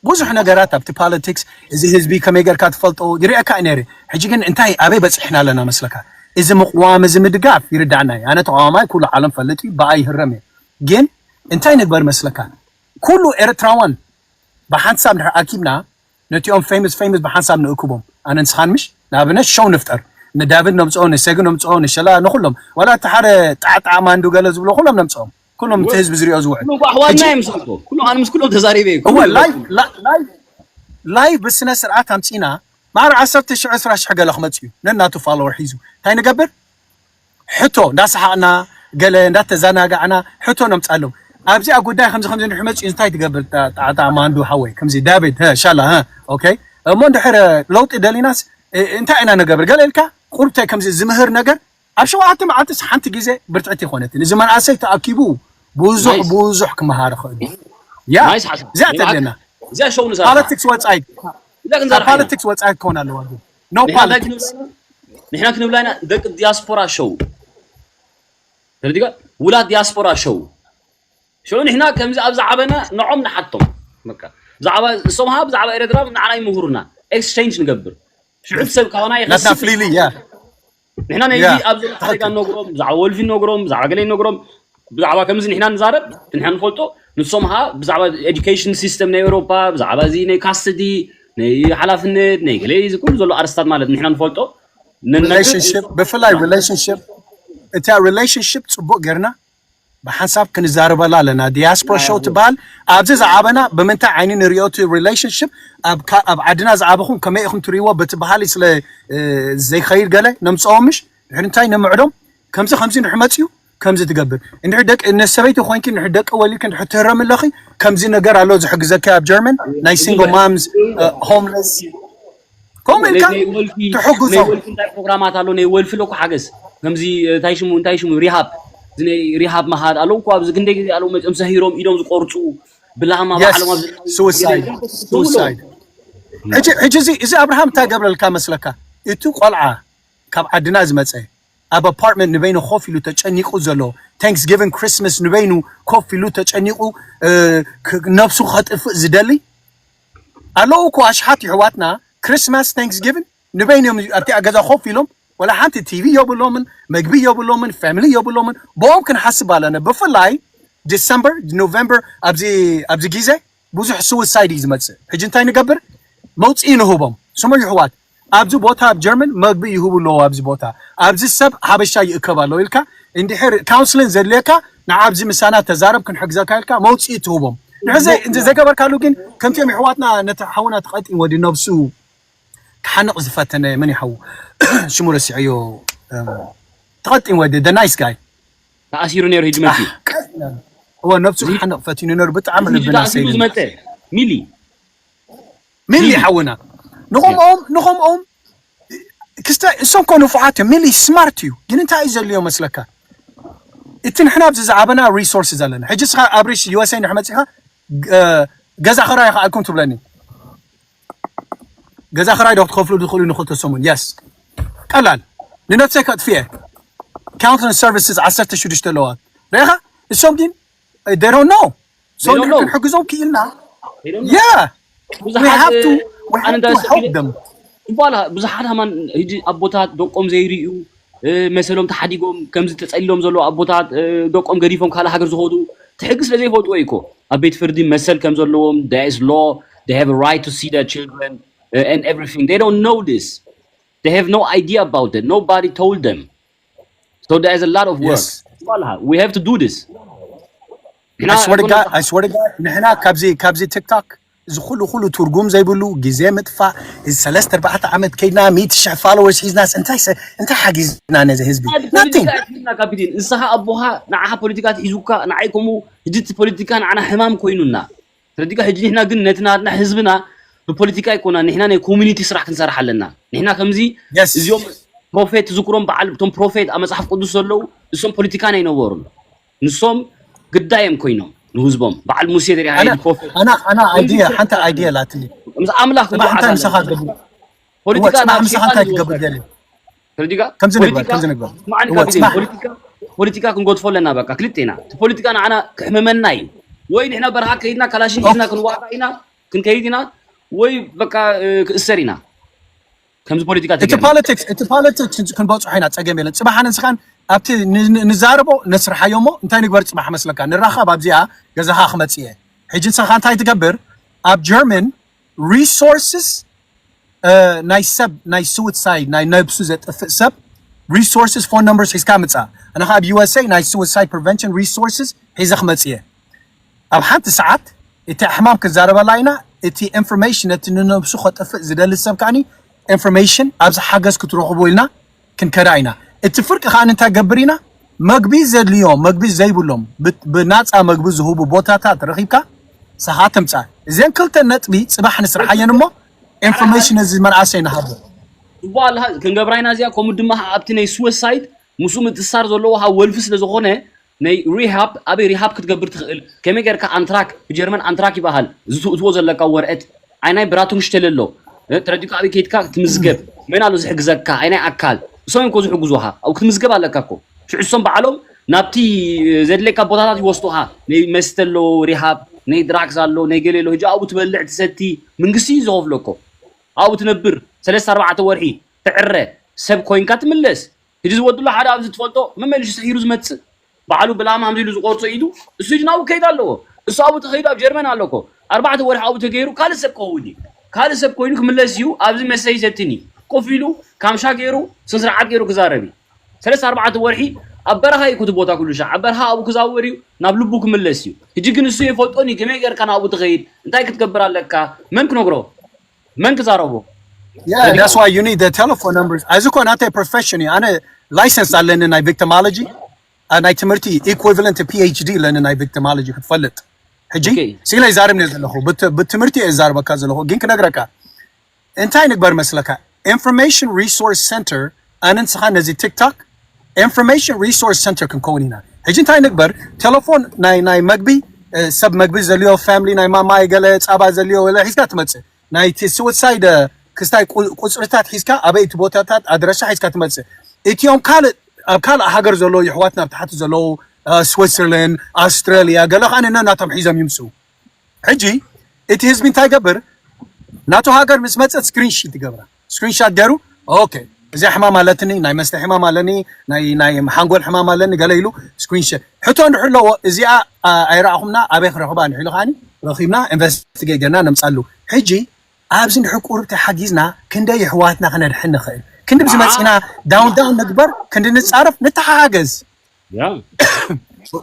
ብዙሕ ነገራት ኣብቲ ፖለቲክስ እዚ ህዝቢ ከመይ ገርካ ትፈልጦ ይርእየካ እዩ ነይረ ሕጂ ግን እንታይ ኣበይ በፂሕና ኣለና መስለካ እዚ ምቅዋም እዚ ምድጋፍ ይርዳእና እዩ ኣነ ተቃዋማይ ኩሉ ዓለም ፈልጥ እዩ ብኣይ ይህረም እየ ግን እንታይ ንግበር መስለካ ኩሉ ኤርትራዋን ብሓንሳብ ድሕር ኣኪብና ነቲኦም ፌምስ ፌምስ ብሓንሳብ ንእክቦም ኣነ ንስኻን ምሽ ንኣብነት ሾው ንፍጠር ንዳቪድ ነምፅኦ ንሰጊ ነምፅኦ ንሸላ ንኩሎም ዋላ እቲ ሓደ ጣዕጣዕ ማንዱ ገለ ዝብሎ ኩሎም ነምፅኦም ኩሎም እቲ ህዝቢ ዝሪኦ ዝውዕል ኩሎም ኣሕዋትና እዮም ሰምቶ ኩሎም ኣነ ምስ ኩሎም ተዛሪበ እዩ እወ ላይቭ ላይቭ ብስነ ስርዓት ኣምፂና ማዕረ ዓሰርተ ሽሕ ዕስራ ሽሕ ገለ ክመፅ እዩ ነናቱ ፋሎወር ሒዙ እንታይ ንገብር ሕቶ እንዳሰሓቕና ገለ እንዳተዘናጋዕና ሕቶ ነምፃሎም ኣብዚኣ ጉዳይ ከምዚ ከምዚ ንድሕር መፂኡ እንታይ ትገብር ጣዕጣ ማንዱ ሓወይ ከምዚ ዳቪድ ሻላ ኦኬ እሞ እንድሕር ለውጢ ደሊናስ እንታይ ኢና ንገብር ገለ ኢልካ ቁርብተ ከምዚ ዝምህር ነገር ኣብ ሸውዓተ መዓልትስ ሓንቲ ግዜ ብርትዕቲ ይኾነትን እዚ መንእሰይ ተኣኪቡ ብዙሕ ብዙሕ ክመሃር ይኽእል ያ እዚኣ ተድለና ፖለቲክስ ወፃኢ ፖለቲክስ ወፃኢ ክኸውን ኣለዋ no politics ንሕና ክንብላ ኢና ደቂ ዲያስፖራ ሸው ተረዲካ ውላት ዲያስፖራ ሸው ሽዑ ንሕና ከምዚ ኣብ ዝዓበና ንዖም ንሓቶም በቃ ብዛዕባ ሶምሃ ብዛዕባ ኤረትራ ንዓና ይምህሩና ኤክስቸንጅ ንገብር ሽዑ ሰብ ካባና ናትና ይኸስብ ፍሊሊ ያ ንሕና ናይ ያ ኣብዚ ሓደጋ ትኽክል ነግሮም ብዛዕባ ወልፊ ነግሮም ብዛዕባ ገለ ነግሮም ብዛዕባ ከምዚ ንሕና ንዛረብ ንሕና ንፈልጦ ንሶም ሃ ብዛዕባ ኤዱኬሽን ሲስተም ናይ ኤውሮፓ ብዛዕባ እዚ ናይ ካስተዲ ናይ ሓላፍነት ናይ ገለ እዚ ኩሉ ዘሎ ኣርስታት ማለት ንሕና ንፈልጦ ነነግር relationship ብፍላይ relationship እታ relationship ፅቡቅ ጌርና ብሓንሳብ ክንዛረበላ ኣለና ዲያስፖራ ሾው ትበሃል ኣብዚ ዝዓበና ብምንታይ ዓይኒ ንሪኦ እቲ relationship ኣብ ዓድና ዝዓበኹም ከመይ ኢኹም ትሪእዎ በቲ ባህሊ ስለ ዘይኸይድ ገለ ነምፅኦ ምሽ ድሕሪ እንታይ ነምዕዶም ከምዚ ከምዚ ንሕመፅ እዩ ከምዚ ትገብር እንድሕር ደቂ ነሰበይቲ ኮይንኪ እንድሕር ደቂ ወሊድኪ እንድሕር ትህረም ኣለኺ ከምዚ ነገር ኣሎ ዝሕግዘኪ ኣብ ጀርመን ናይ single moms homeless ከምኡ ኢልካ ትሕግዞም ፕሮግራማት ኣሎ ናይ ወልፊ ለኩ ሓገዝ ከምዚ እንታይ ሽሙ እንታይ ሽሙ ሪሃብ እዚ ናይ ሪሃብ መሃድ ኣለዉ እኮ ኣብዚ ክንደይ ግዜ ኣለዉ መፅኦም ሰሂሮም ኢዶም ዝቆርፁ ብላማ ባዕሎም ኣብዚ suicide suicide ሕጂ እዚ ኣብርሃም እንታይ ገብረልካ መስለካ እቲ ቆልዓ ካብ ዓድና ዝመፀ ኣብ ኣፓርትመንት ንበይኑ ኮፍ ኢሉ ተጨኒቁ ዘሎ ታንክስጊቪን ክሪስማስ ንበይኑ ኮፍ ኢሉ ተጨኒቁ ነብሱ ከጥፍእ ዝደሊ ኣለዉ እኮ ኣሽሓት ይሕዋትና ክሪስማስ ታንክስጊቪን ንበይኑ እዮም ኣብቲ ገዛ ኮፍ ኢሎም ወላ ሓንቲ ቲቪ የብሎምን መግቢ የብሎምን ፋሚሊ የብሎምን ብኦም ክንሓስብ ኣለና ብፍላይ ዲሰምበር ኖቨምበር ኣብዚ ግዜ ብዙሕ suicide እዩ ዝመፅእ ሕጂ እንታይ ንገብር መውፅኢ ንህቦም ስሙ ይሕዋት ኣብዚ ቦታ ኣብ ጀርመን መግቢ ይህቡ ኣለዎ ኣብዚ ቦታ ኣብዚ ሰብ ሓበሻ ይእከብ ኣለዎ ኢልካ እንድሕር ካውንስልን ዘድልየካ ንዓ ኣብዚ ምሳና ተዛረብ ክንሕግዘካ ኢልካ መውፅኢ ትህቦም ንሕዚ ዘገበርካሉ ግን ከምቲኦም ይሕዋትና ነቲ ሓውና ተቐጢን ወዲ ነብሱ ክሓንቕ ዝፈተነ መን ይሓው ሽሙ ረሲዐዮ ተቐጢን ወዲ the nice guy ተኣሲሩ ነይሩ ሕጂ መፅዩ እወ ነብሱ ክሓንቕ ፈቲኑ ነሩ ብጣዕሚ ልብና ተኣሲሩ ዝመፀ ሚሊ ሚሊ ሓውና ንኸምኦም ንኸምኦም ክስተ እሶም ኮ ንፉዓት እዮም ሚሊ ስማርት እዩ ግን እንታይ እዩ ዘልዮ መስለካ እቲ ንሕና ኣብዚ ዝዓበና ሪሶርስ ዘለና ሕጂ ስኻ ኣብሪሽ ዩኤስኤ ንሕ መፂኻ ገዛ ክራይ ከኣልኩም ትብለኒ ገዛ ክራይ ዶ ክትከፍሉ ትኽእሉ ንክልተ ሰሙን የስ ቀላል ንነብሰይ ከጥፍየ ካውንስሊንግ ሰርቪስስ ዓሰርተ ሽዱሽተ ኣለዋ ርኢኻ እሶም ግን they don't know so ክንሕግዞም ክኢልና yeah we have to we have to help them ብዙሓት ሃማን ሕጂ ኣቦታት ደቆም ዘይርእዩ መሰሎም ተሓዲጎም ከምዚ ተፀሊሎም ዘለዉ ኣቦታት ደቆም ገዲፎም ካልእ ሃገር ዝኸዱ እቲ ሕጊ ስለ ዘይፈልጥዎ እዩ እኮ ኣብ ቤት ፍርዲ መሰል ከም ዘለዎም there is law they have a right to see their children and everything they don't know this they have no idea about it nobody told them so there is a lot of work Yes. we have to do this I swear to God, I swear to God, ንሕና ካብዚ ካብዚ ቲክቶክ እዚ ኩሉ ኩሉ ትርጉም ዘይብሉ ግዜ ምጥፋእ እዚ ሰለስተ ኣርባዕተ ዓመት ከይድና ሚእቲ ሽሕ followers ሒዝናስ እንታይ ሰ- እንታይ ሓጊዝና ነዚ ህዝቢ nothing ና ካፒቴን ንስኻ ኣቦኻ ንዓኻ ፖለቲካ ትሒዙካ ንዓይ ከምኡ ሕጂ እቲ ፖለቲካ ንዓና ሕማም ኮይኑና ተረዲካ ሕጂ ንሕና ግን ነቲ ናትና ህዝብና ብፖለቲካ ኣይኮና ንሕና ናይ ኮሚኒቲ ስራሕ ክንሰርሕ ኣለና ንሕና ከምዚ Yes. እዚኦም ፕሮፌት ዝክሮም በዓል እቶም ፕሮፌት ኣብ መፅሓፍ ቅዱስ ዘለዉ እሶም ፖለቲካን ኣይነበሩን ንሶም ግዳዮም ኮይኖም ንህዝቦም በዓል ሙሴ ተሪሃ ኣና ኣና ኣና idea ሓንቲ idea ላትኒ ምስ ኣምላኽ ጽባሕ እንታይ ምሳኻ ትገብር ፖለቲካ ጽባሕ ምሳኻ እንታይ ትገብር ገለ ተረዲካ ከምዚ ንግበር ከምዚ ንግበር ስማዕኒ እወ ካፒቴን ጽባሕ ፖለቲካ ፖለቲካ ክንገድፎ ኣለና በቃ ክልቴና እቲ ፖለቲካ ንዓና ክሕመመና እዩ ወይ ንሕና በረኻ ከይድና ካላሽን ሒዝና ክንዋጋ ኢና ክንከይድ ኢና ወይ በቃ ክእሰር ኢና ከምዚ ፖለቲካ እቲ politics እቲ politics ክንበፅሖ ኢና ፀገም የለን ፅባሕ ኣነ ንስኻን ኣብቲ ንዛረቦ ነስርሓዮ እሞ እንታይ ንግበር ፅባሕ መስለካ ንራኸብ ኣብዚኣ ገዛኻ ክመፅእ እየ ሕጂ ንስኻ እንታይ ትገብር ኣብ ጀርመን resources ናይ ሰብ ናይ suicide ናይ ነብሱ ዘጥፍእ ሰብ resources phone numbers ሒዝካ ምፃ ኣነ ኣብ USA ናይ suicide prevention resources ሒዘ ክመፅእ እየ ኣብ ሓንቲ ሰዓት እቲ ሕማም ክንዛረበላ ኢና እቲ information ነቲ ንነብሱ ከጥፍእ ዝደሊ ሰብ ከዓኒ information ኣብዚ ሓገዝ ክትረኽቡ ኢልና ክንከዳ ኢና እቲ ፍርቂ ከዓኒ እንታይ ገብር ኢና መግቢ ዘድልዮም መግቢ ዘይብሎም ብናፃ መግቢ ዝህቡ ቦታታት ረኺብካ ሰኻ ትምፃ እዚን ክልተ ነጥቢ ፅባሕ ንስርሓየን እሞ information እዚ መንኣሰይ ንሃቦ ክንገብራ ኢና እዚኣ ከምኡ ድማ ኣብቲ ናይ suicide ምስኡ ምትሳር ዘለዎ ወልፊ ስለ ዝኾነ ናይ rehab ኣበይ rehab ክትገብር ትኽእል ከመይ ጌርካ ኣንትራክ ብጀርመን ኣንትራክ ይበሃል ዝትእትዎ ዘለካ ወረቀት ኣይናይ ብራቱንሽተል ኣሎ ተረዲካ ኣበይ ከይድካ ትምዝገብ መን ኣሎ ዝሕግዘካ ኣይናይ ኣካል እሶም እኮ ዝሕግዙኻ ኣብኡ ክትምዝገብ ኣለካ እኮ ሽዑ እሶም ባዕሎም ናብቲ ዘድለካ ቦታታት ይወስዱኻ ናይ መስተ ኣሎ rehab ናይ ድራክስ ኣሎ፣ ናይ ገለ ኣሎ። ሕጂ ኣብኡ ትበልዕ ትሰቲ፣ መንግስቲ እዩ ዝኸፍለኮ። ኣብኡ ትነብር ሰለስተ ኣርባዕተ ወርሒ፣ ትዕረ፣ ሰብ ኮይንካ ትምለስ። ሕጂ ዝወድሎ ሓደ ኣብዚ ትፈልጦ መመልሹ ስሒሩ ዝመጽእ፣ ባዕሉ ብላማ ከምዚ ኢሉ ዝቆርጾ ኢዱ፣ እሱ ሕጂ ናብኡ ከይድ ኣለዎ። እሱ ኣብኡ ተኸይዱ ኣብ ጀርመን ኣሎ እኮ። ኣርባዕተ ወርሒ ኣብኡ ተገይሩ ካልእ ሰብ ክኸውን እዩ። ካልእ ሰብ ኮይኑ ክምለስ እዩ። ኣብዚ መስተ ይሰትን እዩ። ኮፍ ኢሉ ካምሻ ገይሩ ስነ ስርዓት ገይሩ ክዛረብ እዩ። ሰለስተ ኣርባዕተ ወርሒ ኣብ በረኻ እዩ እቲ ቦታ ኩሉ ሻዕ። ኣብ በረኻ ኣብኡ ክዛወር እዩ፣ ናብ ልቡ ክምለስ እዩ። ሕጂ ግን እሱ የፈልጦን እዩ። ከመይ ጌርካ ናብኡ ትኸይድ? እንታይ ክትገብር ኣለካ? መን ክነግሮ? መን ክዛረቦ? Yeah, that's why you need the telephone numbers. እዚ እኮ ናተይ ፕሮፌሽን እዩ። ኣነ ላይሰንስ ኣለኒ ናይ ቪክቲሞሎጂ፣ ናይ ትምህርቲ ኢኩቪለንት ፒ ኤች ዲ ኣለኒ ናይ ቪክቲሞሎጂ ክትፈልጥ። ሕጂ Okay. ሲለ ይዛረብ ነየ ዘለኹ ብት- ብትምህርቲ እየ ዝዛረበካ ዘለኹ። ግን ክነግረካ እንታይ ንግበር መስለካ? ኢንፎርሜሽን ሪሶርስ ሰንተር፣ ኣነ ንስኻ ነዚ ቲክቶክ ኢንፎርሜሽን ሪሶርስ ሰንተር ክንከውን ኢና። ሕጂ እንታይ ንግበር? ቴሌፎን ናይ ናይ መግቢ፣ እ፣ ሰብ መግቢ ዘልዮ ፋሚሊ፣ ናይ ማማይ ገለ ፃባ ዘልዮ ገለ ሒዝካ ትመፅእ። ናይቲ ስዊሳይድ ክስታይ ቁ- ቁፅርታት ሒዝካ፣ ኣበይ እቲ ቦታታት ኣድረሻ ሒዝካ ትመፅእ። እቲኦም ካልእ ኣብ ካልእ ሃገር ዘለዉ የሕዋትና ኣብ ታሕቲ ዘለዉ፣ እ፣ ስዊትዘርላንድ፣ ኣውስትራሊያ፣ ገለ ከዓ ነናቶም ሒዞም ይምፅኡ። ሕጂ እቲ ህዝቢ እንታይ ይገብር? ናቱ ሃገር ምስ መፀት ስክሪንሺት ይገብራ። ስክሪንሻት ገይሩ፣ ኦኬ፣ እዚኣ ሕማም ኣለትኒ፣ ናይ መስተ ሕማም ኣለኒ፣ ናይ ናይ ሓንጎል ሕማም ኣለኒ ገለ ኢሉ ስክሪንሾት። ሕቶ እንድሕር ኣለዎ፣ እዚኣ፣ ኣ፣ ኣይረኣኹምና፣ ኣበይ ክረኽባ እንድሕር ኢሉ ከዓኒ ረኺብና ኢንቨስቲጌት ገይርና ነምፃሉ። ሕጂ ኣብዚ እንድሕር ቁርብ ተሓጊዝና ክንደይ የሕዋትና ክነድሕን ንኽእል? ክንዲ ብዝመፂና ዳውን ዳውን ንግበር፣ ክንዲ ንፃረፍ ንተሓጋገዝ። Yeah.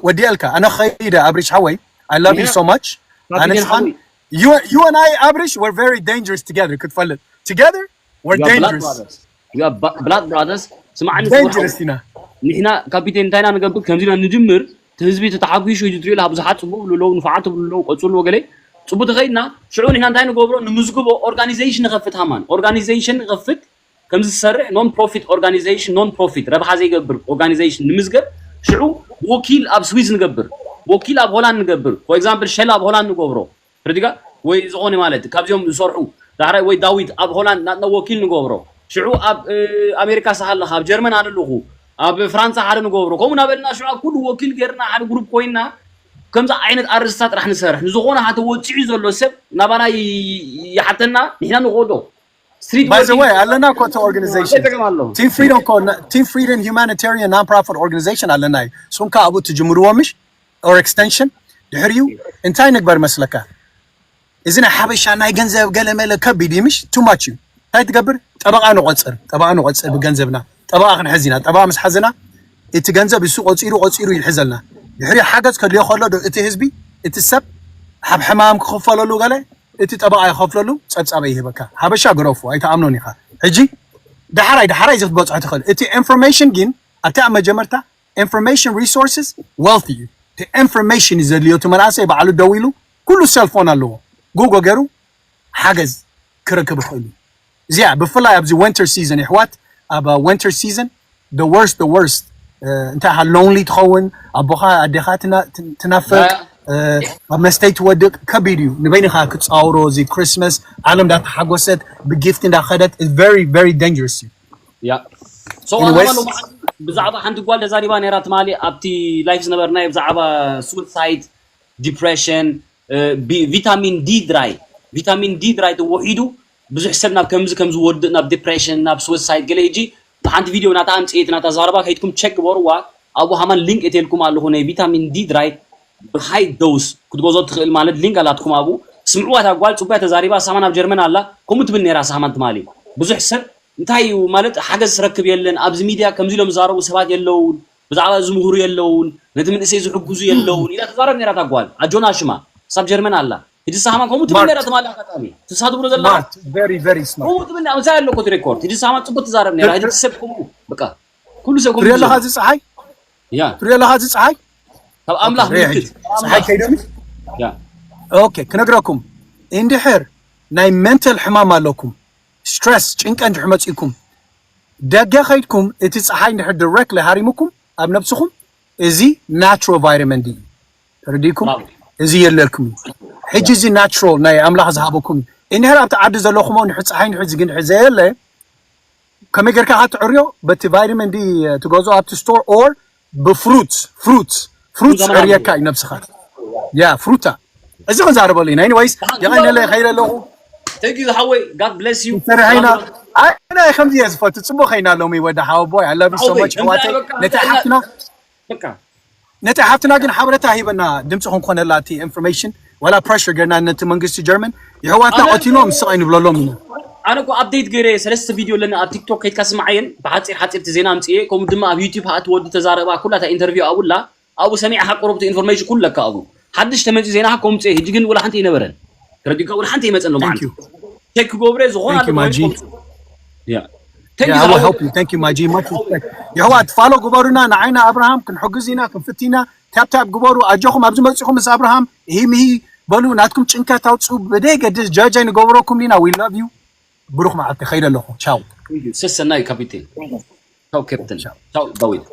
ወዲኤልካ ኣነ ኸይደ ኣብሪሽ ሓወይ፣ I love you Yeah. so much። ኣነ Captain ንስኻን ሓወይ። you you and I ኣብሪሽ we're very dangerous together። ክትፈልጥ together we're You are blood dangerous. Brothers. You are ba- blood brothers. ስማዕኒ Dangerous ኢና። ንሕና ካፒቴን እንታይ ኢና ንገብር? ከምዚ ኢና ንጅምር። እቲ ህዝቢ ተተሓጒሱ እዩ ትሪኦ ኣለኻ። ብዙሓት ፅቡቅ ብሉ ኣለዉ፣ ንፉዓት ብሉ ኣለዉ፣ ቀፅሉ ወገለይ። ፅቡቅ ተኸይድና ሽዑ ንሕና እንታይ ንገብሮ? ንምዝግቦ ኦርጋኒዜሽን ንኸፍት ሃማን ኦርጋኒዜሽን ንኸፍት ከምዚ ዝሰርሕ ኖን ፕሮፊት ኦርጋኒዜሽን ኖን ፕሮፊት ረብሓ ዘይገብር ኦርጋኒዜሽን ንምዝገብ ሽዑ ወኪል ኣብ ስዊዝ ንገብር፣ ወኪል ኣብ ሆላንድ ንገብር። For example ሸል ኣብ ሆላንድ ንገብሮ። ርዲጋ ወይ ዝኾነ ማለት ካብዚኦም ዝሰርሑ ዳሕራይ ወይ ዳዊት ኣብ ሆላንድ ናትና ወኪል ንገብሮ። ሽዑ ኣብ ኣሜሪካ ሳሃለኻ ኣብ ጀርመን ኣለኹ ኣብ ፍራንሳ ሓደ ንገብሮ። ከምኡ ናበልና ሽዑ ኣብ ኩሉ ወኪል ገርና ሓደ ግሩፕ ኮይና ከምዚ ዓይነት ኣርእስታ ጥራሕ ንሰርሕ። ንዝኾነ ሃተ ወፂዑ ዘሎ ሰብ ናባና ይሓተና ንሕና ንኸዶ። Street By the way ኣለና እኮ እቲ organization። Team Freedom እኮ Team Freedom Humanitarian Non-Profit Organization ኣለና እዩ። እሱም ከዓ ኣብኡ ትጅምርዎ ምሽ or extension ድሕሪኡ እንታይ ንግበር መስለካ? እዚ ናይ ሓበሻ ናይ ገንዘብ ገለመለ ከቢድ እዩ ምሽ? Too much እዩ። እንታይ ትገብር? ጠበቃ ንቆፅር፣ ጠበቃ ንቆፅር ብገንዘብና። ጠበቃ ክንሕዝ ኢና። ጠበቃ ምስ ሓዝና እቲ ገንዘብ እሱ ቆፂሩ ቆፂሩ ይሕዘልና። ድሕሪ ሓገዝ ከድልዮ ከሎ ዶ እቲ ህዝቢ እቲ ሰብ ሓብ ሕማም ክኽፈለሉ ገለ እቲ ጠበቃ ይኸፍለሉ ፀብፃበ ይህበካ። ሓበሻ ግረፉ ኣይተኣምኖን ኢኻ። ሕጂ ዳሕራይ ዳሕራይ እዚ ክትበፅሖ ትኽእል። እቲ ኢንፎርሜሽን ግን ኣብቲ ኣብ መጀመርታ ኢንፎርሜሽን ሪሶርስስ ዌልት እዩ። እቲ ኢንፎርሜሽን እዩ ዘድልዮ። እቲ መንእሰይ ባዕሉ ደው ኢሉ ኩሉ ሰልፎን ኣለዎ ጉጎ ገይሩ ሓገዝ ክረክብ ይኽእል እዩ። እዚኣ ብፍላይ ኣብዚ ዊንተር ሲዝን ይሕዋት ኣብ ዊንተር ሲዝን the worst the worst እንታይ ኢኻ ሎንሊ ትኸውን ኣቦኻ ኣዴኻ ትናፍቅ ኣብ መስተይ ትወድቅ ከቢድ እዩ ንበይንኻ ክትፃውሮ እዚ ክሪስመስ ዓለም እንዳተሓጎሰት ብጊፍት እንዳኸደት very very dangerous እዩ ያ so ኣማሎ ብዛዕባ ሓንቲ ጓል ተዛሪባ ነራ ትማሊ ኣብቲ ላይፍ ዝነበርናዮ ብዛዕባ ሱሳይድ ዲፕሬሽን ቪታሚን ዲ ድራይ ቪታሚን ዲ ድራይ ተወሒዱ ብዙሕ ሰብ ናብ ከምዚ ከም ዝወድእ ናብ ዲፕሬሽን ናብ ሱሳይድ ገለ ሕጂ ሓንቲ ቪድዮ ናታ ኣምፅኤት ናታ ዛረባ ከይድኩም ቸክ ግበርዋ ኣብኡ ሃማን ሊንክ እቴልኩም ኣለኹ ናይ ቪታሚን ዲ ድራይ ብሃይ ዶስ ክትገዞ ትኽእል ማለት ሊንክ ኣላትኩም ኣብኡ ስምዕዋ እታ ጓል ፅቡያ ተዛሪባ ሳማ ናብ ጀርመን ኣላ ከምኡ ትብል ነራ ሳማን ትማሊ ብዙሕ ሰብ እንታይ እዩ ማለት ሓገዝ ትረክብ የለን ኣብዚ ሚድያ ከምዚ ኢሎም ዝዛረቡ ሰባት የለውን ብዛዕባ ዝምህሩ የለውን ነቲ መንእሰይ ዝሕግዙ የለውን ኢላ ትዛረብ ነራ እታ ጓል ኣጆና ሽማ ሳብ ጀርመን ኣላ ሕጂ ሳማ ከምኡ ትብል ነራ ትማሊ ኣጋጣሚ ትሳ ትብሎ ዘላ very very smart ከምኡ ትብል ነራ ምሳይ ኣለኮ እቲ ሬኮርድ ሕጂ ሳማ ፅቡቅ ትዛረብ ነራ ሕጂ ሰብ ከምኡ በቃ ኩሉ ሰብ ከምኡ ትሪኦ ኣለኻ እዚ ፀሓይ ያ ትሪኦ ኣለኻ እዚ ፀሓይ ካብ ኣምላኽ ምልክት ፀሓይ ከይደሚ ያ ኦኬ ክነግረኩም እንድሕር ናይ ሜንታል ሕማም ኣለኩም ስትረስ ጭንቀ እንድሕር መፂኩም ደገ ከይድኩም እቲ ፀሓይ እንድሕር ዲሬክትሊ ሃሪሙኩም ኣብ ነብስኹም እዚ ናቹራል ቫይታሚን ዲ ተረዲእኩም እዚ የለልኩም እዩ ሕጂ እዚ ናቹራል ናይ ኣምላኽ ዝሃበኩም እዩ እንድሕር ኣብቲ ዓዲ ዘለኹሞ እንድሕር ፀሓይ እንድሕር ዝግ እንድሕር ዘየለ ከመይ ጌርካ ክትዕርዮ በቲ ቫይታሚን ዲ ትገዝኦ ኣብቲ ስቶር ኦር ብፍሩት ፍሩት ፍሩት ዕርየካ እዩ ነብስኻ ያ ፍሩታ እዚ ክንዛረበሉ ኢና። Anyways፣ የቐነለ ኸይደ ኣለኹ። Thank you ዝሓወይ፣ God bless you። ሰሪሐ ኢና። ኣነ ከምዚ እየ ዝፈቱ። ጽቡቕ ኸይና ሎሚ ወዲ ሓወቦይ። I love you so much። ኣሕዋተይ፣ ነቲ ሓፍትና በቃ ነቲ ሓፍትና ግን ሓበረታ ሂበና፣ ድምፂ ክንኮነላ እቲ ኢንፎርሜሽን፣ ዋላ ፕረሽር ገርና ነቲ መንግስቲ ጀርመን። የሕዋትና ቀቲሎም ስቕ ኣይንብለሎም ኢና። ኣነ እኮ ኣፕዴት ገይረ ሰለስተ ቪድዮ ኣለና ኣብ ቲክቶክ፣ ከይድካ ስምዓየን። ብሓፂር ሓፂርቲ ዜና ኣምፅኤ፣ ከምኡ ድማ ኣብ ዩቲብ ሃኣት ወዲ ተዛረባ ኩላታ ኢንተርቪው ኣብላ ኣብኡ ሰሚዕካ ቁሩብቲ ኢንፎርሜሽን ኩሉ ለካ ኣብኡ ሓድሽ ተመፂ ዜና ከምፅኤ። ሕጂ ግን ወላ ሓንቲ ኣይነበረን። ተረዲእካ? ወላ ሓንቲ ኣይመፀን ሎም Thank you። ቸክ ክገብረ ዝኾነ Thank you ማጂ። ያ Yeah, I will help you. Thank you ማጂ። Much respect። የሕዋት ፋሎ ግበሩና፣ ንዓይና ኣብርሃም ክንሕግዝ ኢና፣ ክንፍት ኢና። ታፕ ታፕ ግበሩ። ኣጆኹም ኣብዚ መፂኹም ምስ ኣብርሃም ሂ ምሂ በሉ፣ ናትኩም ጭንቀት ኣውፅኡ። ብደይ ገድስ ጃጃ ንገብረኩም ኢና። We love you። ብሩኽ መዓልቲ። ኸይደ ኣለኹ። ቻው። ሰሰናይ ካፒቴን። ቻው ካፕቴን። ቻው ዳዊት።